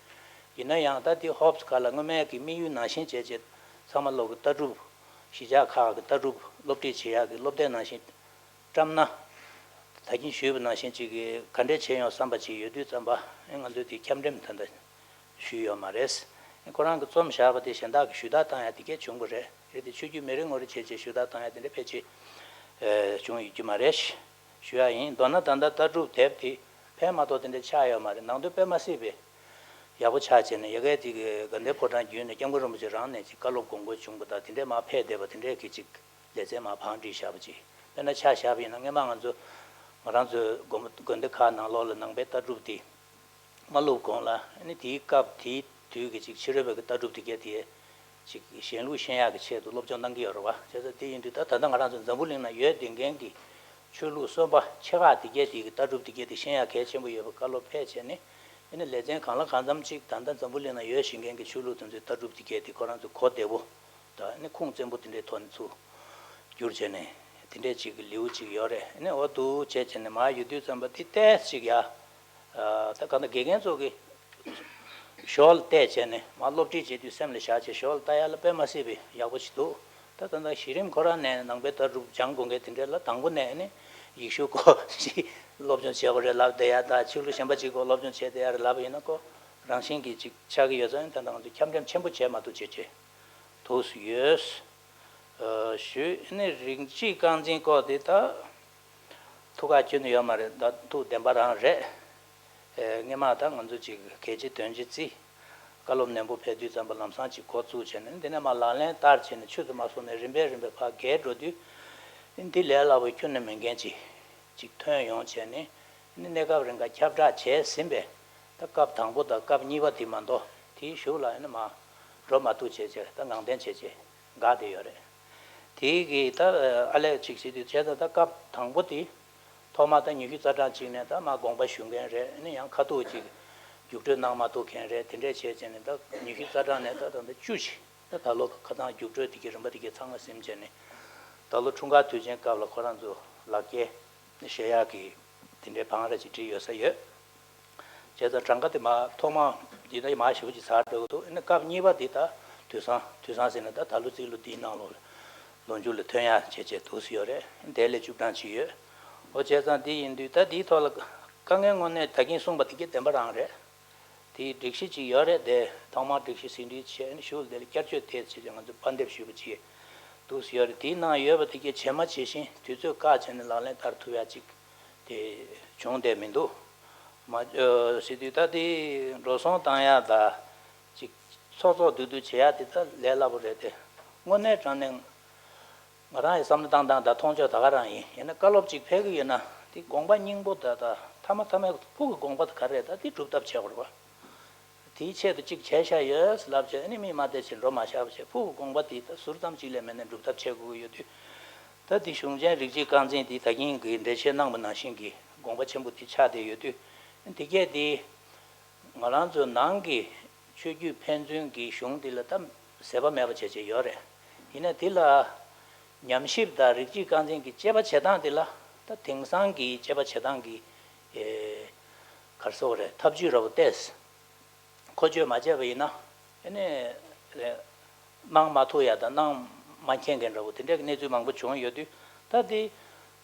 ཡིན་ན་ཡང་ད་དེ་ཧོབ་སི་ཁ་ལ་སྔོན་མའི་གི་དམིགས་ཡུལ་ནང་བཞིན་བྱས་བྱས་ཚང་མ་ལོག་གི་ལྟ་གྲུབ། གཞིས་ཆགས་ཁག་གི་ལྟ་གྲུབ་སློབ་ཁྲིད་བྱེད་ཡག་གི་སློབ་དེབ་ནང་བཞིན་བཀྲམ་ན། ད་གིན་ཞུས་པ་ནང་བཞིན་ཅིག་གི་ག་འདྲས་བྱས་ཡོང་བསམ་པ་ཅིག་ཡོད་དུས་ཙམ་པ། ཨེ་ང་ཚོས་དེ་ཁྱབ་འགྲེམས་ད་ལྟ་ཞུས་ཡོད་མ་རེད། ཨེ་ཁོ་རང་གི་རྩོམ་བཞག་པ་དེ་གཞན་དག་གིས་ཞུ་དག་བཏང་ཡག་དེ་གས་བྱུང་བ་རེད། རེད་དེ་ཆོས་བརྒྱུད་མི་རེ་ངོ་རེ་བྱས་བྱས་ཞུ་དག་བཏང་ཡག་དེ་འདྲ་ཕལ་ཆེར་ཨེ་བྱུང་ཡོད་རྒྱུ་མ་རེད། ཞུ་ཡག་ཡིན། མདོར་ན་ད་ལྟ་ལྟ་གྲུབ་དེབ་དེ་ཕན་མ་གཏོགས་དེ་འདྲ་ཆགས་ཡོད་མ་རེད། ནང་དོན་དཔེ་མ་སྲིད་པའི་ཡག་པོ་ཆགས་བྱས་ནས། ཡ་གི་དེ་གི་དགའ་ལྡན་ཕོ་བྲང་བརྒྱུད་ནས་སྐྱབས་མགོན་རིན་པོ་ཆེ་རང་ནས་ཅིག་བཀའ་སློབ་དགོངས་སྐོར་བྱུང་བ་དང་དེ་འདྲས་མར་ཕེབས་བསྡད་པ་དེ་འདྲས་ཀྱི་ཅིག་ལེ་ཚན་མར་བང་སྒྲིག་བཞག་པ་ཅིག་དཔེར་ན་ཆ་བཞག་པ་ཡིན་ན། སྔོན་མ་ང་ཚོ་ང་རང་ཚོའི་དགོན་དགོན་སྡེ་ཁག་ནང་ལོགས་ལ་ནང་པའི་ལྟ་གྲུབ་དེ་མ་སློབ་གོང་ལ། ཨ་ནི་དེའི་སྐབས་དེའི་དུས་ཀྱི་ཅིག་ཕྱི་རོལ་པའི་གི་ལྟ་གྲུབ་དེ་གས་དེ་ཅིག་གཞན་ལུགས་ཤེས་ཡག་གི་ཆེད་དུ་སློབ་སྦྱོང་གནང་གི་ཡོད་རེད་བ། བྱས་ཙང་དེ་ཡིན་དུས་ད་ད་ལྟ་ང་རང་ཚོ་འཛམ་བུ་གླིང་ན་ཡོད་བསྡད་མཁན་གྱི་ཆོས་ལུགས་གསོན་པོ་ཆེ་ཁག་དེ་གས་དེ་གི་ལྟ་གྲུབ་དེ་གས་དེ་ཤེས་ཡག་གལ་ཆེན་པོ་ཡོད་པའི་བཀའ་སློབ་ཕེབས་བྱས་ནས། ཨ་ནི་ལེ་ཚན་གང་ལ་གང་འཚམ་ཅིག་ད་ལྟ་འཛམ་བུ་གླིང་ན་ཡོད་བཞིན་མཁན་གྱི་ཆོས་ལུགས་དེ་ཚོའི་ལྟ་གྲུབ་དེ་གས་དེ་ཁོ་རང་ཚོ་གོ་བདེ་པོ་དང་། ཨ་ནི་ཁུངས་བཙན་པོ་དེ་འདྲའི་ཐོག་ནས་ཚུར་བསྒྱུར་བྱས་ནས་དེ་འདྲའི་ཅིག་གི་ལེའུ་ཅིག་ཡོད་རེད། ཨ་ནི་འོ་འདུག་བྱས་བྱས་ནས་མར་ཡོང་དུས་ཙམ་པ་དེ་ཏོག་ཙམ་ཅིག་ཡ། ཨ་ད་གང་ལྟར་དགེ་རྒན་ཚོ་གི་ཞོར་ལ་བལྟས་བྱས་ནས། མར་སློབ་ཁྲིད་བྱེད་དུས་སེམས་ལ་བཞག་བྱས་ཞོར་ལ་ལྟ་ཡག་ལ་དཔེ་མ་སྲིད་པའི་ཡག་པོ་ཞིག་འདུག་ད་ད་ལྟ་གཞི་རིམ་ཁོ་རང་ནས་ནང་པའི་ལྟ་གྲུབ་སྦྱང་དགོས་མཁན་དེ་འདྲ་ལ་དང་པོ་ནས་ནི་ཡེ་ཤུ་སྐོར་ཞིག་སློབ་སྦྱོང་བྱེད་དགོས་རེད་ལབ་བསྡད་ཡ་དང་། ཆོས་ལུགས་གཞན་པ་ཅིག་སྐོར་སློབ་སྦྱོང་བྱེད་བསྡད་ཡ་རེད་ལབ་པ་ཡིན་ན་ཁོ་རང་བཞིན་གྱིས་ཅིག་ཆགས་ཀྱི་ཡོད་ཙང་། ད་ལྟ་ང་ཚོ་ཁྱབ་འགྲེམས་ཆེན་པོ་བྱས་མ་ཐུབ་བྱས་བྱས་འདུག་སེ་ཡོད། ཨ་ཞུས་ནས་རིགས་གཅིག་རྐང་འཛིན་སྐོར་དེ་ད་ཐུགས་ཁག་ཁྱོན་ནས་ཡོད་མ་རེད། ད་ཐུགས་བདེན་པ་རང་རེད། ཨེ་སྔོན་མ་ད་ང་ཚོ་ཅིག་གལ་ཆེ་དོན་ཆེ་བརྩིས། བཀའ་སློབ་ནན་པོ་ཕེབས་དུས་ཙམ་པ་ལམ་སང་ཅིག་འགོ་བཙུགས་བྱས་ནས། འདི་ནས་མར་ལག་ལེན་བསྟར་བྱས་ནས་ཆུད་དུ་མ་སོང་ནས་རིམ་པས་རིམ་པས་ཕར་རྒལ་འགྲོ་དུས། འདི་ལས་སླ་པོ་ཁྱོན་ནས་མེད་མཁན་ཅིག་ཅིག་ཐོན་ཡོང་བྱས་ནས། གནས་སྐབས་རིང་ག་ཁྱབ་བསྒྲགས་བྱས་ཟིན་པས། ད་སྐབས་དང་པོ་དང་སྐབས་གཉིས་པ་དེ་མ་གཏོགས་དེའི་གཞུག་ལ་ཨ་ནི་མར་འགྲོ་མ་ཐུབ་བྱས་བྱས། ད་ངང་བསྟན་བྱས་བྱས་འགག་བསྡད་ཡོད་རེད། དེའི་གི་ད་ཨ་ལས་ཅིག་བྱེད་དུས་བྱས་ཙང་། ད་སྐབས་དང་པོ་དེ་ཐོག་མ་ད་ཉི་ཤུ་རྩ་གྲངས་ཅིག་ནས་ད་མར་དགོངས་པ་ཞུ་མཁན་རེད། ཨ་ནི་ཡང་ཁ་ཐུག་ཅིག་རྒྱུགས་སྤྲོད་གནང་མ་ཐུབ་མཁན་རེད། དེ་འདྲས་བྱས་བྱས་ནས་ད་ཉི་ཤུ་རྩ་གྲངས་ནས་ད་ད་ལྟ་བཅུ་ཅིག་ད་ད་ལོ་ཁ་ཚང་རྒྱུགས་སྤྲོད་དེ་གི་རིམ་པ་དེ་གི་ཚང་མ་ཟིན་བྱས་ནས། ད་ལོ་འཁྲུངས་སྐར་དུས་ཆེན་སྐབས་ལ་ཁོ་རང་ཚོ་ལག་འཁྱེར་བཞེས་ཡག་གི་དེ་འདྲའི་བང་ར་ཅིག་བསྒྲིགས་ཡོད་ས་ཡོད། བྱས་ཙང་གྲངས་ཀ་དེ་མར་ཐོག་མ་ཡིན་ན་མར་ཞེ་པོ་ཅིག་ཚར་འགྲོ་གི་འདུག་ཨ་ནི་སྐབས་གཉིས་པ་འདི་ད་དུས་བཟང་། དུས་བཟང་ཟེར་ན་ད་ད་ལོ་རྩིས་ལོ་འདིའི་ནང་ལོགས་ལ་ལོ་མཇུག་ལ་ཐོན་ཡག་བྱས་བྱས་འདུག་སེ་ཡོད་རེད། དེ་ལས་བཅུ་གྲངས་ཅིག་ཡོད། འོ་བྱས་ཙང་འདི་ཡིན་དུས་ད་འདིའི་ཐོག་ལ་དཀའ་ངལ་དངོས་གནས་ད་གིན་གསུངས་པ་དེ་གས་བདེན་པ་རང་རེད། དེའི་སྒྲིག་གཞི་ཅིག་ཡོད་རེད་དེ། ཐོག་མར་སྒྲིག་གཞི་ཟིན་བྲིས་བྱས་ནས་གཞུག་ལ་དེ་ལ་བསྐྱར་བཅོས་ཐེབས་བྱས་ཀྱང་ང་ཚོས་པར་འདེབས་ཞུས་པ་ཅིག་འདུག་སེ་ཡོད་རེད། དེའི་ནང་ཡོད་པ་དེ་གས་ཇེ་མང་ཇེ་ཞན་དུས་ཚོད་བཀག་བྱས་ནས་ལག་ལེན་བསྟར་ཐུབ་ཡག་ཅིག་དེ་བྱུང་བསྡད་མི་འདུག་མ་ཨ་ཟེར་དུས་ད་དེ་འགྲོ་སོང་བཏང་ཡག་དང་ཅིག་ཚོགས་ཚོགས་སྡུག་སྡུག་བྱེད་ཡག་དེ་ད་ལས་སླ་པོ་རེད་དེ། དངོས་གནས་དྲང་གནས་ང་རང་ཡི་བསམ་བློ་བཏང་སྟངས་དང་མཐོང་ཕྱོགས་ད་ག་རང་ཡིན། ཡིན་ན་བཀའ་སློབ་ཅིག་ཕེབས་ཀྱི་ཡོད་ན་དེ་དགོངས་པ་སྙིང་པོ་དང་ད་ཐ་མ་ཐ་མའི་ཕུགས་ཀྱི་དགོངས་པ་དེ་ག་རེ་རེད། ད་དེ་སྒྲུབ་ཐབས་བྱེད་དགོས་རེད་བ། དེའི་ཆེད་དུ་གཅིག་བྱས་བཞག་ཡོད་ལབ་བྱས་ཨ་ནི་མི་མ་བདེ་ཕྱིར་འགྲོ་མ་བཞག་པ་བྱས་ཕུགས་ཀྱི་དགོངས་པ་དེ་ད་ཟུར་ཙམ་གཅིག་ལས་མེད་ནས་སྒྲུབ་ཐབས་བྱེད་དགོས་ཀྱི་ཡོད་དུས། ད་དེ་གཞུང་ཆེན་རིགས་གཅིག་རྐང་འཛིན་དེ་ད་གིན་གྱི་འགྲེལ་བཤད་གནང་བ་ནང་བཞིན་གྱི་དགོངས་པ་ཆེན་པོ་དེ་ཆགས་བསྡད་ཡོད་དུས། དེ་གས་དེ་ང་རང་ཚོའི་ནང་གི་ཆོས་བརྒྱུད་ཕན་ཚུན་གྱི་གཞུང་འདི་ལ་ད་ཟད་པ་མེད་པ་བྱས་བྱས་ཡོད་རེད། ཡིན་ན་དེ་ལ་ཉམས་ཞིབ་དང་རིགས་གཅིག་རྐང་འཛིན་གྱི་དཔྱད་པ་བྱེད་སྟངས་དེ་ལ་ད་དེང་སང་གི་དཔྱད་པ་བྱེད་སྟངས་ཀྱི་ཨེ་ག་རེ་ཟེར་དགོས་རེད། ཐབས་ཇུས་འདྲ་པོ་ཏོག་ཙམ་མཁོ་སྤྱོད་མ་བྱས་པ་ཡིན་ན་ཨེ་ནས་རེད། གནང་མ་ཐུབ་ཡ་དང་གནང་མ་མཁྱེན་མཁན་འདྲ་པོ་དེ་འདྲའི་གནས་ཚུལ་མང་པོ་བྱུང་ཡོད་དུས། ད་དེ་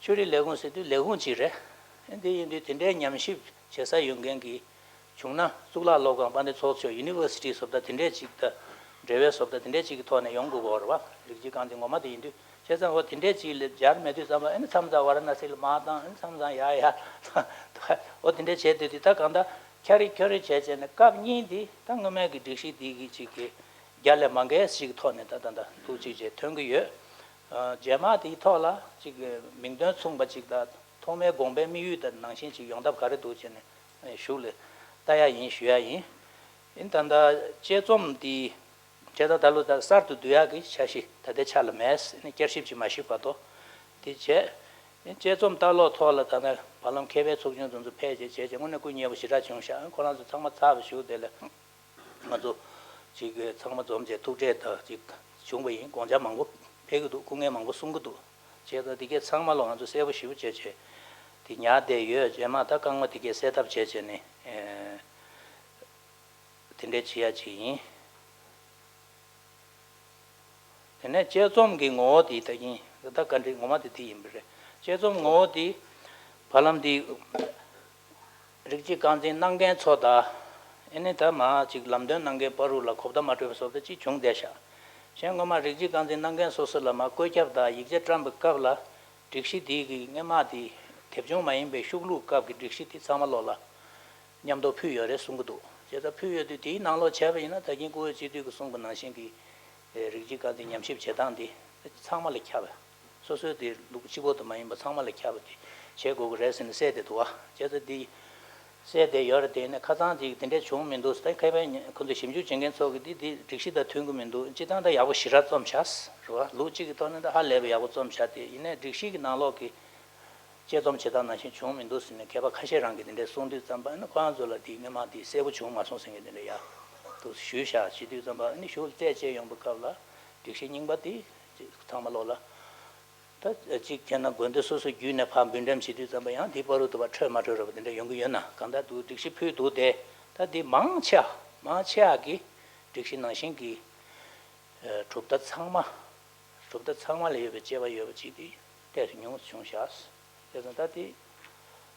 ཆོས་རིག་ལས་ཁུངས་ཟེར་དུས་ལས་ཁུངས་གཅིག་རེད། དེ་ཡིན་དུས་དེ་འདྲའི་ཉམས་ཞིབ་བྱེད་ས་ཡོད་མཁན་གྱི་བྱུང་ན་གཙུག་ལག་སློབ་ཁང་དཔལ་ལྡན་ཚོགས་གཙོ་ཡུ་ནི་ཝར་སི་ཊི་བཟོ་ལྟ་དེ་འདྲའི་གཅིག་དང་འབྲེལ་བའི་བཟོ་ལྟ་དེ་འདྲའི་གཅིག་གི་ཐོག་ནས་ཡོང་དགོས་ཀྱི་ཡོད་རེད་བ། རིགས་གཅིག་རྐང་འཛིན་ངོ་མ་དེ་ཡིན་དུས་བྱས་ཙང་འོ་དེ་འདྲའི་གཅིག་ལ་སྦྱར་མེད་དུས་ཙམ་པ་ཨ་ནི་མཚམས་མཚམས་ཝཱ་ར་ཎ་སི་ལ་མར་བཏང་ཨ་ནི་མཚམས་མཚམས་ཡར་ཡར་འོ་དེ་འདྲའི་བྱས་བསྡད་དུས་ད་གང་ལྟར་འཁྱར་རེ་འཁྱོར་རེ་བྱས་བྱས་ནས་སྐབས་གཉིས་འདི་ད་སྔོན་མའི་གི་སྒྲིག་གཞི་འདི་གི་གཅིག་གི་བརྒྱ་ལས་མ་འགལ་ཞིག་གི་ཐོག་ནས་ད་ད་ད་ཐུགས་གཅིག་བྱས་ཐོན་གྱི་ཡོད། ཨ་རྗེས་མ་དེའི་ཐོག་ལ་གཅིག་གི་མིང་དོན་མཚུངས་པ་གཅིག་དང་ཐོག་མའི་དགོངས་པའི་དམིགས་ཡུལ་དང་ནང་བཞིན་གཅིག་ཡོང་ཐབས་ག་རེ་འདུག་བྱས་ནས་ཞུགས་ལས་ལྟ་ཡ་ཡིན་ཞུ་ཡ་ཡིན། ཡིན་ད་ལྟ་དཔྱད་རྩོམ་འདི་བྱས་ད་ད་ལོ་ད་གསར་དུ་བསྡུ་ཡག་གི་འཆར་གཞི་ད་ལྟའི་ཆ་ལ་མེད། བསྐྱར་ཞིབ་ཅིག་མ་ཞུས་བར་དུ་དེ་བྱས། དཔྱད་རྩོམ་ལྟ་ཀློག་ཐོག་ལ་ད་ནི་བར་ལམ་མཁས་པའི་ཚོགས་ཆུང་དེ་ཚོ་ཕེབས་བྱས་བྱས་བྱས་དངོས་གནས་སྐུ་ཉེ་པོ་ཞེ་དྲག་བྱུང་ཤག་ཁོ་རང་ཚོ་ཚང་མ་ཚར་བ་ཞུ་དེ་ལ་ང་ཚོ་ཅིག་ཚང་མ་འཛོམས་བྱས་ཐུག་འཕྲད་ད་ཅིག་བྱུང་བ་ཡིན། དགོངས་འཆར་མང་པོ་ཕེབས་ཀྱི་འདུག་སྐུ་ངལ་མང་པོ་གསུང་གི་འདུག་བྱས་ཙང་དེ་གས་ཚང་མ་ལ་ང་ཚོ་གསལ་པོ་ཞེ་པོ་བྱས་བྱས་དེ་ཉར་བསྡད་ཡོད། རྗེས་མ་ད་རྐང་མ་དེ་གས་སེལ་ཐབས་བྱས་བྱས་ནས་ཨེ། དེ་འདྲའི་བྱེད་ཡ་ཅིག་ཡིན། དེ་ནས་དཔྱད་རྩོམ་གྱི་ངོ་བོ་དེ་ད་ཡིན། ད་བཀའ་འདྲི་ངོ་མ་དེ་དེ་ཡིན་པ་རེད། དཔྱད་རྩོམ་ངོ་བོ་དེ་བར་ལམ་འདི་རིགས་གཅིག་རྐང་འཛིན་གནང་མཁན་ཚོ་དང་ཨེ་ནས་ད་མ་ཅིག་ལམ་སྟོན་གནང་མཁན་བར་དུ་ལ་གོ་བརྡ་མ་འཕྲོད་པ་བཟོ་ལྟ་ཅིག་བྱུང་བསྡད་ཤག་གཞན་སྔོན་མ་རིགས་གཅིག་རྐང་འཛིན་གནང་མཁན་སོ་སོ་ལ་མ་བཀོད་ཁྱབ་དང་ཡིག་ཆ་བཀྲམ་པའི་སྐབས་ལ་སྒྲིག་གཞི་དེ་གི་སྔོན་མ་དེ་དེབ་ཆུང་མ་ཡིན་པའི་ཤུགས་ལུགས་སྐབས་ཀྱི་སྒྲིག་གཞི་དེ་ཚང་མ་ལོག་ལ། མཉམ་དུ་ཕུལ་ཡོད་རེད་གསུང་གི་འདུག་བྱས་ཙང་ཕུལ་ཡོད་དུས་དེའི་ནང་ལོགས་བྱས་པ་ཡིན་ན་ད་གིན་སྐུ་ངོ་སྤྱི་འཐུས་ཀྱིས་གསུངས་པ་ནང་བཞིན་གྱི་རིགས་གཅིག་རྐང་འཛིན་ཉམས་ཞིབ་བྱེད་སྟངས་འདི་ཚང་མ་ལ་ཁྱབ་པ། སོ་སོའི་དེ་ལུགས་གཅིག་པོ་དུ་མ་ཡིན་པ་ཚང་མ་ལ་ཁྱབ་པ་དེ་བྱེད་དགོས་ཀྱི་རེད་ཟེར་ནས་གསལ་བསྡད་འདུག་བ། བྱས་ཙང་འདི་གསལ་བསྡད་ཡོད་རེད། དེ་ནས་ཁ་སང་ཅིག་དེ་འདྲས་བྱུང་མི་འདུག་ད་མཁས་པའི་ཁོ་ཚོས་ཞིབ་འཇུག་བྱེད་མཁན་ཚོ་གིས་འདི་འདི་སྒྲིག་གཞི་དང་མཐུན་གྱི་མི་འདུག་སྤྱིར་བཏང་ད་ཡག་པོ་ཞེ་དྲག་རྩོམ་བཞག་རེད་བ། ལུགས་གཅིག་གི་ཐོག་ནས་ད་ཧ་ལས་པའི་ཡག་པོ་རྩོམ་བཞག་དེ་ཡིན་ནའི་སྒྲིག་གཞི་གི་ནང་ལོགས་ཀྱི་དཔྱད་རྩོམ་བྱེད་སྟངས་ནང་བཞིན་བྱུང་མི་འདུག་ཟེར་ནས་མཁས་པ་ཁ་ཤས་རང་གིས་དེ་འདྲས་གསུངས་དུས་ཙམ་པ་ཨ་ནི་ཁོ་རང་ཚོ་ལ་དེའི་སྔོན་མ་དེ་གསལ་པོ་བྱུང་མ་སོང་ཟེར་མཁན་དེ་འདྲས་ཡག་འདུག་ཞུས་བཞག་བྱེད་དུས་ཙམ་པ་ཨ་ནི་ཞུ་རྩད་བཅད་ཡོང་པའི་སྐབས་ལ་སྒྲིག་གཞི་རྙིང་པ་དེ་ཚང་མ་ལོག་ལ། ད་གཅིག་བྱས་ན་དགོན་སྡེ་སོ་སོ་བརྒྱུད་ནས་ཕར་འབུལ་འགྲེམས་བྱེད་དུས་ཙམ་པ་ཡང་དེ་བར་དུ་དུ་བ་འཕྲོད་མ་འཕྲོད་ར་བ་དེ་འདྲ་ཡོང་གི་ཡོད་ན་གང་ལྟར་འདུག་སྒྲིག་གཞི་ཕུལ་འདུག་སྟེ། ད་དེ་མང་ཆེ་བ་མང་ཆེ་བ་གི་སྒྲིག་གཞི་ནང་བཞིན་གྱི་གྲུབ་མཐའ་ཚང་མ་གྲུབ་མཐའ་ཚང་མ་ལ་ཡོད་པའི་དཔྱད་པ་ཡོད་པ་ཅིག་དེ་ཏོག་ཙམ་ཉུང་ཙམ་བྱུང་ཤག་བྱས་ཙང་ད་དེ་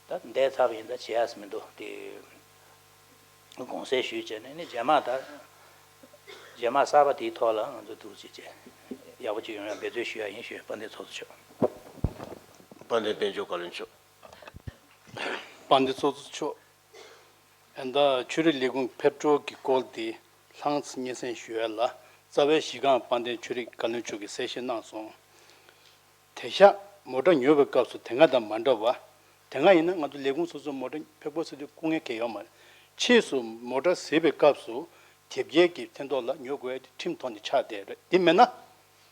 ད་འདས་ཚར་བ་ཡིན་ད་བྱེད་ཡག་མི་འདུག་དེ། དགོངས་སེལ་ཞུས་བྱས་ནས་ནི་རྗེས་མ་ད། རྗེས་མ་གསར་པ་དེའི་ཐོག་ལ་ང་ཚོ་འདུག་ཅེས་བྱས། ཡག་པོ་ཅིག་ཡོང་ཡག་འབད་རྩོལ་ཞུ་ཡག་ཡིན་ཞུས། དཔལ་ལྡན་ཚོགས་གཙོ་མཆོག་དཔལ་ལྡན་དཔལ་འབྱོར་བཀའ་བློན་མཆོག་དཔལ་ལྡན་ཚོགས་གཙོ་མཆོག་ཨ་ནི་ད་ཆོས་རིག་ལས་ཁུངས་ཕེབས་འབྱོར་གྱི་སྐོར་དེ་ལྷང་ཙམ་སྙན་སེང་ཞུ་ཡག་ལ་རྩ་བའི་གཞི་རྐང་དཔལ་ལྡན་ཆོས་རིག་བཀའ་བློན་མཆོག་གིས་གསལ་བཤད་གནང་སོང་། དེང་སང་མོ་ཊ་ཉོ་བའི་སྐབས་སུ་དེ་སྔ་དང་མ་འདྲ་བ། དེ་སྔ་ཡིན་ན་ང་ཚོ་ལས་ཁུངས་སོ་སོའི་མོ་ཊ་ཕེབས་སྒོ་ཟེར་དུས་སྐུ་ངལ་གང་ཡང་ཡོད་མ་རེད། ཕྱིས་སུ་མོ་ཊ་གཟིགས་པའི་སྐབས་སུ་དེབ་སྐྱེལ་གྱི་མཚན་ཐོག་ལ་ཉོ་དགོས་ཡ་དེ་ཁྲིམས་ཐོག་ནས་ཆགས་བསྡད་རེད། དེ་མེད་ན་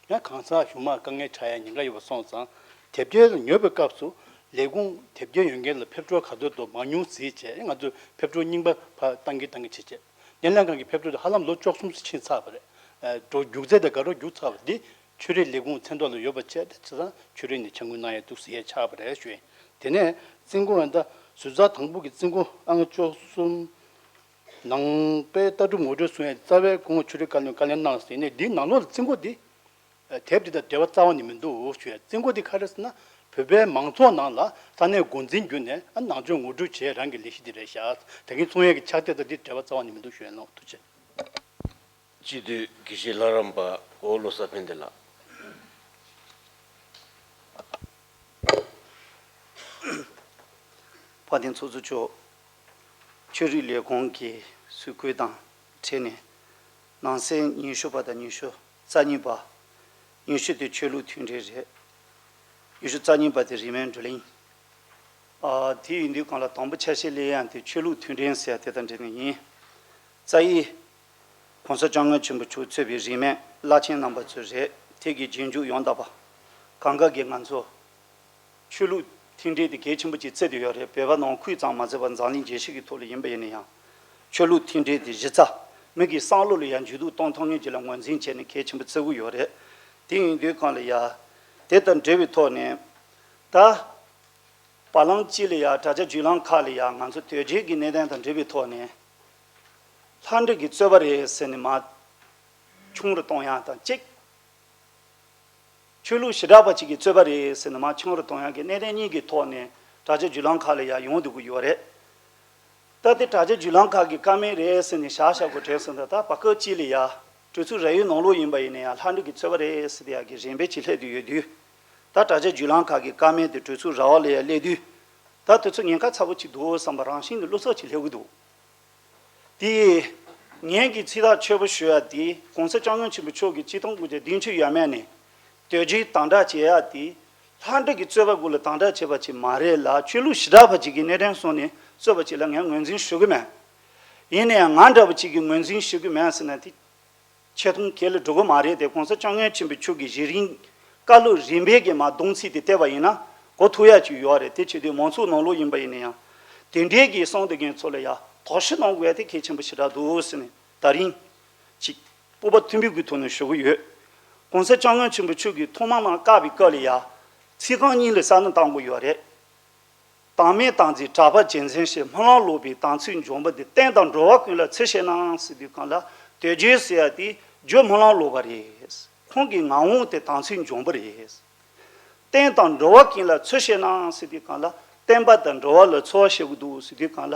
ཡང་གང་ཟག་གཞུང་དམངས་དཀའ་ངལ་ཆགས་ཡ་ཉེན་ཁ་ཡོད་པ་སོང་ཙང་། དེབ་སྐྱེལ་ཉོ་བའི་སྐབས་སུ་ལས་ཁུངས་དེབ་སྐྱེལ་ཡོད་མཁན་ལ་ཕེབས་འབྱོར་ག་ཚོད་འདུག་མང་ཉུང་གཟིགས་བྱས་ང་ཚོས་ཕེབས་འབྱོར་རྙིང་པ་ཕར་བཏང་གི་བཏང་གི་བྱེད་བྱས། སྣེ་ལེན་ཁང་གི་ཕེབས་འབྱོར་དེ་ཧ་ལམ་ལོ་བཅུ་གསུམ་ཙམ་ཕྱིན་ཚར་བ་རེད། ཨ། འགྲོ་རྒྱུག་ཚད་དང་དགའ་རབ་རྒྱུག་ཚར་བ་འདི་ཆོས་རིག་ལས་ཁུངས་མཚན་ཐོག་ལ་ཡོད་པ་བྱས་ཏེ་བྱས་ཙང་ཆོས་རིག་ནས་ཆ་འགོད་གནང་ཡས་འདུག་ཟེར་ཡས་ཆགས་པ་རེད་ཞུ་ཡིན། དེ་ནས་རྩིས་འགོ་འོན་ཏེ་ཟུར་ཚགས་དང་པོ་གི་རྩིས་འགོ་ཨང་བཅུ་གསུམ་ནང་པའི་ལྟ་གྲུབ་ངོ་སྤྲོད་གསུང་ཡས་རྩ་བའི་སྐུ་ངོ་ཆོས་རིག་བཀའ་བློན་བཀའ་ལན་གནང་ཟིན་ནས་འདིའི་ནང་ལོགས་ལ་རྩིས་འགོ་འདི་དེབ་འདི་དང་འབྲེལ་བ་རྩ་བ་ནས་མི་འདུག་ཞུ་ཡས། རྩིས་འགོ་འདི་ག་རེ་ཟེར་ན་བོད་པའི་མང་ཚོགས་ནང་ལ་ས་གནས་འགོ་འཛིན་བརྒྱུད་ནས་ནང་ཆོས་ངོ་སྤྲོད་བྱེད་རང་གི་ལས་གཞི་འདི་རེད་ཤག་ད་གིན་གསུང་ཡས་ཀྱི་ཕྱག་དེབ་དང་འདི་འབྲེལ་བ་རྩ་བ་ནས་མི་འདུག་ཞུ་ཡས་ལགས། ཐུགས་རྗེ་ཆེ། སྤྱི་འཐུས་དགེ་བཤེས་ལྷ་རམས་པ་གོ་བོ་བློ་བཟང་ཕན་བདེ་ལགས། དཔལ་ལྡན་ཚོགས་གཙོ་མཆོག་ཆོས་རིག་ལས་ཁུངས་ཀྱི་གཟིགས་སྐོར་དང་འཕྲད་ནས་ནང་གསེས་ཉི་ཤུ་པ་དང་ཉི་ཤུ་རྩ་གཉིས་པ་ ཉི་ཤུ་དེ་ཆོས་ལུགས་མཐུན་སྒྲིལ་རེད། ཉི་ཤུ་རྩ་གཉིས་པ་དེ་རིས་མེད་བགྲོ་གླེང་། ཨ། དེ་ཡིན་དུས་གང་ལ་དང་པོ་ཆ་ཤས་ལེན་ཡག་དེ་ཆོས་ལུགས་མཐུན་སྒྲིལ་ཟེར་ཡག་དེ་དང་འབྲེལ་ནས་ཡིན། རྩ་བའི་༸གོང་ས་༸སྐྱབས་མགོན་ཆེན་པོ་མཆོག་གཙོས་པའི་རིས་མེད་བླ་ཆེན་རྣམ་པ་ཚོ་རེད། དེ་གི་རྗེས་འཇུག་ཡང་དག་པ་གང་ག་གིས་ང་ཚོ་ཆོས་ལུགས་མཐུན་སྒྲིལ་དེ་གལ་ཆེན་པོ་ཅིག་བརྩི་བསྡད་ཡོད་རེད། བོད་པ་ནང་ཁུལ་ཙམ་མ་ཟད་པར་འཛམ་གླིང་རྒྱལ་སྤྱི་གི་ཐོག་ལ་ཡིན་པ་ཡིན་ན་ཡང་། ཆོས་ལུགས་མཐུན་སྒྲིལ་དེ་གཞི་རྩ་མི་གི་བསམ་བློ་ལ་ཡང་འགྱུར་ལྡོག་གཏོང་ཐུབ་མཁན་ཅིག་ལ་ངོས་འཛིན་བྱས་ནས་གལ་ཆེན་པོ་བརྩི་གི་ཡོད་རེད། དེ་ཡིན་དུས་གང་ལ་ཡ། དེ་དང་འབྲེལ་བའི་ཐོག་ནས། ད། བར་ལམ་གཅིག་ལ་ཡ་དྲ་རྒྱ་བརྒྱུད་ལམ་ཁག་ལ་ཡ་ང་ཚོ་དོལ་རྒྱལ་གྱི་གནད་དོན་དང་འབྲེལ་བའི་ཐོག་ནས། ལྷ་འབྲུག་གི་རྩོད་པ་རེད་ཟེར་ནས་མར་ཆུང་རུ་གཏོང་ཡག་དང་གཅིག་ཆོས་ལུགས་ཞི་དྲག་པ་གཅིག་གི་རྩོད་པ་རེད་ཟེར་ནས་མར་ཆུང་རུ་གཏོང་ཡག་གི་གནད་དོན་གཉིས་ཀྱི་ཐོག་ནས་དྲ་རྒྱ་བརྒྱུད་ལམ་ཁག་ལ་ཡ་ཡོང་བསྡད་ཀྱི་ཡོད་རེད། ད་དེ་དྲ་རྒྱ་བརྒྱུད་ལམ་ཁག་གི་ཀ་མེད་རེད་ཟེར་ནས་བཞག་བཞག་དགོས་དྲན་སོང་། ད་ད་བར་སྐབས་གཅིག་ལ་ཡ་གྲོས་ཚོགས་ར་ཡུལ་ནང་ལོགས་ཡིན་པ་ཡིན་ན་ཡང་ལྷ་འབྲུག་གི་རྩོད་པ་རེད་ཟེར་ཏེ་ཡག་གི་རིམ་པས་ཅིག་སླེབས་བསྡད་ཡོད་དུས། ད་དྲ་རྒྱ་བརྒྱུད་ལམ་ཁག་གི་ཀ་མེད་དེ་གྲོས་ཚོགས་ར་བ་ལ་ཡ་སླེབས་དུས། ད་དེ་ཚོ་ཉེན་ཁ་ཚ་པོ་ཅིག་འདུག་བསམ་པ་རང་བཞིན་གྱི་བློ་འཚབ་ཅིག་སླེབས་ཀྱི་འདུག་དེ། ངས་ཀྱི་ཚིག་ཐག་ཆོད་པོ་ཞུ་ཡ་དེ་༸གོང་ས་༸སྐྱབས་མགོན་ཆེན་པོ་མཆོག་གིས་ཆིག་སྟོང་དགུ་བརྒྱ་བདུན་ཅུ་ཡས་མས་ནས་དོལ་རྒྱལ་དམ་དྲག་བྱེད་ཡ་དེ་ལྷ་འབྲུག་གི་རྩོད་པ་དགུ་ལ་དམ་དྲག་བྱས་པ་ཅིག་མ་རེད་ལ། ཆོས་ལུགས་ཞི་དྲག་པ་ཅིག་གི་གནད་དོན་སོང་ནས་རྩོད་པ་ཅིག་ལ་ངས་ངོས་འཛིན་ཞུ་གི་མེད། ཡིན་ན་ཡང་ང་འདྲ་བ་ཅིག་གིས་ངོས་འཛིན་ཞུ་གི་མེད་ཟེར་ན་དེ་ཆེ་མཐོང་གལ་ལ་འགྲོ་གི་མ་རེད་དེ། ༸གོང་ས་༸སྐྱབས་མགོན་ཆེན་པོ་མཆོག་གིས་གཞི་རིམ་བཀའ་སློབ་རིམ་པས་ཀྱི་མ་གདོང་ཚིག་དེ་བལྟས་པ་ཡིན་ན་གོ་ཐུབ་ཡ་ཅིག་ཡོད་རེད། དེ་བྱེད་དུས་མང་ཚོགས་ནང་ལོགས་ཡིན་པ་ཡིན་ན་ཡང་དེ་འདྲའི་གི་གསུང་དེ་མཁན་ཚོ་ལ་ཡ་དོགས་གཞི་གནང་དགོས་ཡ་དེ་གལ་ཆེན་པོ་ཞེ་དྲག་འདུག་ཟེར་ནས་ད་རིང་ཅིག་སྤོབས་པ་མཐོན་པོའི་གི་ཐོག་ནས་ཞུ་གི་ཡོད། ༸གོང་ས་༸སྐྱབས་མགོན་ཆེན་པོ་མཆོག་གིས་ཐོག་མ་མ་བཀའ་བའི་སྐབས་ལ་ཡ་ཚིག་རྐང་གཉིས་ལ་གསལ་སྣོན་བཏང་དགོས་ཡོད་རེད། དམ་མེད་དམ་ཚིག་གྲགས་པ་ཇེ་མཚན་ཞེས། སྨོན་ལམ་ལོག་པའི་དམ་ཚིག་འཇོམས་པ་འདི། བསྟན་དང་འགྲོ་བ་ཀུན་ལ་ཚུལ་བཞིན་ན། ཟེར་དུས་གང་ལ་དོལ་རྒྱལ་ཟེར་ཡ་དེ་རྒྱུ་སྨོན་ལམ་ལོག་པ་རེད། ཁོང་གི་ངག་དབང་དེ་དམ་ཚིག་འཇོམས་པ་རེད། བསྟན་དང་འགྲོ་བ་ཀུན་ལ་ཚུལ་བཞིན་ན། ཟེར་དུས་གང་ལ་བསྟན་པ་དང་འགྲོ་བ་ལ་འཚོ་བ་བྱེད་དགོས་འདུག་ཟེར་དུས་གང་ལ།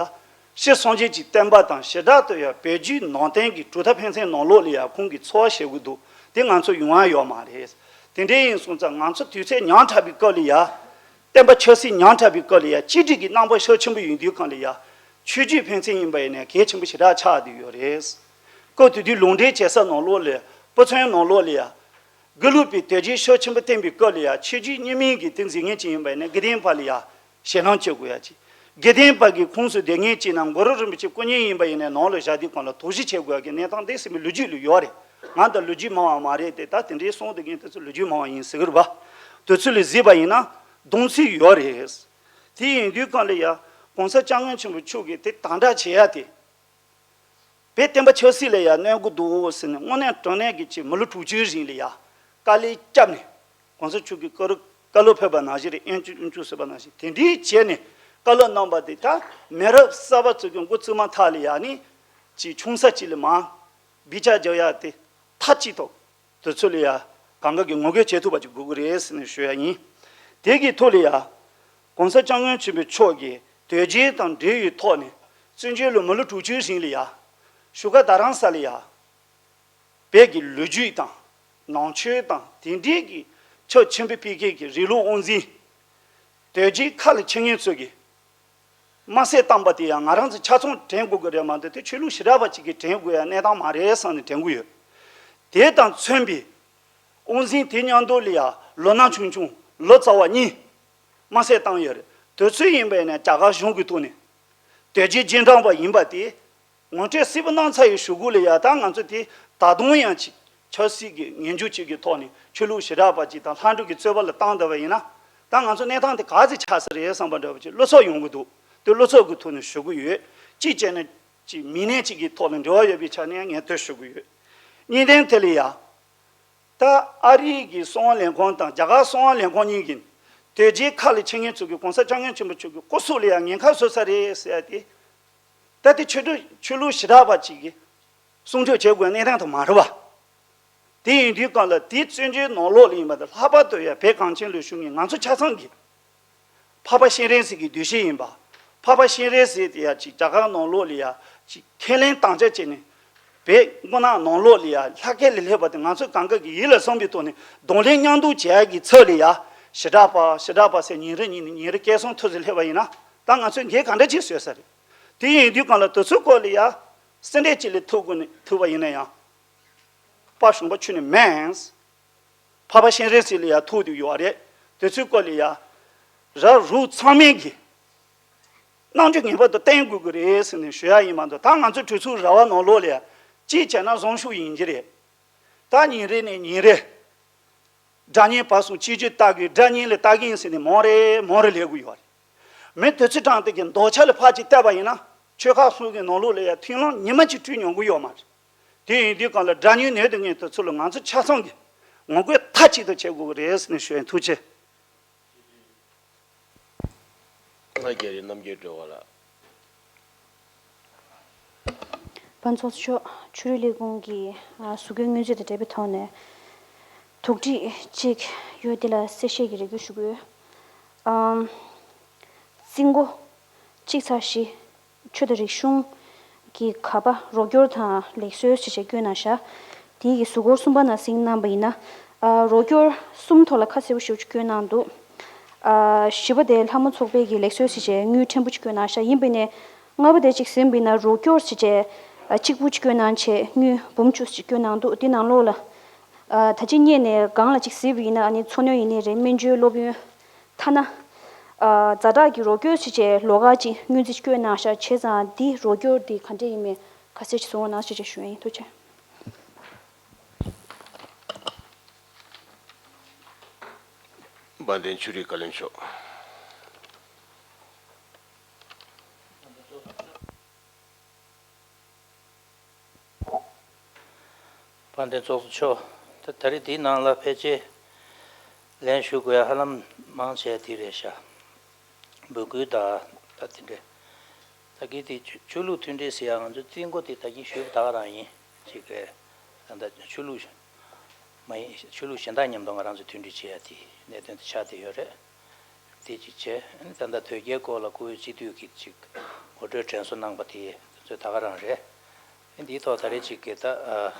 སྤྱིར་སངས་རྒྱས་ཀྱི་བསྟན་པ་དང་ཞེ་དྲག་ཏུ་ཡང་བོད་བརྒྱུད་ནང་བསྟན་གྱི་གྲུབ་མཐའ་ཕན་ཚུན་ནང་ལོགས་ལ་ཡང་ཁོང་གིས་འཚོ་བ་བྱེད་དགོས་འདུག་དེ་ང་ཚོ་ཡོང་ཡ་ཡོད་མ་རེད། དེ་འདྲ་ཡིན་སོང་ཙང་ང་ཚོ་དུས་ཚོད་ཉམས་དྲགས་པའི་སྐབས་ལ་ཡ། བསྟན་པ་ཆབ་སྲིད་ཉམས་དྲགས་པའི་སྐབས་ལ་ཡ་གཅིག་སྒྲིལ་གྱི་རྣམ་པ་ཤུགས་ཆེན་པོ་ཡོང་དུས་གང་ལ་ཡ། ཆོས་བརྒྱུད་ཕན་ཚུན་ཡིན་པ་ཡིན་ནའི་གལ་ཆེན་པོ་ཞེ་དྲག་ཆགས་བསྡད་ཡོད་རེད། སྐབས་དེ་དུས་ལུང་འདྲེན་བྱེད་ས་ནང་ལོགས་ལ་ཡ། སྤུ་མཚོན་ནང་ལོགས་ལ་ཡ། དགེ་ལུགས་པའི་དོལ་རྒྱལ་ཤུགས་ཆེན་པོ་བསྟེན་པའི་སྐབས་ལ་ཡ། ཆོས་བརྒྱུད་གཉིས་མིན་གྱི་དེ་འཛིན་མཁན་ཅིག་ཡིན་པ་ཡིན་ན་དགེ་ལྡན་པ་ལ་ཡ། ཞེད་སྣང་སྐྱེ་དགོས་ཡ་ཅིག་དགེ་ལྡན་པ་གི་ཁོངས་སུ་སྡོད་མཁན་ཅིག་ནང་གུ་རུ་རིན་པོ་ཆེ་སྐུ་ཉིད་ཡིན་པ་ཡིན་ན་ནང་ལ་བཞག་དུས་གང་ལ་དོགས་གཞི་བྱེད་དགོས་ཡ་གི་གནས་སྟངས་དེ་སྲིད་པའི་ལོ་རྒྱུས་ལ་ཡོད་རེད། ང་ད་ལོ་རྒྱུས་མང་བ་མ་རེད་དེ། ད་དེ་འདྲའི་གསུང་དེ་མཁན་དེ་ཚོ་ལོ་རྒྱུས་མང་བ་ཡིན་ཟེར་གི་རེད་པ། དེ་ཚོ་ལ་གཟིགས་པ་ཡིན་ན་གདོང་ཚིག་ཡོད་རེད། དེ་ཡིན་དུས་གང་ལ་ཡ། ༸གོང་ས་༸སྐྱབས་མགོན་ཆེན་པོ་མཆོག་གིས་དེ་དམ་དྲག་བྱེད་ཡ་དེ། བོད་བསྟན་པ་ཆབ་སྲིད་ལ་ཡ་གནོད་གི་འདུག་ཟེར་ནས་དངོས་གནས་དྲང་གནས་ཀྱི་ཅིག་མི་ལོ་དྲུག་ཅུའི་རིང་ལ་ཡ་དཀའ་ལས་བརྒྱབ་ནས་༸གོང་ས་མཆོག་གིས་བཀའ་སློབ་བཀའ་སློབ་ཕེབས་པ་ནང་བཞིན་རེད། དབྱིན་ཇི་དབྱིན་ཇི་ཟེར་བ་ནང་བཞིན་དེ་འདྲའི་བྱས་ནས་བཀའ་སློབ་གནང་བ་དེ་ད་མི་རབས་གསར་པ་ཚོ་གི་འགོ་བཙུགས་མ་ཐག་ལ་ཡ་ནི་ཅིག་ཆུང་ས་ཅིག་ལ་མར་སྦས་ཆག་རྒྱག་ཡ་དེ་མཐའ་གཅིག་ཐོག་དེ་ཚོ་ལ་ཡ་གང་ག་གིས་ངོ་རྒོལ་བྱེད་ཐུབ་པ་ཅིག་དགོས་ཀྱི་རེད་ཟེར་ནས་ཞུ་ཡ་ཡིན། དེ་གི་ཐོག་ལ་ཡ་༸གོང་ས་༸སྐྱབས་མགོན་ཆེན་པོ་མཆོག་གིས་དོལ་རྒྱལ་དང་འབྲེལ་ཡོད་ཐོག་ནས་བཙན་བྱོལ་ལ་མི་ལོ་དྲུག་ཅུའི་རིང་ལ་ཡ་བཞུགས་སྒར་རྡ་རམ་ས་ལ་ཡ་བོད་ཀྱི་ལོ་རྒྱུས་དང་ནང་ཆོས་དང་དེ་འདྲའི་གི་ཕྱོགས་ཆེན་པོའི་སྤེལ་མཁན་གྱི་རིང་ལུགས་དབང་འཛིན་དོལ་རྒྱལ་ཁ་ལ་ཁྱེར་མཁན་ཚོ་གིས། དམར་གསོད་བཏང་པ་དེ་ཡང་ང་རང་ཚོ་ཆ་ཚང་དྲན་དགོས་ཀྱི་རེད་མ་གཏོགས་དེ་ཆོས་ལུགས་ཞི་དྲག་པ་ཅིག་གིས་དྲན་དགོས་ཡ་གནས་སྟངས་མ་རེད་བསམ་ནས་དྲན་གྱི་ཡོད། དེ་དང་མཚོན་པའི་དབང་འཛིན་དེ་མཉམ་དུ་ལ་ཡ་ལོ་ན་ཆུང་ཆུང་ལོ་ཙཱ་བ་གཉིས་དམར་གསོད་བཏང་ཡོད་རེད། དེ་ཚོ་ཡིན་པ་ཡིན་ན་རྒྱ་གར་གཞུང་གི་ཐོག་ནས་དོལ་རྒྱལ་རྗེས་འབྲང་པ་ཡིན་པ་དེ། ངོ་སྤྲོད་གསལ་པོ་གནང་ཚར་ཡོད་ཞུ་དགོས་ལ་ཡ། ད་ང་ཚོ་དེ་ད་དུང་ཡང་ཅིག་ཆབ་སྲིད་ཀྱི་ངན་ཇུས་ཅིག་གི་ཐོག་ནས་ཆོས་ལུགས་ཞི་དྲག་པ་ཅིག་དང་ལྷ་འབྲུག་གི་རྩོད་པ་ལ་བཏང་བསྡད་པ་ཡིན་ན། ད་ང་ཚོ་གནས་སྟངས་དེ་ག་ཚོད་ཆགས་ས་རེད་བསམ་པ་འདྲ་བ་ཅིག་བློ་འཚབ་ཡོང་གི་འདུག་དེ་བློ་འཚབ་ཀྱི་ཐོག་ནས་ཞུ་གི་ཡོད། གཅིག་བྱས་ན་ཅིག་མི་སྣ་ཅིག་གི་ཐོག་ལ་འབྲེལ་བ་ཡོད་པའི་ཆ་ནས་ངས་ཐོས་ཞུ་གི་ཡོད། གཉིས་ལྡན་དེ་ལ་ཡ། ད་ཨ་རི་གི་གསང་བ་ལས་ཁང་དང་རྒྱ་གར་གསང་བ་ལས་ཁང་གཉིས་ཀྱིས་དོལ་རྒྱལ་ཁ་ལ་ཁྱེར་མཁན་ཚོ་གིས་༸གོང་ས་༸སྐྱབས་མགོན་ཆེན་པོ་མཆོག་གི་སྐུ་སྲོག་ལ་ཡང་ཉེན་ཁ་བཟོ་ས་རེད་ཟེར་ཡ་དེ། ད་དེ་ཆོས་ལུགས་ཆོས་ལུགས་ཞི་དྲག་པ་ཅིག་གིས་གསུང་ཆོས་བྱེད་དགོས་གནས་སྟངས་དེ་མ་རེད་བ། དེ་ཡིན་དུས་གང་ལ་དེ་བཙན་བྱོལ་ནང་ལོགས་ལ་ཡིན་པ་དང་ལྷག་པར་དུ་ཡང་བོད་གངས་ཅན་ལ་བཞུགས་མཁན་ང་ཚོ་ཆ་ཚང་གི་འཕགས་པ་སྤྱན་རས་གཟིགས་ཀྱི་འདུ་ཤེས་ཡིན་པ། འཕགས་པ་སྤྱན་རས་གཟིགས་དེ་ཡ་ཅིག་རྒྱ་གར་ནང་ལོགས་ལ་ཡ་ཅིག་ཁས་ལེན་དམ་བཅའ་བྱས་ནས་བོད་མགོ་ནག་ནང་ལོགས་ལ་ཡ་ལྷ་སྐལ་ལ་སླེབས་པ་དེ་ང་ཚོ་གང་ག་གི་ཡིད་ལ་བསམ་པའི་ཐོག་ནས་གདོང་ལེན་མཉམ་འདུག་བྱེད་ཡ་གི་ཚབ་ལ་ཡ་ཞི་དྲག་པ་ཞི་དྲག་པ་ཟེར་ཉིན་རེ་ཉིན་ནས་ཉིན་རེ་སྐད་གསང་མཐོ་ཙམ་སླེབས་པ་ཡིན་ན་ད་ང་ཚོས་འགན་ག་འདྲ་ཅིག་བཟོས་ས་རེད། དེ་ཡིན་དུས་གང་ལ་དེ་ཚོའི་སྐོར་ལ་ཡ་སེམས་ཁྲལ་ཅིག་ལས་ཐུབ་དགོས་ནས་ཐུབ་པ་ཡིན་ན་ཡང་། དཔའ་ཞུམ་པ་ཁྱོན་ནས་མེད། འཕགས་པ་སྤྱན་རས་གཟིགས་ལ་ཡ་ཐུག་བསྡད་ཡོད་རེད། དེ་ཚོའི་སྐོར་ལ་ཡ་ར་རུ་ཚང་མས་གི་རྣམ་འགྱུར་ངེས་པར་དུ་བསྟན་དགོས་ཀྱི་རེད་ཟེར་ནས་ཞུ་ཡ་ཡིན་མ་གཏོགས། ད་ང་ཚོ་གྲོས་ཚོགས་ར་བ་ནང་ལོགས་ལ་ཡ་གཅིག་བྱས་ན་བཟང་ཤོས་ཡིན་གྱི་རེད། ད་ཉིན་རེ་ནས་ཉིན་རེ་སྒྲ་སྙན་བར་གསུམ་གཅིག་གཅིག་ལྟ་གི་སྒྲ་སྙན་ལ་ལྟ་གི་ཡིན་ཟེར་ནས་མང་རེ་མང་རེ་ལས་དགོས་ཡོད་རེད། མི་དེ་ཚོའི་གྲངས་དེ་གི་འདོགས་ཆ་ལ་ཕར་ཅིག་བལྟས་པ་ཡིན་ན། ཆོལ་ཁ་གསུམ་གི་ནང་ལོགས་ལ་ཡ་མཐུན་ལམ་ཉི་མ་གཅིག་བསྐྲུན་མྱོང་གི་ཡོད་མ་རེད། དེ་ཡིན་དུས་གང་ལ་སྒྲ་སྙན་ནོར་དུ་ངེས་དུ་ཚུལ་ལ་ང་ཚོ་ཆ་ཚང་གི་ངོ་རྒོལ་མཐའ་གཅིག་ཏུ་བྱེད་དགོས་ཀྱི་རེད་ཟེར་ནས་ཞུ་ཡིན། ཐུགས་རྗེ་ཆེ། ལྷ་རྒྱ་རི་རྣམ་རྒྱལ་སྒྲོལ་བ་ལགས། དཔལ་ཚོགས་གཙོ་མཆོག་ཆོས་རིག་ལས་ཁུངས་ཀྱི་ཨ་གཟུགས་སྐྱོན་སྔོན་རྩིས་དང་འབྲེལ་བའི་ཐོག་ནས་དོགས་འདྲི་གཅིག་ཡོད། དེ་ལ་གསལ་བཤད་ཀྱི་རེ་སྐུལ་ཞུ་གི་ཡོད། ཨམ། རྩིས་འགོ་གཅིག་ཚེག་བཞི། ཆོས་དང་རིག་གཞུང་གི་ག་པ་རོགས་སྐྱོར་དང་ལེགས་གསོལ་ཞེས་བྱས་བཀོད་གནང་བཞག་དེའི་གི་གཟུགས་སྐོར་གསུམ་པ་ནང་གཟིགས་གནང་བ་ཡིན་ན། ཨ་རོགས་སྐྱོར་གསུམ་ཐོག་ལ་ཁ་གསལ་པོ་ཞེ་པོ་ཅིག་བཀོད་གནང་འདུག་ཨ་བཞི་པ་དེ་ལྷ་མོ་ཚོགས་པའི་གི་ལེགས་གསོལ་ཞེས་བྱས་དངུལ་ཕྲན་བུ་ཅིག་བཀོད་གནང་བཞག་ཡིན་པས་ནས་ལྔ་པ་དེ་ཅིག་གཟིགས་པ་ཡིན་ན་རོགས་སྐྱོར་ཞེས་བྱས་ཨ་གཅིག་པུ་ཅིག་བཀོད་གནང་བྱས་དངུལ་འབུམ་བཅུ་ཅིག་བཀོད་གནང་འདུག་དེ་ནང་ལོགས་ལ་ཨ་ད་ཅི་སྔོན་ནས་སྒང་ལ་ཅིག་གཟིགས་པ་ཡིན་ན་ཨ་ནི་འཚོ་སྣོན་ཡིན་ནའི་རེད། སྨན་བཅོས་སློབ་ཡོན། ཐ་ན། ཨ་ཛ་དྲག་གི་རོགས་སྐྱོར་བྱེད་ཆེད་ལོགས་ཀ་ཅིག་སྔོན་རྩིས་བཀོད་གནང་ཤག་བྱས་ཙང་འདི་རོགས་སྐྱོར་འདི་ག་འདྲས་ཡིན་མིན་ཁ་གསལ་ཅིག་གསུང་རོགས་གནང་ཞེས་བྱས་ཞུ་ཡ་ཡིན། ཐུགས་རྗེ་ཆེ། དཔལ་ལྡན་ཆོས་རིག་བཀའ་བློན་མཆོག་དཔལ་ལྡན་ཚོགས་གཙོ་མཆོག་ད་ད་རེས་འདིའི་ནང་ལ་ཕལ་ཆེར་ལན་ཞུ་དགོས་ཡ་ཧ་ལམ་མང་ཆེ་འདི་རེད་ཤག་འབོད་སྐུལ་དང་ད་དེ་འདྲས། ད་གི་དེ་ཆོས་ཆོས་ལུགས་མཐུན་སྒྲིལ་ཟེར་ཡ་ང་ཚོ་རྩིས་འགོ་དེ་ད་གིན་ཞུས་པ་ད་ག་རང་ཡིན། ཅིག་རེད། ད་ད་ཆོས་ལུགས་མ་ཡིན་ཆོས་ལུགས་གཞན་དག་མཉམ་དུ་ང་རང་ཚོ་མཐུན་སྒྲིལ་བྱེད་ཡ་དེ་གནད་དོན་དེ་ཆགས་བསྡད་ཡོད་རེད། དེ་གཅིག་བྱས། ཨ་ནི་ད་ལྟ་དོལ་རྒྱལ་སྐོར་ལ་བཀུར་འོས་སྤྱི་འཐུས་ཀྱིས་ཅིག་ངོ་སྤྲོད་དྲན་གསོ་གནང་པ་དེ་ཚོ་ད་ག་རང་རེད། ཨ་ནི་འདིའི་ཐོག་ད་རེས་ཅིག་གི་ད་ཨ་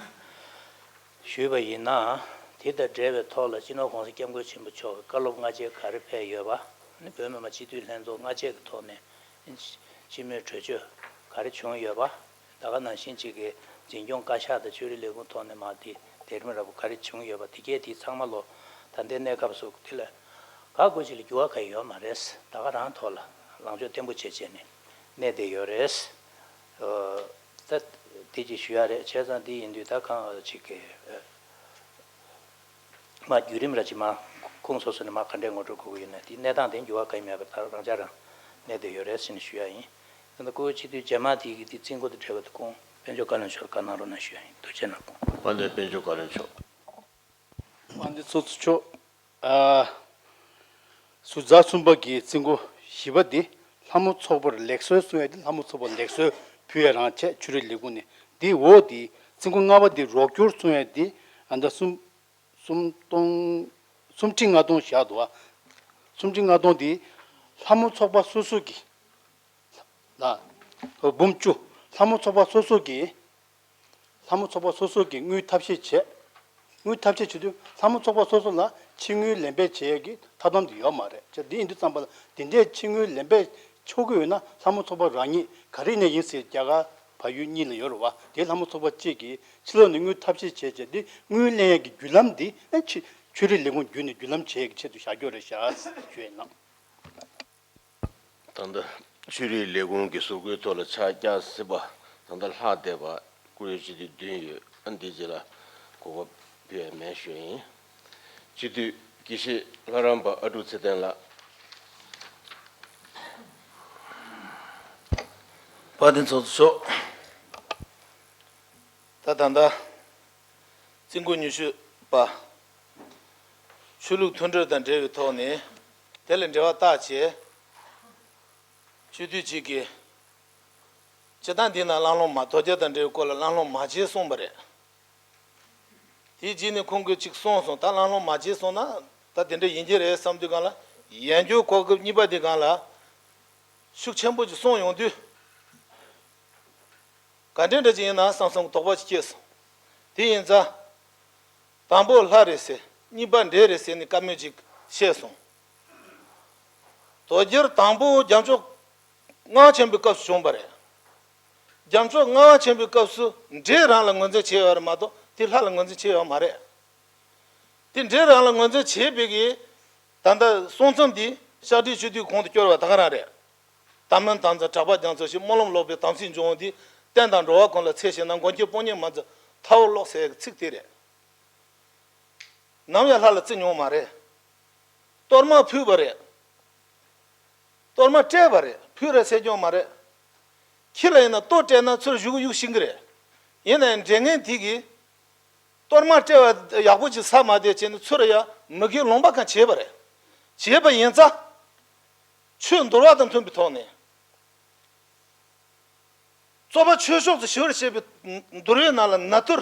ཞུས་པ་ཡིན་ན། དེ་དང་འབྲེལ་བའི་ཐོག་ལ་སྤྱི་ནོར་༸གོང་ས་༸སྐྱབས་མགོན་ཆེན་པོ་མཆོག་གི་བཀའ་སློབ་སྔ་རྗེས་ག་རེ་ཕེབས་ཡོད་པ། ཨ་ནི་བོད་མི་མང་སྤྱི་འཐུས་ལྷན་ཚོགས་སྔ་རྗེས་ཀྱི་ཐོག་ནས་སྤྱི་མོས་གྲོས་ཆོད་ག་རེ་བྱུང་ཡོད་པ། ད་ག་ནང་བཞིན་གཅིག་གི་འཛིན་སྐྱོང་བཀའ་ཤག་དང་ཆོས་རིག་ལས་ཁུངས་ཐོག་ནས་མར་དེ་དེ་རིམ་ར་བོ་ག་རེ་བྱུང་ཡོད་པ་དེ་གས་དེ་ཚང་མ་ལོ་ད་ལྟའི་གནས་སྐབས་སུ་དེ་ལ་ག་དགོས་ཅིག་ལ་འགྱུར་བ་གང་ཡོད་མ་རེད། ད་ག་རང་ཐོག་ལ་ལངས་ཕྱོགས་བརྟན་པོ་བྱས་བྱས་ནས་གནས་བསྡད་ཡོད་རེད། ད་དེ་ཅིག་ཞུ་ཡ་རེད། བྱས་ཙང་དེ་ཡིན་དུས་ད་གང་ཅིག་གི་མ་བརྒྱུད་རིམ་ར་ཅིག་མ་ཁོངས་སོ་སོ་ནས་མ་ག་འདྲས་ངོ་སྤྲོད་དགོས་ཀྱི་ཡོད་ན་དེ་གནས་སྟངས་དེ་འགྱུར་བ་གང་ཡང་མེད་པར་ད་རང་ཅག་རང་གནས་བསྡད་ཡོད་རེད་ཟེར་ནས་ཞུ་ཡ་ཡིན། ད་ལྟ་སྐུ་ངོ་སྤྱི་འཐུས་རྗེས་མ་དེ་གི་དེ་རྩིས་འགོ་དང་འབྲེལ་བ་དེ་ཁོང་དཔལ་འབྱོར་བཀའ་བློན་མཆོག་ལ་བཀའ་གནང་རོགས་གནང་ཞུ་ཡ་ཡིན། ཐུགས་རྗེ་གནང་། དཔལ་ལྡན་དཔལ་འབྱོར་བཀའ་བློན་མཆོག་དཔལ་ལྡན་ཚོགས་གཙོ་མཆོག་ཨ། ཟུར་ཛ་གསུམ་པ་གི་རྩིས་འགོ་བཞི་པ་འདི་ལྷ་མོ་ཚོགས་པར་ལེགས་གསོལ་གསུང་ཡ་འདི་ལྷ་མོ་ཚོགས་པར་ལེགས་གསོལ་ཕུལ་ཡ་རང་བྱས། ཆོས་རིག་ལས་ཁུངས་ནས། འདི་འོག་འདི་རྩིས་འགོ་ལྔ་པ་འདི་རོགས་སྐྱོར་གསུང་ཡ་འདི་ཨ་ད་གསུམ་གསུམ་སྟོང་། སུམ་ཁྲི་ལྔ་སྟོང་བཞག་འདུག་བ། སུམ་ཁྲི་ལྔ་སྟོང་འདི་ལྷ་མོ་ཚོགས་པ་སོ་སོ་གི་ལ་འབུམ་བཅུ། ལྷ་མོ་ཚོགས་པ་སོ་སོ་གི་ལྷ་མོ་ཚོགས་པ་སོ་སོ་གིས་དངུལ་ཐབས་ཤེས་བྱས། དངུལ་ཐབས་ཤེས་བྱེད་དུས་ལྷ་མོ་ཚོགས་པ་སོ་སོ་ལ་ཕྱི་དངུལ་ལེན་འཕྲོད་བྱེད་ཡས་ཀྱི་ཐབས་ལམ་དེ་ཡོད་མ་རེད། ཅེས་འདི་ཡིན་དུས་ཙམ་པ་ལ་དེ་འདྲའི་ཕྱི་དངུལ་ལེན་འཕྲོད་ཆོག་གི་ཡོད་ན་ལྷ་མོ་ཚོགས་པ་རང་ཉིད་ག་རེ་ནས་ཡིན་ཟེར་རྒྱ་གར་བལ་ཡུལ་གཉིས་ལ་ཡོད་རེད་བ། དེ་ལྷ་མོ་ཚོགས་པ་གཅིག་གིས་ཕྱི་ལོགས་ནས་དངུལ་ཐབས་ཤེས་བྱས་བྱས་འདི་དངུལ་ལེན་ཡས་ཀྱི་བརྒྱུད་ལམ་འདི་ཨེ་ཆོས་ཆོས་རིག་ལས་ཁུངས་བརྒྱུད་ནས་བརྒྱུད་ལམ་བྱེད་ཡས་ཀྱི་ཆེད་དུ་བཞག་རྒྱུ་རེད་ཤག་ཞུ་ཡས་གནང་། ད་ལྟ་ཆོས་རིག་ལས་ཁུངས་ཀྱི་ཟུར་བཀོད་ཐོག་ལ་ཕྱག་རྒྱ་སྲིད་པ་ད་ལྟ་ལྷག་བསྡད་པ་བཀུར་འོས་སྤྱི་འཐུས་བདུན་ཡོད། ཨ་འདི་རྗེས་ལ་གོ་སྐབས་ཕུལ་ཡ་མེད་ཞུ་ཡིན། སྤྱི་འཐུས་དགེ་བཤེས་ལྷ་རམས་པ་ཨ་ཀྲུག་ཚེ་བརྟན་ལགས། དཔལ་ལྡན་ཚོགས་གཙོ་མཆོག་ད་ད་ལྟ་རྩིས་འགོ་ཉི་ཤུ་པ་ཆོས་ལུགས་མཐུན་སྒྲིལ་དང་འབྲེལ་བའི་ཐོག་ནས་དེ་ལ་འབྲེལ་བ་བཏགས་བྱས། སྤྱི་འཐུས་གཅིག་གིས་སྤྱིར་བཏང་འདི་ན་གླེང་སློང་མ་དོལ་རྒྱལ་དང་འབྲེལ་བའི་སྐོར་ལ་གླེང་སློང་མ་བྱེད་གསུངས་པ་རེད། དེའི་རྗེས་ནས་ཁོང་གིས་གཅིག་གསུངས་སོང་། ད་གླེང་སློང་མ་བྱེད་སོང་ན་ད་དེ་འདྲ་ཡིན་གྱི་རེད་བསམ་དུས་སྒང་ལ་ཡན་གྱོད་གོ་སྐབས་གཉིས་པ་འདི་སྒང་ལ་ཤུགས་ཆེན་པོ་ཅིག་གསུངས་ཡོང་དུས། ག་འདྲ་འདྲ་ཅིག་ཡིན་ན་བསམ་བསམ་དོགས་པ་ཅིག་སྐྱེས་སོང་། དེ་ཡིན་ཙང་། དང་པོ་ལྷ་རེད་ཟེར། གཉིས་པ་འདྲེ་རེད་ཟེར་ནས་བཀའ་མོལ་ཅིག་བཤད་སོང་། དོལ་རྒྱལ་དང་པོ་རྒྱལ་མཆོག་མངའ་ཆེན་པོའི་སྐབས་སུ་བྱུང་བ་རེད། རྒྱལ་མཆོག་མངའ་ཆེན་པོའི་སྐབས་སུ་འདྲེ་རང་ལ་ངོས་འཛིན་བྱས་ཡོད་རེད་མ་གཏོགས་དེ་ལྷ་ལ་ངོས་འཛིན་བྱས་ཡོད་མ་རེད། དེ་འདྲའི་རང་ལ་ངོས་འཛིན་བྱེད་པའི་གི་ད་ལྟ་གསུང་རྩོམ་འདི་ཤར་སྒྲིལ་སྤྱི་འཐུས་གོང་དུ་བསྐྱོར་བ་ད་ག་རང་རེད། དམ་མིན་དམ་བཙན་གྲགས་པ་རྒྱ་མཚོ་ཞེས་སྨོན་ལམ་ལོག་པའི་དམ་སྲི་འབྱུང་བ་འདིས་བསྟན་དང་འགྲོ་བ་ཀུན་ལ་འཚེ་ཞེ་ན། མགོན་ཁྱོད་དཔུང་གཉེན་མ་འཛིན་མཐའ་བོར་ལོག་ཟེར་ཡག་གི་ཚིག་དེ་རེད། ནམ་ཡང་ལྷ་ལ་བརྩི་མྱོང་མ་རེད། གཏོར་མ་ཕུལ་བ་རེད། གཏོར་མ་སྤྲད་པ་རེད། ཕུལ་རེད་ཟེར་མྱོང་མ་རེད། ཁྱི་ལ་ཡིན་ན་ལྟོ་སྤྲད་ན་ཚུར་གཞུག་གཡུག་ཤེས་ཀྱི་རེད། ཡིན་ནའི་འདྲེ་ངན་དེ་གིས་གཏོར་མ་སྤྲད་པ་ཡག་པོ་ཅིག་ཟ་མ་བསྡད་བྱས་ནས་ཚུར་ཡ་མི་དགེ་ལུང་པ་གང་བྱས་པ་རེད། བྱས་པ་ཡིན་ཙང་། ཆོས་འདུལ་བ་དང་མཐུན་པའི་ཐོག་ནས། རྩོད་པ་ཆོས་ཕྱོགས་སུ་ཞི་བར་བྱེད་པའི་འདུལ་བའི་ནང་ལ་ནཱ་ཐུར་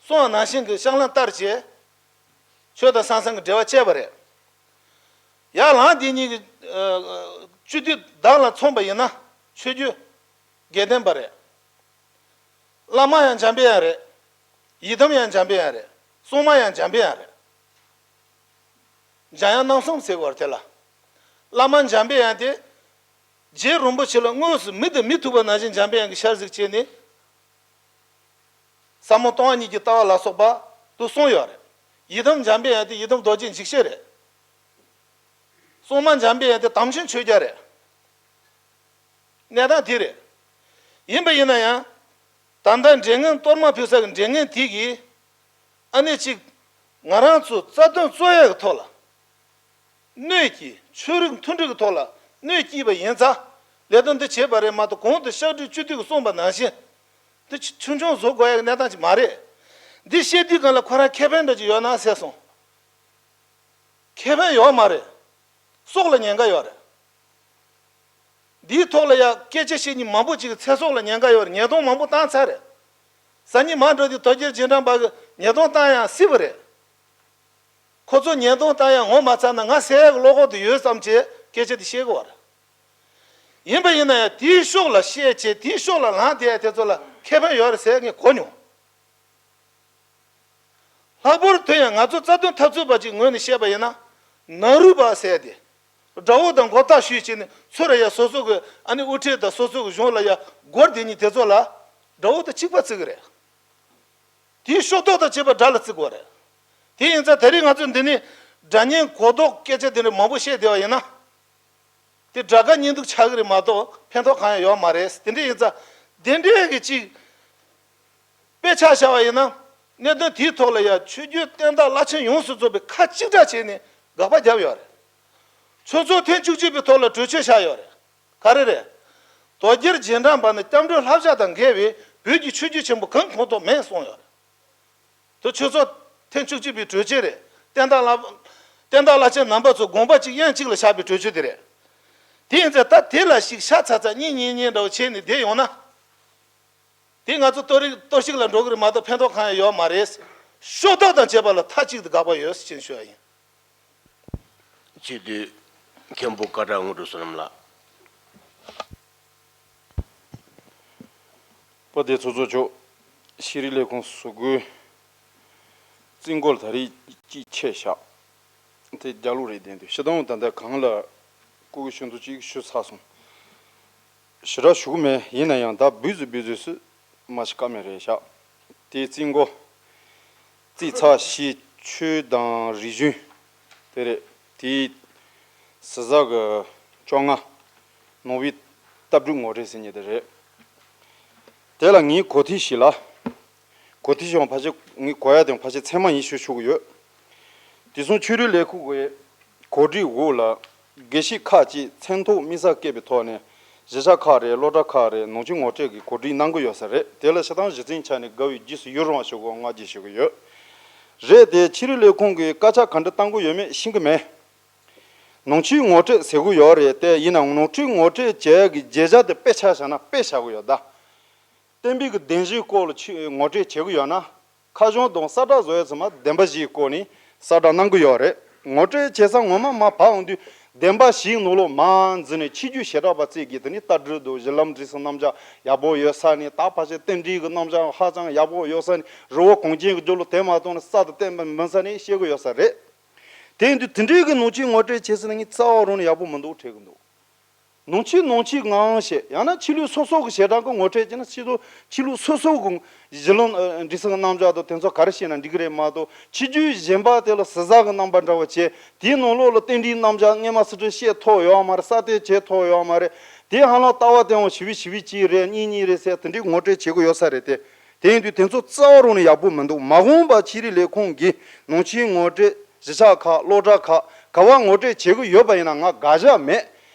གསུངས་པ་ནང་བཞིན་གྱི་ཕྱག་ལེན་བསྟར་བྱས། ཆོས་དང་ས་མཚམས་ཀྱི་འབྲེལ་བ་བཅད་པ་རེད། ཡར་ལངས་འདི་གཉིས་ཀྱི་སྤྱི་འཐུས་བདག་ལ་མཚོན་པ་ཡིན་ན་ཆོས་བརྒྱུད་དགེ་ལྡན་པ་རེད། བླ་མ་ཡང་འཇམ་པའི་དབྱངས་རེད། ཡི་དམ་ཡང་འཇམ་པའི་དབྱངས་རེད། སྲུང་མ་ཡང་འཇམ་པའི་དབྱངས་རེད། འཇམ་དབྱངས་རྣམ་གསུམ་ཟེར་བར་དེ་ལ། བླ་མ་འཇམ་པའི་དབྱངས་དེ། རྗེ་རིན་པོ་ཆེ་ལ་དངོས་སུ་མིག་དང་མིག་ཐུག་པ་ནང་བཞིན་འཇམ་པའི་དབྱངས་ཀྱི་ཞལ་གཟིགས་བྱས་ནས། ཟབ་མོ་སྟོང་པ་ཉིད་ཀྱི་ལྟ་བ་ལ་སོགས་པ་དུ་གསུངས་ཡོད་རེད། ཡི་དམ་འཇམ་པའི་དབྱངས་དེ་ཡི་དམ་རྡོ་རྗེ་འཇིགས་བྱེད་རེད། སྲུང་མ་འཇམ་པའི་དབྱངས་དེ་དམ་ཅན་ཆོས་རྒྱལ་རེད། གནས་སྟངས་དེ་རེད། ཡིན་པ་ཡིན་ན་ཡང་། ད་ལྟ་འདྲེ་ངན་གཏོར་མ་ཕུལ་ས་གི་འདྲེ་ངན་དེ་གིས། ཨ་ནེ་གཅིག་ང་རང་ཚོ་རྩ་དོན་རྩོད་ཡག་གི་ཐོག་ལ། གནོད་ཀྱིས་ཆོས་རིག་མཐུན་སྒྲིལ་གྱི་ཐོག་ལ་གནོད་སྐྱེལ་བ་ཡིན་ཙང་། ལས་དོན་འདི་བྱེད་པ་རེད་མ་གཏོགས་གོང་དུ་ཤར་སྒྲིལ་སྤྱི་འཐུས་ཀྱིས་གསུངས་པ་ནང་བཞིན། འདི་ཆུང་ཆུང་བཟོ་དགོས་ཡག་གི་གནས་སྟངས་ཅིག་མ་རེད། འདི་བཤད་དུས་སྒང་ལ་ཁོ་རང་ཁེ་ཕན་འདྲ་ཅིག་ཡོད་ན་ཟེར་སོང་། ཁེ་ཕན་ཡོད་མ་རེད། སྲོག་ལ་ཉེན་ཁ་ཡོད་རེད། འདིའི་ཐོག་ལ་ཡང་སྐད་ཆ་བཤད་མཁན་མང་པོ་ཅིག་གི་ཚེ་སྲོག་ལ་ཉེན་ཁ་ཡོད་རེད། ཉེས་རྡུང་མང་པོ་བཏང་ཚར་རེད། སང་ཉིན་མ་འགྲོ་དུས་དོལ་རྒྱལ་རྗེས་འབྲང་པ་གི་ཉེས་རྡུང་བཏང་ཡང་སྲིད་པ་རེད། ཁོ་ཚོ་ཉེས་རྡུང་བཏང་ཡང་ངོ་མ་ཚ་ན་ང་ཟེར་ཡག་གི་བློ་ཁོག་དེ་ཡོད་ཙམ་གྱིས་སྐད་ཆ་དེ་བཤད་གི་ཡོད་རེད། ཡིན་པ་ཡིན་ན་ཡང་དེའི་ཕྱོགས་ལ་བཤད་བྱས་དེའི་ཕྱོགས་ལ་ལངས་བསྡད་ཡ་དེ་ཚོ་ལ་ཁེ་ཕན་ཡོད་རེད་ཟེར་ངས་གོ་མྱོང་། ལྷག་པར་དུ་ཡང་ང་ཚོ་རྩ་དོན་འཐབ་རྩོད་པ་ཅིག་ངོས་ནས་བཤད་པ་ཡིན་ན། ནཱ་རོ་པ་ཟེར་ཏེ། དགྲ་བོ་དང་མགོ་བཏགས་ཞུས་བྱས་ནས་ཚུར་ཡ་སོ་སོ་གི་ཨ་ནི་དབུ་ཁྲིད་དང་སོ་སོ་གི་གཞུང་ལ་ཡ་སྒོར་དེ་གཉིས་དེ་ཚོ་ལ་དགྲ་བོ་དང་གཅིག་པ་བརྩི་གི་རེད། དེའི་ཕྱོགས་གཏོགས་དང་བཅས་པ་དགྲ་ལ་བརྩི་དགོས་རེད། དེ་ཡིན་ཙང་དེ་རིང་ང་ཚོ་འདི་ནས་དགྲ་གཉེན་གོ་ལྡོག་སྐད་ཆ་དེ་འདྲ་མང་པོ་བཤད་བསྡད་པ་ཡིན་ན། དེ་དགྲ་དགའ་གཉེན་སྡུག་ཆགས་ཀྱི་རེད་མ་གཏོགས་ཕན་ཐོགས་གང་ཡང་ཡོད་མ་རེད། དེ་འདྲ་ཡིན་ཙང་དེ་འདྲའི་གི་ཅིག་དཔེ་ཆ་བཞག་པ་ཡིན་ན། གནད་དོན་དེའི་ཐོག་ལ་ཡང་ཆོས་བརྒྱུད་བསྟན་བདག་བླ་ཆེན་ཡོངས་སུ་རྫོགས་པའི་ཁ་གཅིག་གྲགས་བྱས་ནས་དགག་པ་བརྒྱབ་ཡོད་རེད། ཆུ་ཚོད་ཐེངས་བཅུ་གཅིག་པའི་ཐོག་ལ་གྲོས་ཆོད་བཞག་ཡོད་རེད། ག་རེ་རེད། དོལ་རྒྱལ་རྗེས་འབྲང་པ་ནི་སྐྱབས་འགྲོའི་བསླབ་བྱ་དང་འགལ་བའི་བོད་ཀྱི་ཆོས་བརྒྱུད་ཆེན་པོ་གང་ཁོངས་གཏོགས་མེད་གསུངས་ཡོད་རེད། དེ་ཆུ་ཚོད་ཐེངས་བཅུ་གཅིག་པའི་གྲོས་ཆོད་རེད། བསྟན་བདག་བླ་བསྟན་བདག་བླ་ཆེན་རྣམ་པ་ཚོ་དགོངས་པ་གཅིག་དབྱངས་གཅིག་ལ་བཞག་པའི་གྲོས་ཆོད་དེ་རེད། དེ་ཡིན་ཙང་ད་དེ་ལ་ཞིག་ཤ་ཚ་ཚ་གཉིས་གཉིས་གཉིས་འདྲ་བོ་བྱས་ནས་བསྡད་ཡོང་ན། དེ་ང་ཚོ་གཏོར་རིགས་གཏོར་བཤིག་ལ་འགྲོ་གི་རེད་མ་གཏོགས་ཕན་ཐོགས་གང་ཡང་ཡོད་མ་རེད། ཕྱོགས་གཏོགས་དང་བཅས་པ་ལ་མཐའ་གཅིག་ཏུ་དགག་པ་ཡོད་ཅེས་ཞུ་བ་ཡིན། སྤྱི་འཐུས་མཁན་པོ་ཀ་བྲག་དངོས་གྲུབ་བསོད་ནམས་ལགས། དཔལ་ལྡན་ཚོགས་གཙོ་མཆོག་ཤེས་རིག་ལས་ཁུངས་བཟོ་དགོས་རྩིས་འགོ་ལ་ད་རེས་ཅིག་ཆད་བཞག་དེ་རྒྱ་ལོ་རེད་བསྡད་འདུག་ཤི་ཏང་ད་ལྟ་གང་ལ་སྐུ་གི་ཞུ་འདུག་ཅིག་ཞུ་ཚར་སོང་། ཞེ་དྲག་ཞུ་གི་མེད། ཡིན་ན་ཡང་ད་འབུ་ཟི་འབུ་ཟི་སུ་མ་ཤི་ཀ་མེད་རེད་བཞག་དེ་རྩིས་འགོ་རྩིས་ཚར་ཤི་ཆོས་དང་རིག་གཞུང་དེ་རེད། དེའི་ཟི་ཟ་གི་བཅོ་ལྔ་ནོ་བི་ལྟ་གྲུབ་ངོ་སྤྲོད་ཟེར་མཁན་དེ་རེད། དེ་ལ་ངའི་གོ་ཐོས་ཤིག་ལ། གོ་ཐོས་ཤིག་ཕལ་ཆེར་ངའི་གོ་ཡ་དེ་ཕལ་ཆེར་ཚད་མ་ཡིན་ཞུ་ཆོག་གི་ཡོད། དེ་སོང་ཆོས་རིག་ལས་ཁུངས་ཀྱི་གོ་སྒྲིག་འོག་ལ་དགེ་བཤེས་ཁག་ཅིག་མཚན་ཐོ་དམིགས་བསལ་བཀོད་པའི་ཐོག་ནས་གཞིས་ཆགས་ཁག་རེད། སློབ་གྲྭ་ཁག་རེད། ནང་ཆོས་ངོ་སྤྲོད་ཀྱི་གོ་སྒྲིག་གནང་གི་ཡོད་ས་རེད། དེ་ལ་སྤྱིར་བཏང་གཞི་རྩའི་ཆ་ནས་དགའ་བའི་རྗེས་སུ་ཡི་རང་བ་ཞུ་དགོས་ང་རྒྱལ་ཞུ་གི་ཡོད། རེད་དེ་ཆོས་རིག་ལས་ཁུངས་ཀྱིས་དཀར་ཆག་ག་འདྲ་གཏང་གི་ཡོད་མེད་ཤེས་ཀྱི་མེད། ནང་ཆོས་ངོ་སྤྲོད་ཟེར་གི་ཡོད་རེད་དེ་ཡིན་ནའང་ནང་ཆོས་ངོ་སྤྲོད་བྱེད་ཡག་གི་བརྗོད་བྱ་དེ་དཔེ་ཆ་བཞག་ན་དཔེ་བཞག་གི་ཡོད་ད། བསྟན་པའི་གི་བདེན་བཞིའི་སྐོར་ལ་ཆོས་ངོ་སྤྲོད་བྱེད་གི་ཡོད་ན། ཁ་བྱང་དང་ས་བཀྲ་བཟོ་ཡག་ཚང་མ་བདེན་པ་བཞིའི་སྐོར་ནས་ས་བཀྲ་གནང་གི་ཡོད་རེད། ངོ་སྤྲོད་བྱེད་ས་ངོ་མ་མར་བབས་འོང་དུས་བདེན་པ་བཞིའི་ནང་ལོགས་མར་འཛུལ་ནས་ཕྱི་རྒྱུད་བྱེ་བྲག་པ་རྩིས་ཀྱི་དེ་ནི་ལྟ་གྲུབ་དང་གཞི་ལམ་འབྲས་གསུམ་རྣམ་གཞག་ཡག་པོ་ཡོད་ས་ནས་ད་ཕལ་ཆེར་རྟེན་འབྲེལ་གྱི་རྣམ་གཞག་ཧ་ཅང་ཡག་པོ་ཡོད་ས་ནས་རི་བོ་གངས་ཅན་གྱི་རྒྱུད་ལ་དེ་མ་གཏོགས་ནས་ས་དང་བསྟན་པ་མིན་ས་ནས་བཤད་གི་ཡོད་ས་རེད། དེ་ཡིན་དུས་དེ་འདྲའི་གི་ནང་ཆོས་ངོ་སྤྲོད་བྱེད་ས་ནི་ངས་རྩ་བ་རང་ནས་ཡག་པོ་མི་འདུག་དྲན་གི་འདུག་ནང་ཆོས་ནང་ཆོས་ངང་བཤད། ཡང་ན་ཆོས་ལུགས་སོ་སོ་གི་བྱེ་བྲག་གི་ངོ་སྤྲོད་བྱས་ན། ཆོས་ལུགས་ཆོས་ལུགས་སོ་སོ་གི་གཞི་ལམ་ཨ་འབྲས་སུ་གི་རྣམ་གཞག་དང་དེ་ཚོ་ག་རེ་བཤད་ན་འགྲིག་གི་རེད་མ་གཏོགས། ཆོས་བརྒྱུད་གཞན་པ་དེ་ལ་ཟུར་ཟ་གི་རྣམ་པ་འདྲ་བོ་བྱས། དེའི་ནང་ལོགས་ལ་རྟེན་འབྲེལ་རྣམ་གཞག་སྔས་མ་སུ་འདྲ་བཤད་ཐུབ་ཡོད་མ་རེད། གསལ་བསྟན་བྱེད་ཐུབ་ཡོད་མ་རེད། དེ་ཧ་ལམ་ལྟ་བ་དེའང་ཞི་བའི་ཞི་བའི་གཅིག་རེད། གཉིས་གཉིས་རེད་ཟེར་དེ་འདྲའི་ངོ་སྤྲོད་བྱེད་དགོས་ཡོད་ས་རེད་དེ། དེ་ཡིན་དུས་དེ་ཚོ་རྩ་བ་རང་ནས་ཡག་པོ་མི་འདུག་མ་འོངས་པ་ཆོས་རིག་ལས་ཁུངས་ཀྱིས་ནང་ཆོས་ངོ་སྤྲོད་གཞིས་ཆགས་ཁག་སློབ་གྲྭ་ཁག་ག་བ་ངོ་སྤྲོད་བྱེད་ཀྱི་ཡོད་པ་ཡིན་ན་ང་དགག་བཞག་མེད།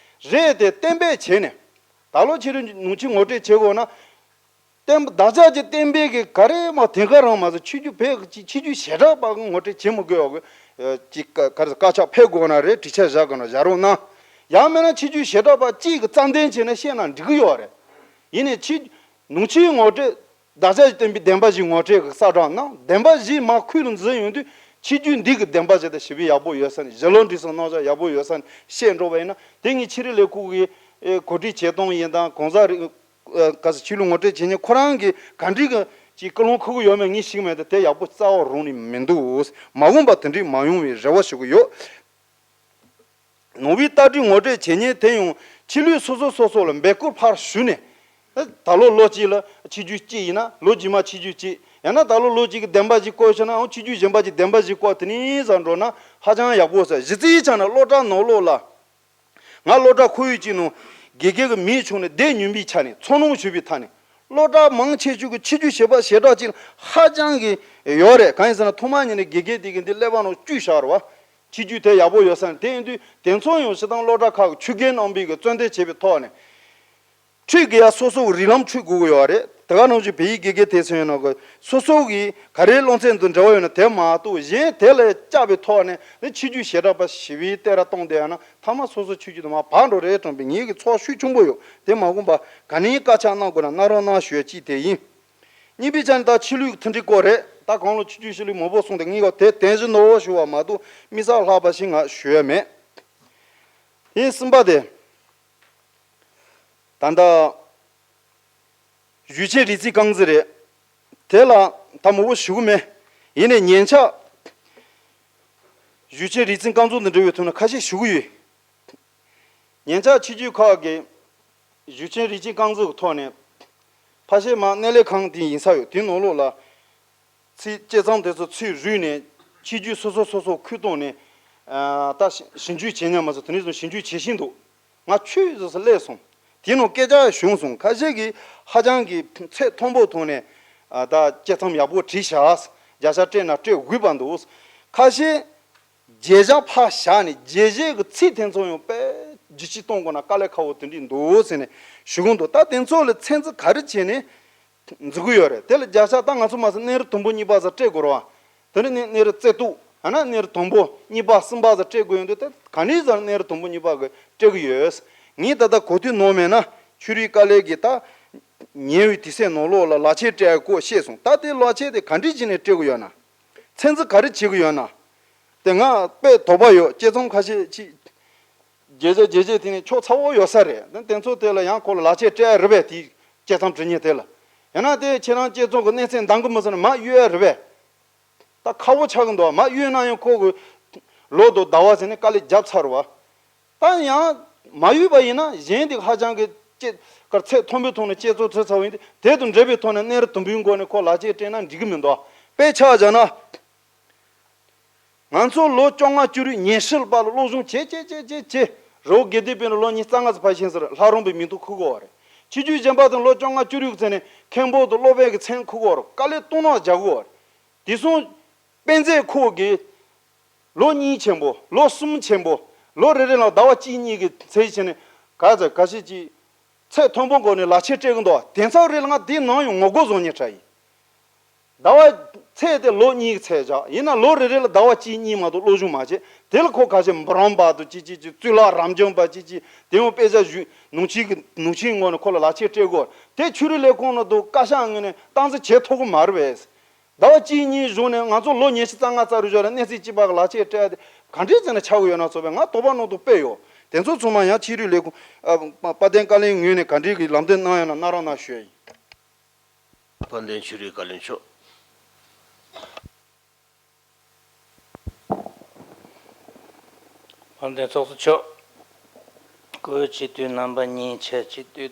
རེད་དེ་གཏན་འབེབས་བྱས་ནས། ད་ལོ་ཆོས་རིག་ནང་ཆོས་ངོ་སྤྲོད་བྱེད་དགོས་ན། གཏན་བདག་ཅག་གི་གཏན་འབེབས་ཀྱི་ག་རེ་མ་དེ་ག་རང་མ་ཟད། ཆོས་བརྒྱུད་བོད་ཀྱི་ཆོས་བརྒྱུད་བྱེ་བྲག་པ་གི་ངོ་སྤྲོད་བྱེད་མི་དགོས་པ་གི་ཅིག་ག་རེ་བཀའ་ཁྱབ་ཕེབས་དགོས་ན་རེད། དྲི་ཆ་བཞག་དགོས་ན་བཞག་རོགས་གནང་། ཡང་མིན་ན་ཆོས་བརྒྱུད་བྱེ་བྲག་པ་གཅིག་གི་རྩ་འཛིན་བྱས་ནས་བཤད་ན་འགྲིག་གི་ཡོད་རེད། ཡིན་ནའི་ཆོས་ནང་ཆོས་ངོ་སྤྲོད་བདག་ཅག་གི་བསྟན་པའི་བདེན་པ་བཞི་ངོ་སྤྲོད་ཀྱི་གསལ་བསྒྲགས་གནང་། བདེན་པ་བཞི་མར་ཁུར་ལ་འཛིན་ཡོང་དུས་ཆོས་བརྒྱུད་འདི་གི་བདེན་པ་བཞི་དང་ཞི་བའི་ཡག་པོ་ཡོད་ས་ནས། གཞི་ལམ་འབྲས་སུ་རྣམ་གཞག་ཡག་པོ་ཡོད་ས་ནས་བཤད་འགྲོ་བ་ཡིན་ན། དེ་ངས་ཆོས་རིག་ལས་ཁུངས་ཀྱི་ཨེ་གོ་སྒྲིག་བྱེད་སྟངས་ཡིན་དང་། གང་ཟག་རིགས་ཨ་ག་ཟེར་ཆོས་ལུགས་ངོ་སྤྲོད་བྱེད་མཁན་ཁོ་རང་གིས་ག་འདྲའི་གི་ཅིག་ཀུན་སློང་འཁུར་གི་ཡོད་མེད་ངས་ཤེས་ཀྱི་མེད་དེ། དེ་ཡག་པོ་རྩ་བ་རང་ནས་མི་འདུག་མ་འོངས་པ་དེ་འདྲའི་མ་ཡོང་བའི་རེ་བ་ཞུ་གི་ཡོད། ནང་པའི་ལྟ་གྲུབ་ངོ་སྤྲོད་བྱེད་མཁན་དེ་ཡང་ཆོས་ལུགས་སོ་སོ་སོ་སོ་ལ་འབོད་སྐུལ་ཕར་ཞུས་ནས། ད་ལོ་ལོ་གཅིག་ལ་ཆོས་བརྒྱུད་གཅིག་ཡིན་ན་ལོ་རྗེས་མ་ཆོས་བརྒྱུད་གཅིག་ཡང་ན་ད་ལོ་ལོ་གཅིག་གི་བདེན་པ་གཅིག་བཀོད་ཤག་ན་ཡང་ཆོས་བརྒྱུད་གཞན་པ་གཅིག་བདེན་པ་གཅིག་བཀོད། དེ་ནས་བཟུང་འགྲོ་ན་ཧ་ཅང་ཡག་པོ་ཟེར། གཞི་རྩའི་ཆ་ནས་སློབ་གྲྭ་ནང་ལོགས་ལ། ང་སློབ་གྲྭ་ཁོར་ཡུག་ཅིག་ནང་དགེ་རྒན་གྱི་མིང་བྱུང་ནས་བསྡད་མྱོང་པའི་ཆ་ནས། ཚོར་སྣང་ཞུས་པའི་ཐད་ནས། སློབ་གྲྭ་མང་ཆེ་ཤོས་ཀྱི་ཆོས་བརྒྱུད་བྱེད་པ་ཞེ་དྲག་ཅིག་ཧ་ཅང་གི་ཡོད་རེད། གང་ཡིན་ཟེར་ན་ཐོག་མ་ཉིད་ནས་དགེ་རྒན་དེ་གིས་འདི་ཀླད་པ་ནང་བཅུག་བཞག་རེད་བ། ཆོས་བརྒྱུད་དེ་ཡག་པོ་ཡོད་ས་ནས། དེ་ཡིན་དུས་དེ་ཚོ་ཡང་སྤྱིར་བཏང་སློབ་གྲྭ་ཁག་གི་ཆོས་དགེ་རྣམ་པའི་གི་གཙོ་འདོན་བྱེད་པའི་ཐོག་ནས། ཁྲིད་དགོས་ཡ་སོ་སོ་གི་རིགས་ལམ་ཁྲིད་དགོས་ཀྱི་ཡོད་རེད། དེ་ག་ནང་བཞིན་བོད་ཡིག་དགེ་རྒན་དེ་ཚོ་ཡིན་ན་གི་སོ་སོ་གི་ག་རེ་སློབ་ཚན་དང་འབྲེལ་བ་ཡོད་ན་དེ་མ་གཏོགས། གཞན་དེ་ལ་བཅར་བའི་ཐོག་ནས་ནི་ཆོས་བརྒྱུད་ཞེ་དྲག་པ་ཞི་བའི་བསྟན་ར་གཏོང་བསྡད་ཡ་ན་མཐའ་མ་སོ་སོ་ཆོས་བརྒྱུད་དུ་མར་བག་འགྲོ་རེད་དྲན་པའི་ངེད་ཀྱི་ཚོར་བ་ཤུགས་ཆེན་པོ་ཡོད། དེ་མ་འོངས་པ་ག་ནས་བཀའ་ཁྱབ་གནང་དགོས་ན་གནང་རོགས་གནང་ཞུ་ཡ་གཅིག་དེ་ཡིན། གཉིས་པའི་ཆ་ནས་ད་ཆོས་ལུགས་མཐུན་སྒྲིལ་སྐོར་རེད། ད་གོང་ལ་ཆོས་བརྒྱུད་ཆོས་ལུགས་མང་པོ་གསུངས་ཏེ། ངས་ག་དེ་དན་ཞུ་ནོར་བ་ཞུ་བ་མ་གཏོགས་དམིགས་བསལ་ལྷག་པ་ཞིག་ང་ཞུ་ཡ་མེད། ཡིན། གསུམ་པ་དེ། ད་ལྟ་གཞུང་ཆེན་རིགས་རྩིས་རྐང་འཛིན་རེད། དེ་ལ་ད་མང་པོ་ཞུ་གི་མེད། ཡིན་ནའི་ཉེ་ཆར་གཞུང་ཆེན་རིགས་རྩིས་རྐང་འཛིན་དང་འབྲེལ་བའི་ཐོག་ནས་ཁ་ཤས་ཞུ་གི་ཡོད། ཉེ་ཆར་ཆོས་བརྒྱུད་ཁག་གི་གཞུང་ཆེན་རིགས་རྩིས་རྐང་འཛིན་གྱི་ཐོག་ནས་ཕལ་ཆེར་མར་གནས་ལས་ཁང་དེ་ཡིན་ས་ཡོད། དེའི་ནང་ལོགས་ལ་ཚིག་དཔྱད་རྩོམ་དེ་ཚོ་ཚུར་རུས་ནས་ཆོས་བརྒྱུད་སོ་སོ་སོ་སོ་ཁུར་བཏང་ནས། ཨ་ད་ཞིབ་འཇུག་བྱེད་མཁན་མ་ཚོ་དེ་ནས་བཟུང་ཞིབ་འཇུག་བྱེད་བཞིན་འདུག་ང་ཆུད་ཟོས་སུ་སླེབས་སོང་། དེའི་ནང་སྐད་ཆ་བྱུང་སོང་། ཁ་ཤས་ཀྱིས་ཧ་ཅང་གི་ཚད་མཐོན་པོ་ཐོག་ནས་ཨ་ད་དཔྱད་རྩོམ་ཡག་པོ་བྲིས་ཤག་བརྒྱ་ཆ་སྤྲད་ན་སྤྲད་དགོས་པ་འདུག་ཁ་ཤས་བརྗེད་བཞག་ཕར་བཞག་ནས་རྗེས་བཞེས་ཀྱི་ཚིག་དེ་ཚོ་ཡང་དཔེ་བསྒྱུར་བཅོས་གཏོང་དགོས་ན་དཀའ་ལས་ཁག་པོ་དེ་འདྲ་འདུག་ཟེར་ནས་ཞུ་གི་འདུག་ད་དེ་ཚོ་ལ་ཚད་འཛིན་ག་རེ་བྱས་ནས་འཛུགས་ཀྱི་ཡོད་རེད། དེ་ལ་བརྒྱ་ཆ་ད་ང་ཚོ་མ་ཟད་གནས་རི་དུམ་བུ་གཉིས་པ་ཟེར་སྤྲད་དགོས་རེད་བ། དེ་ནས་གནས་རི་རྩེ་གཏོགས། ཡང་ན་གནས་རི་དང་པོ་གཉིས་པ་གསུམ་པ་ཟེར་སྤྲད་དགོས་ཡོང་དུས། དེ་ག་ནས་ཟེར་གནས་རི་དང་པོ་གཉིས་པ་གི་སྤྲད་གི་ཡོད། ངས་ད་ལྟ་གོ་དུས་ནོར་མེད་ན་ཆོས་རིག་དཀའ་ལས་ཀྱིས་ད་ཉེ་བའི་དུས་ཚོད་ནང་ལོགས་ལ་ལག་ཁྱེར་སྤྲད་སྐོར་བཤད་སོང་། ད་དེ་ལག་ཁྱེར་དེ་ག་འདྲས་བྱས་ནས་སྤྲད་གི་ཡོད་ན། ཚད་འཛིན་ག་རེ་བྱེད་གི་ཡོད་ན། དེ་ང་དཔེ་དོགས་པ་ཡོད། དཔྱད་རྩོམ་ཁ་ཤས་ཅིག་རྒྱས་རྒྱས་རྒྱས་རྒྱས་དེ་ནས་ཁྱོག་ཚ་བོ་ཡོད་ས་རེད། དེ་དེ་ཚོ་དེ་ལ་ཡང་ཁོ་ལ་ལག་ཁྱེར་སྤྲད་ཡ་རེད་པས། དེའི་དཔྱད་རྩོམ་འབྲི་མཁན་དེ་ལ། ཡང་ན་དེ་ཁྱེད་རང་དཔྱད་རྩོམ་གི་གནས་ཚད་འདང་གི་མི་ཟེར་ན་མར་གཡུག་ཡ་རེད་པས། ད་ཁག་པོ་ཆགས་ཀྱི་འདུག་མར་གཡུག་ན་ཡང་ཁོ་གི་ལོ་དང་ཟླ་བ་ཟེར་ནས་དཀའ་ལས་བརྒྱབ་ཚར་བ། ད་ཡང་མ་གཡུག་པ་ཡིན་ན་གཞན་དེ་ཧ་ཅང་གི་དཔྱད་གར་ཚད་མཐོན་པོའི་ཐོག་ནས་དཔྱད་རྩོམ་བྲིས་ཚར་བ་ཡིན་དུས། དེ་དང་འབྲེལ་བའི་ཐོག་ནས་གནས་རི་དུམ་བུའི་སྒོ་ནས་ཁོ་ལག་ཁྱེར་སྤྲད་ན་འགྲིག་གི་མི་འདུག་དཔེ་ཆ་བཞག་ན། ང་ཚོ་ལོ་བཅོ་ལྔ་བཅུ་དྲུག་ཉི་ཤུ་བར་ལ་སློབ་སྦྱོང་བྱེད་བྱེད་བྱེད་བྱེད་བྱེད། རི་བོ་དགེ་ལྡན་པའི་ལོ་ཉི་ཤུ་རྩ་ལྔ་ཙམ་ཕར་ཕྱིན་ཟེར་ལྷ་རམས་པའི་མིང་ཐོ་ཁུར་གི་ཡོད་རེད། ཆོས་བརྒྱུད་གཞན་པ་དང་ལོ་བཅོ་ལྔ་བཅུ་དྲུག་ཙམ་ནས་མཁན་པོ་དང་སློབ་དཔོན་གྱི་མཚན་ཁུར་གི་ཡོད་རེད། དཀའ་ལས་སྟོང་ནོ་རྒྱག་གི་ཡོད་རེད། དེ་སོང་དཔེ་མཛོད་ཁོ་གིས་ལོ་གཉིས་ཆེན་པོ། ལོ་གསུམ་ཆེན་པོ། ལོ་རེ་རེ་ལ་ཟླ་བ་གཅིག་གཉིས་ཀྱི་ཚད་བྱས་ནས་ག་ཚོད་ག་ཤེད་ཅིག་ཚད་མཐོན་པོ་སྒོ་ནས་ལག་ཁྱེར་སྤྲད་གི་འདུག་དེ་ཚོ་རེ་ལ་ང་དེའི་ནང་ཡང་ངོ་རྒོལ་བཟོ་མཁན་འདྲ་ཡིན། ཟླ་བ་ཚད་དེ་ལོ་གཉིས་ཀྱི་ཚད་བཞག་ཡིན་ན་ལོ་རེ་རེ་ལ་ཟླ་བ་གཅིག་གཉིས་མ་གཏོགས་སློབ་སྦྱོང་མ་བྱས། དེ་ལ་ཁོ་ག་ཤེད་འབུམ་རམས་པ་དང་ཅིག་ཅིག་ཅིག་གཙུག་ལག་རབ་འབྱམས་པ་ཅིག་ཅིག་དེ་ཡང་དཔེ་ཆ་ཞུ་ནང་ཆོས་ཀྱི་ནང་ཆོས་ངོས་ནས་ཁོ་ལ་ལག་ཁྱེར་སྤྲད་དགོས། དེ་ཆོས་རིག་ལས་ཁུངས་ནས་དང་བཀའ་ཤག་ངོས་ནས་སྟངས་འཛིན་བྱེད་ཐུབ་ཀྱི་མ་རེད་པས། ཟླ་བ་གཅིག་གཉིས་གཞུག་ནས་ང་ཚོ་ལོ་ཉི་ཤུ་རྩ་ལྔ་རྩ་དྲུག་ཞོར་ལ་གནས་ཚད་གཅིག་པ་གི་ལག་ཁྱེར་སྤྲད་དེ་ག་འདྲས་བྱས་ནས་ཆགས་ཀྱི་ཡོད་ན་ཚོ་བས་ང་དོགས་པ་ནང་དུ་དཔེ་ཡོད། དེ་ཚོ་ཚང་མ་ཡང་ཆོས་རིག་ལས་ཁུངས་ཨ་དཔལ་ལྡན་བཀའ་བློན་ངོས་ནས་ག་འདྲས་ཀྱི་ལམ་སྟོན་གནང་ཡོད་ན་གནང་རོགས་གནང་ཞུ་ཡ་ཡིན། དཔལ་ལྡན་ཆོས་རིག་བཀའ་བློན་མཆོག་དཔལ་ལྡན་ཚོགས་གཙོ་མཆོག་བཀོད་སྤྱི་འཐུས་རྣམ་པ་གཉིས་བྱས། སྤྱི་འཐུས་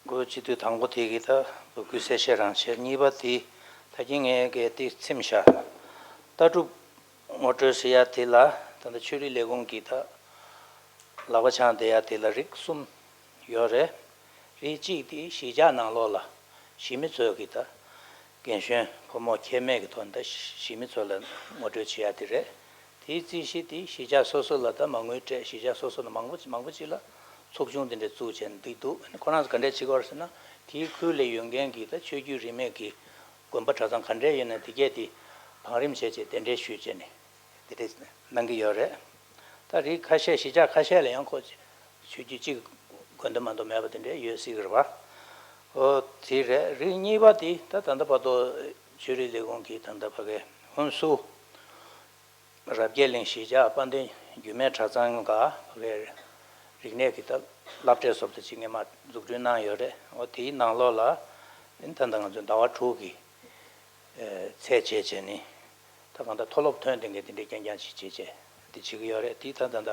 བཀོད་སྤྱི་འཐུས་དང་པོ་དེ་གི་ད་ལོ་རྒྱུས་གསལ་བཤད་རང་བྱས། གཉིས་པ་དེ་ད་གིན་ངས་གལ་ཏེ་ཚིམ་བཞག་ལྟ་གྲུབ་ངོ་སྤྲོད་ཟེར་ཡ་དེ་ལ་ད་ལྟ་ཆོས་རིག་ལས་ཁུངས་ཀྱི་ད་ལག་པ་འཆང་བསྡད་ཡ་དེ་ལ་རིགས་གསུམ་ཡོད་རེད། རིགས་གཅིག་དེ་གཞིས་ཆགས་ནང་ལོགས་ལ་གཞིས་མི་ཚོས་ཀྱི་ད་རྒན་གཞོན་ཕོ་མོ་ཁྱད་མེད་ཀྱི་ཐོག་ནས་ད་གཞིས་མི་ཚོ་ལ་ངོ་སྤྲོད་བྱེད་ཡ་དེ་རེད། དེའི་རྩིས་གཞི་དེ་གཞིས་ཆགས་སོ་སོ་ལ་ད་མ་དངུལ་སྤྲད། གཞིས་ཆགས་སོ་སོ་ལ་མང་པོ་མང་པོ་ཅིག་ལ་ཚོགས་ཆུང་དེ་འདྲ་བཙུགས་བྱས་ནས་འདུག་འདུག་ཁོ་རང་ཚོ་ག་འདྲས་བྱེད་ཀྱི་ཡོད་རེད་ཟེར་ན། དེའི་ཁུལ་ལ་ཡོད་མཁན་གྱི་ད་ཆོས་བརྒྱུད་རིས་མེད་ཀྱི་དགོན་པ་གྲྭ་ཚང་ག་འདྲས་ཡོད་ན་དེ་གས་དེ་བང་རིམ་བྱས་བྱས་གདན་འདྲེན་ཞུས་བྱས་ནས་དེ་འདྲས་གནང་གི་ཡོད་རེད། ད་རིགས་ཁ་ཤས་གཞིས་ཆགས་ཁ་ཤས་ལ་ཡང་ཁོ་ཆོས་བརྒྱུད་གཅིག་དགོན་སྡེ་མ་གཏོགས་མེད་པ་དེ་འདྲས་ཡོད་སྲིད་ཀྱི་རེད་པ། ཨོ་དེ་རེད། རིགས་གཉིས་པ་དེ་ད་ད་ལྟ་བར་དུ་ཆོས་རིག་ལས་ཁུངས་ཀྱིས་ད་ལྟ་ཕ་གའི་ཧུན་སུར་རབ་རྒྱས་གླིང་གཞིས་ཆགས་དཔལ་ལྡན་རྒྱུད་སྨད་གྲྭ་ཚང་ག་ཕ་གའི་རིག་གནས་ཀྱི་ད་སློབ་གྲྭའི་བཟོ་འདྲ་ཅིག་སྔོན་མ་འཛུགས་སྐྲུན་གནང་ཡོད་རེད། འོ་དེའི་ནང་ལོགས་ལ་ཨིན་ད་ལྟ་ང་ཚོ་ཟླ་བ་དྲུག་གི་ཚད་བྱས་བྱས་ནས་ད་གང་ལྟར་མཐོ་སློབ་ཐོན་བསྡད་མཁན་དེ་འདྲའི་རྐྱང་རྐྱང་ཅིག་བྱས་བྱས་དེ་བྱེད་ཀྱི་ཡོད་རེད། དེ་ད་ད་ལྟ་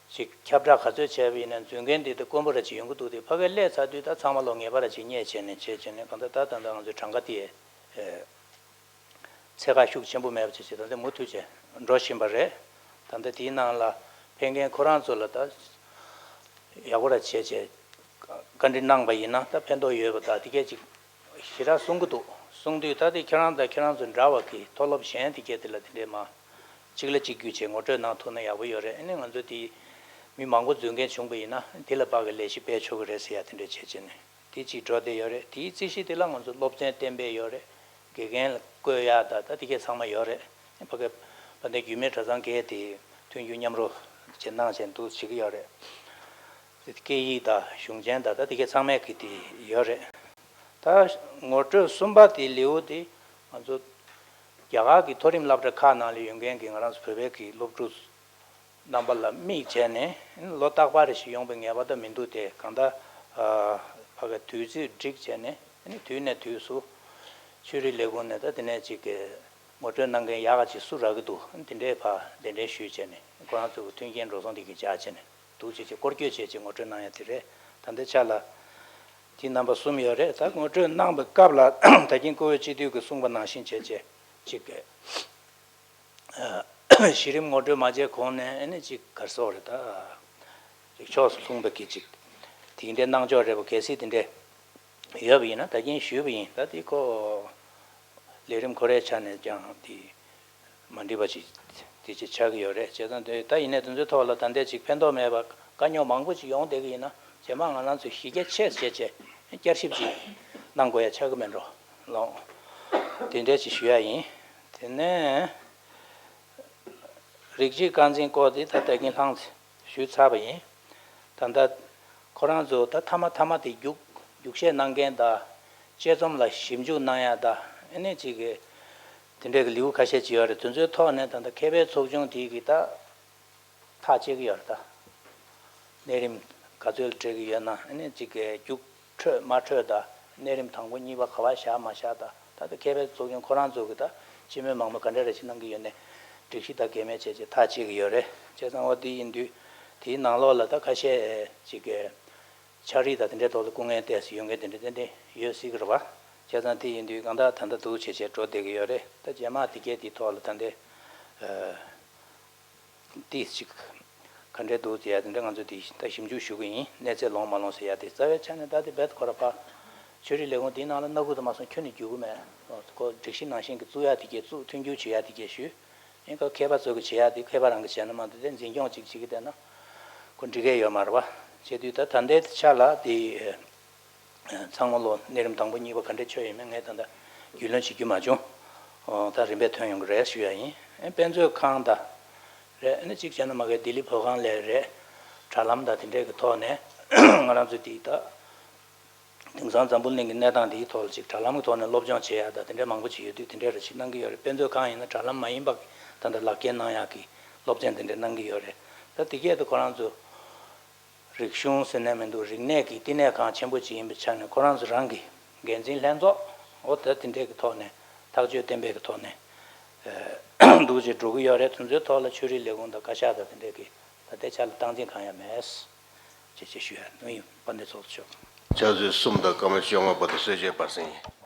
ཅིག་ཁྱབ་བསྒྲགས་ག་ཚོད་བྱས་པ་ཡིན་ན་འཛུལ་མཁན་དེ་ད་དཀོན་པོ་ར་ཅིག་ཡོང་གི་འདུག་དེ་ཕ་གའི་སླེབས་ཚར་དུས་ད་ཚང་མ་ལོ་ངེས་པ་ར་ཅིག་རྙེད་བྱས་ནས་བྱས་བྱས་ནས་གང་ལྟར་ད་ད་ལྟ་ང་ཚོའི་གྲངས་ཀ་དེ་ཚད་བཀག་ཤུགས་ཆེན་པོ་མེད་པ་བྱས་བྱས་ད་ལྟ་མུ་མཐུད་བྱས་འགྲོ་བཞིན་པ་རེད། ད་ལྟ་དེའི་ནང་ལ་ཕེབས་མཁན་ཁོ་རང་ཚོ་ལ་ད་ཡག་པོ་ར་བྱས་བྱས་བཀའ་འདྲི་གནང་པ་ཡིན་ན་ད་ཕན་ཐོགས་ཡོད་པ་ད་དེ་གས་ཅིག་ཞེ་དྲག་གསུང་གི་འདུག་གསུང་དུས་ད་དེ་ཁྱེད་རང་དང་ཁྱེད་རང་ཚོ་འདྲ་བ་གི་མཐོ་སློབ་གཞན་དེ་གས་དེ་ལ་དེ་འདྲས་མ་གཅིག་ལ་གཅིག་བརྒྱུད་བྱས་ངོ་སྤྲོད་གནང་ཐུབ་ན་ཡག་པོ་ཡོད་རེད། ཨ་ནི་ང་ཚོ་དེ་མི་མང་པོ་འཛུལ་མཁན་བྱུང་པ་ཡིན་ན་དེ་ལ་དཔག་གི་ལས་གཞི་སྤེལ་ཆོག་གི་རེད་ཟེར་ཡ་དེ་འདྲས་བྱས་བྱས་ནས་དེ་གཅིག་འགྲོ་བསྡད་ཡོད་རེད། དེའི་རྩིས་གཞི་དེ་ལ་ང་ཚོ་སློབ་ཚན་གཏན་འབེབས་ཡོད་རེད། དགེ་རྒན་ལ་བསྐོ་ཡ་ད་ད་དེ་གས་ཚང་མ་ཡོད་རེད། ཕ་གི་དཔལ་ལྡན་རྒྱུད་སྨད་གྲྭ་ཚང་གས་དེ་མཐུན་འགྱུར་མཉམ་རུབ་བྱས་གནང་བྱས་འདུག་བྱེད་ཀྱི་ཡོད་རེད། དེ་སྐད་ཡིག་དང་གཞུང་ཆེན་དང་ད་དེ་གས་ཚང་མས་གི་དེ་ཡོད་རེད། ད་ངོ་སྤྲོད་གསུམ་པ་དེ་ལེའུ་དེ་ང་ཚོ་རྒྱ་གར་གྱི་མཐོ་རིམ་སློབ་གྲྭ་ཁག་ནང་ལ་ཡོད་མཁན་གྱི་ང་རང་ཚོ་བོད་པའི་གི་སློབ་ཕྲུག་རྣམ་པ་ལ་དམིགས་བྱས་ནས་ལོ་རྟག་པར་རེ་ཞིག་ཡོང་པའི་ངེས་པ་ད་མི་འདུག་སྟེ། གང་ལྟར་ཕ་གི་དུས་ཚོད་བསྒྲིགས་བྱས་ནས་དུས་ནས་དུས་སུ་ཆོས་རིག་ལས་ཁུངས་ནས་ད་དེ་ནས་ཅིག་གི་ངོ་སྤྲོད་གནང་མཁན་ཡག་ག་ཅིག་སུ་རག་གི་འདུག་དེ་འདྲའི་ཕར་གདན་འདྲེན་ཞུས་བྱས་ནས་ཁོ་རང་ཚོ་གི་མཐུན་རྐྱེན་འགྲོ་སོང་དེ་གི་བྱ་བྱས་ནས་འདུག་ཅེས་བྱས་སྐོར་སྐྱོད་བྱས་བྱས་ངོ་སྤྲོད་གནང་ཡ་དེ་རེད། ད་ལྟའི་ཆ་ལ་དེ་རྣམ་པ་གསུམ་ཡོད་རེད། ད་ངོ་སྤྲོད་གནང་བའི་སྐབས་ལ་ད་གིན་བཀུར་འོས་སྤྱི་འཐུས་ཀྱིས་གསུངས་པ་ནང་བཞིན་བྱས་བྱས་ཅིག་གི་གཞི་རིམ་ངོ་སྤྲོད་མ་བྱས་གོང་ནས་ཨ་ནི་ཅིག་ག་རེ་ཟེར་དགོས་རེད། ད་ཅིག་ཕྱོགས་སུ་ལྷུང་བའི་གི་ཅིག་དེ་འདྲའི་གནང་ཕྱོགས་རེད་པ། གལ་སྲིད་དེ་འདྲ་ཡོད་པ་ཡིན་ན་ད་གིན་ཞུས་པ་ཡིན། ད་དེ་ཁོ་ལས་རིམ་ཁོ་རའི་ཆ་ནས་ཀྱང་དེ་མ་འགྲིག་པ་ཅིག་དེ་ཅིག་ཆགས་ཀྱི་ཡོད་རེད། བྱས་ཙང་དེ་ད་ཡིན་ནའི་དེ་ཚོའི་ཐོག་ལ་ད་ལྟའི་ཅིག་ཕན་ཐོགས་མེད་པ་དཀའ་རྙོག་མང་པོ་ཅིག་ཡོང་བསྡད་ཀྱི་ཡིན་ན་རྗེས་མ་ང་རང་ཚོས་གཞི་རྒྱ་ཆེ་བྱས་བྱས་བསྐྱར་ཞིབ་ཅིག་གནང་དགོས་ཡ་ཆགས་ཀྱི་མེད་འགྲོ་ལོང་། དེ་འདྲ་ཅིག་ཞུ་ཡ་ཡིན། དེ་ནས། རིགས་གཅིག་རྐང་འཛིན་སྐོར་དེ་ད་ལྟ་གིན་ལྷང་ཞུས་ཚར་བ་ཡིན། ད་ལྟ་ཁོ་རང་ཚོ་ད་མཐའ་མ་མཐའ་མ་དེ་རྒྱུགས་རྒྱུགས་བཤད་གནང་མཁན་དང་དཔྱད་རྩོམ་ལ་ཞིབ་འཇུག་གནང་ཡ་དང་ཨ་ནི་ཅིག་གི་དེ་འདྲའི་གི་ལེའུ་ཁ་ཤས་ཅིག་ཡོད་རེད། དེ་ཚོའི་ཐོག་ནས་ད་ལྟ་མཁས་པའི་ཚོགས་ཆུང་དེ་གི་ད་ཐག་བཅད་ཀྱི་ཡོད་རེད་ད། གནས་རིམ་ག་ཚོད་སྤྲད་ཀྱི་ཡོད་ན་ཨ་ནི་གཅིག་གི་རྒྱུགས་འཕྲོད་མ་འཕྲོད་དང་གནས་རིམ་དང་པོ་གཉིས་པ་ག་པར་བཞག་མ་བཞག་དང་ད་ལྟ་མཁས་པའི་ཚོགས་ཆུང་ཁོ་རང་ཚོ་གི་ད་སྤྱི་མོས་མང་མོས་ག་འདྲ་རེ་ཞིག་གནང་གི་ཡོད་ནས་སྒྲིག་གཞི་དང་འགལ་མེད་བྱས་བྱས་ཐག་བཅད་ཀྱི་ཡོད་རེད། བྱས་ཙང་འོ་དེ་ཡིན་དུས་དེའི་ནང་ལོགས་ལ་ད་ཁ་ཤས་གཅིག་གི་ཕྱག་བྲིས་དང་དེ་འདྲའི་ཐོག་ལ་སྐུ་ངལ་ཏོག་ཙམ་ཡོད་མཁན་དེ་འདྲ་ཏན་ཏན་ཡོད་སྲིད་ཀྱི་རེད་པ། བྱས་ཙང་དེ་ཡིན་དུས་གང་ལྟར་ད་ལྟ་འདུག་བྱས་བྱས་འགྲོ་བསྡད་ཀྱི་ཡོད་རེད། ད་རྗེས་མ་དེ་གས་དེའི་ཐོག་ལ་ད་ལྟའི། ཏིས་ཅིག་ག་འདྲས་འདུག་ཟེར་ཡ་དེ་འདྲ་ང་ཚོ་དེ་ད་ཞིབ་འཇུག་ཞུ་གི་ཡིན། གནས་ཚད་ལོངས་མ་ལོངས་ཟེར་ཡ་དེ་རྩ་བའི་ཆ་ནས་ད་དེ་རྦད་ཁོ་ར་ཕ་ཆོས་རིག་ལས་ཁུངས་དེའི་ནང་ལ་སྣ་ཁུག་ཏུ་མ་སོང་ཁྱོན་ནས་རྒྱུག་གི་མེད། ཁོ་སྒྲིག་གཞི་ནང་བཞིན་གྱི་བཙུགས་ཡ་དེ་གས་བཙུགས་མཐུན་འགྱུར་བྱེད་ཡ་དེ་གས་ཞུས། ཡིན་ཁ་མཁས་པ་ཚོ་གི་བྱེད་ཡ་དེ་མཁས་པ་རང་གི་བྱས་ན་མ་གཏོགས་དེ་འཛིན་སྐྱོང་ཅིག་བྱེད་ཀྱི་བསྡད་ན་ཁོ་འགྲིག་གི་ཡོད་མ་རེད་པ། བྱས་དུས་ད་ད་ལྟའི་ཆ་ལ་དེ། ཚང་མ་ལོ་གནས་རིམ་དང་པོ་གཉིས་པ་ག་འདྲས་ཆོད་ཡིན་མིན་ངས་ད་ལྟ་རྒྱུས་ལོན་བྱེད་རྒྱུ་མ་བྱུང་། ཨོ་ད་རིམ་པས་ཐོན་ཡོང་གི་རེད་ཞུ་ཡ་ཡིན། ཨེ་དཔེ་མཛོད་ཁང་དང་རེད། ཨ་ནི་གཅིག་བྱས་ན་མ་གི་ལྡི་ལི་བོད་ཁང་ལ་རེད། དྲ་ལམ་དང་དེ་འདྲས་ཀྱི་ཐོག་ནས་ང་རང་ཚོ་དེ་ད་དེང་སང་འཛམ་བུ་གླིང་གི་གནས་སྟངས་དེའི་ཐོག་ལ་ཅིག་དྲ་ལམ་གྱི་ཐོག་ནས་སློབ་སྦྱོང་བྱེད་ཡ་ད་དེ་འདྲས་མང་པོ་ཅིག་ཡོད་དུས་དེ་འདྲས་རེ་ཞིག་གནང་གི་ཡོད་རེད། དཔེ་མཛོད་ཁང་ཡིན་ན་དྲ་ལམ་མ་ཡིན་པ་ད་ལྟ་ལག་འཁྱེར་གནང་ཡག་གི་སློབ་ཚན་དེ་འདྲས་གནང་གི་ཡོད་རེད། ད་དེ་གས་དུ་ཁོ་རང་ཚོ། རིག་གཞུང་ཟེར་ནས་མི་འདུག་རིག་གནས་ཀྱི་བསྟི་གནས་ཁང་ཆེན་པོ་ཅིག་ཡིན་པའི་ཆ་ནས་ཁོ་རང་ཚོ་རང་གི་འགན་འཛིན་ལྷན་ཚོགས་འོ་ད་དེ་འདྲས་ཀྱི་ཐོག་ནས་ཐག་གཅོད་གཏན་འབེབས་ཀྱི་ཐོག་ནས་འདུག་ཅེས་འགྲོ་གི་ཡོད་རེད། དེ་ཚོའི་ཐོག་ལ་ཆོས་རིག་ལས་ཁུངས་དང་བཀའ་ཤག་དང་དེ་འདྲས་ཀྱི་ད་ལྟའི་ཆ་ལ་སྟངས་འཛིན་གང་ཡང་མེད། ཅེས་ཅེས་ཞུ་ཡ་ནོ་ཡིན་དཔལ་ལྡན་ཚོགས་གཙོ་མཆོག་ཕྱག་ཚོད་གསུམ་དང་སྐར་མ་བཅོ་ལྔ་བར་དུ་གསོལ་ཇ་སྦར་ཟིན་ཡིན།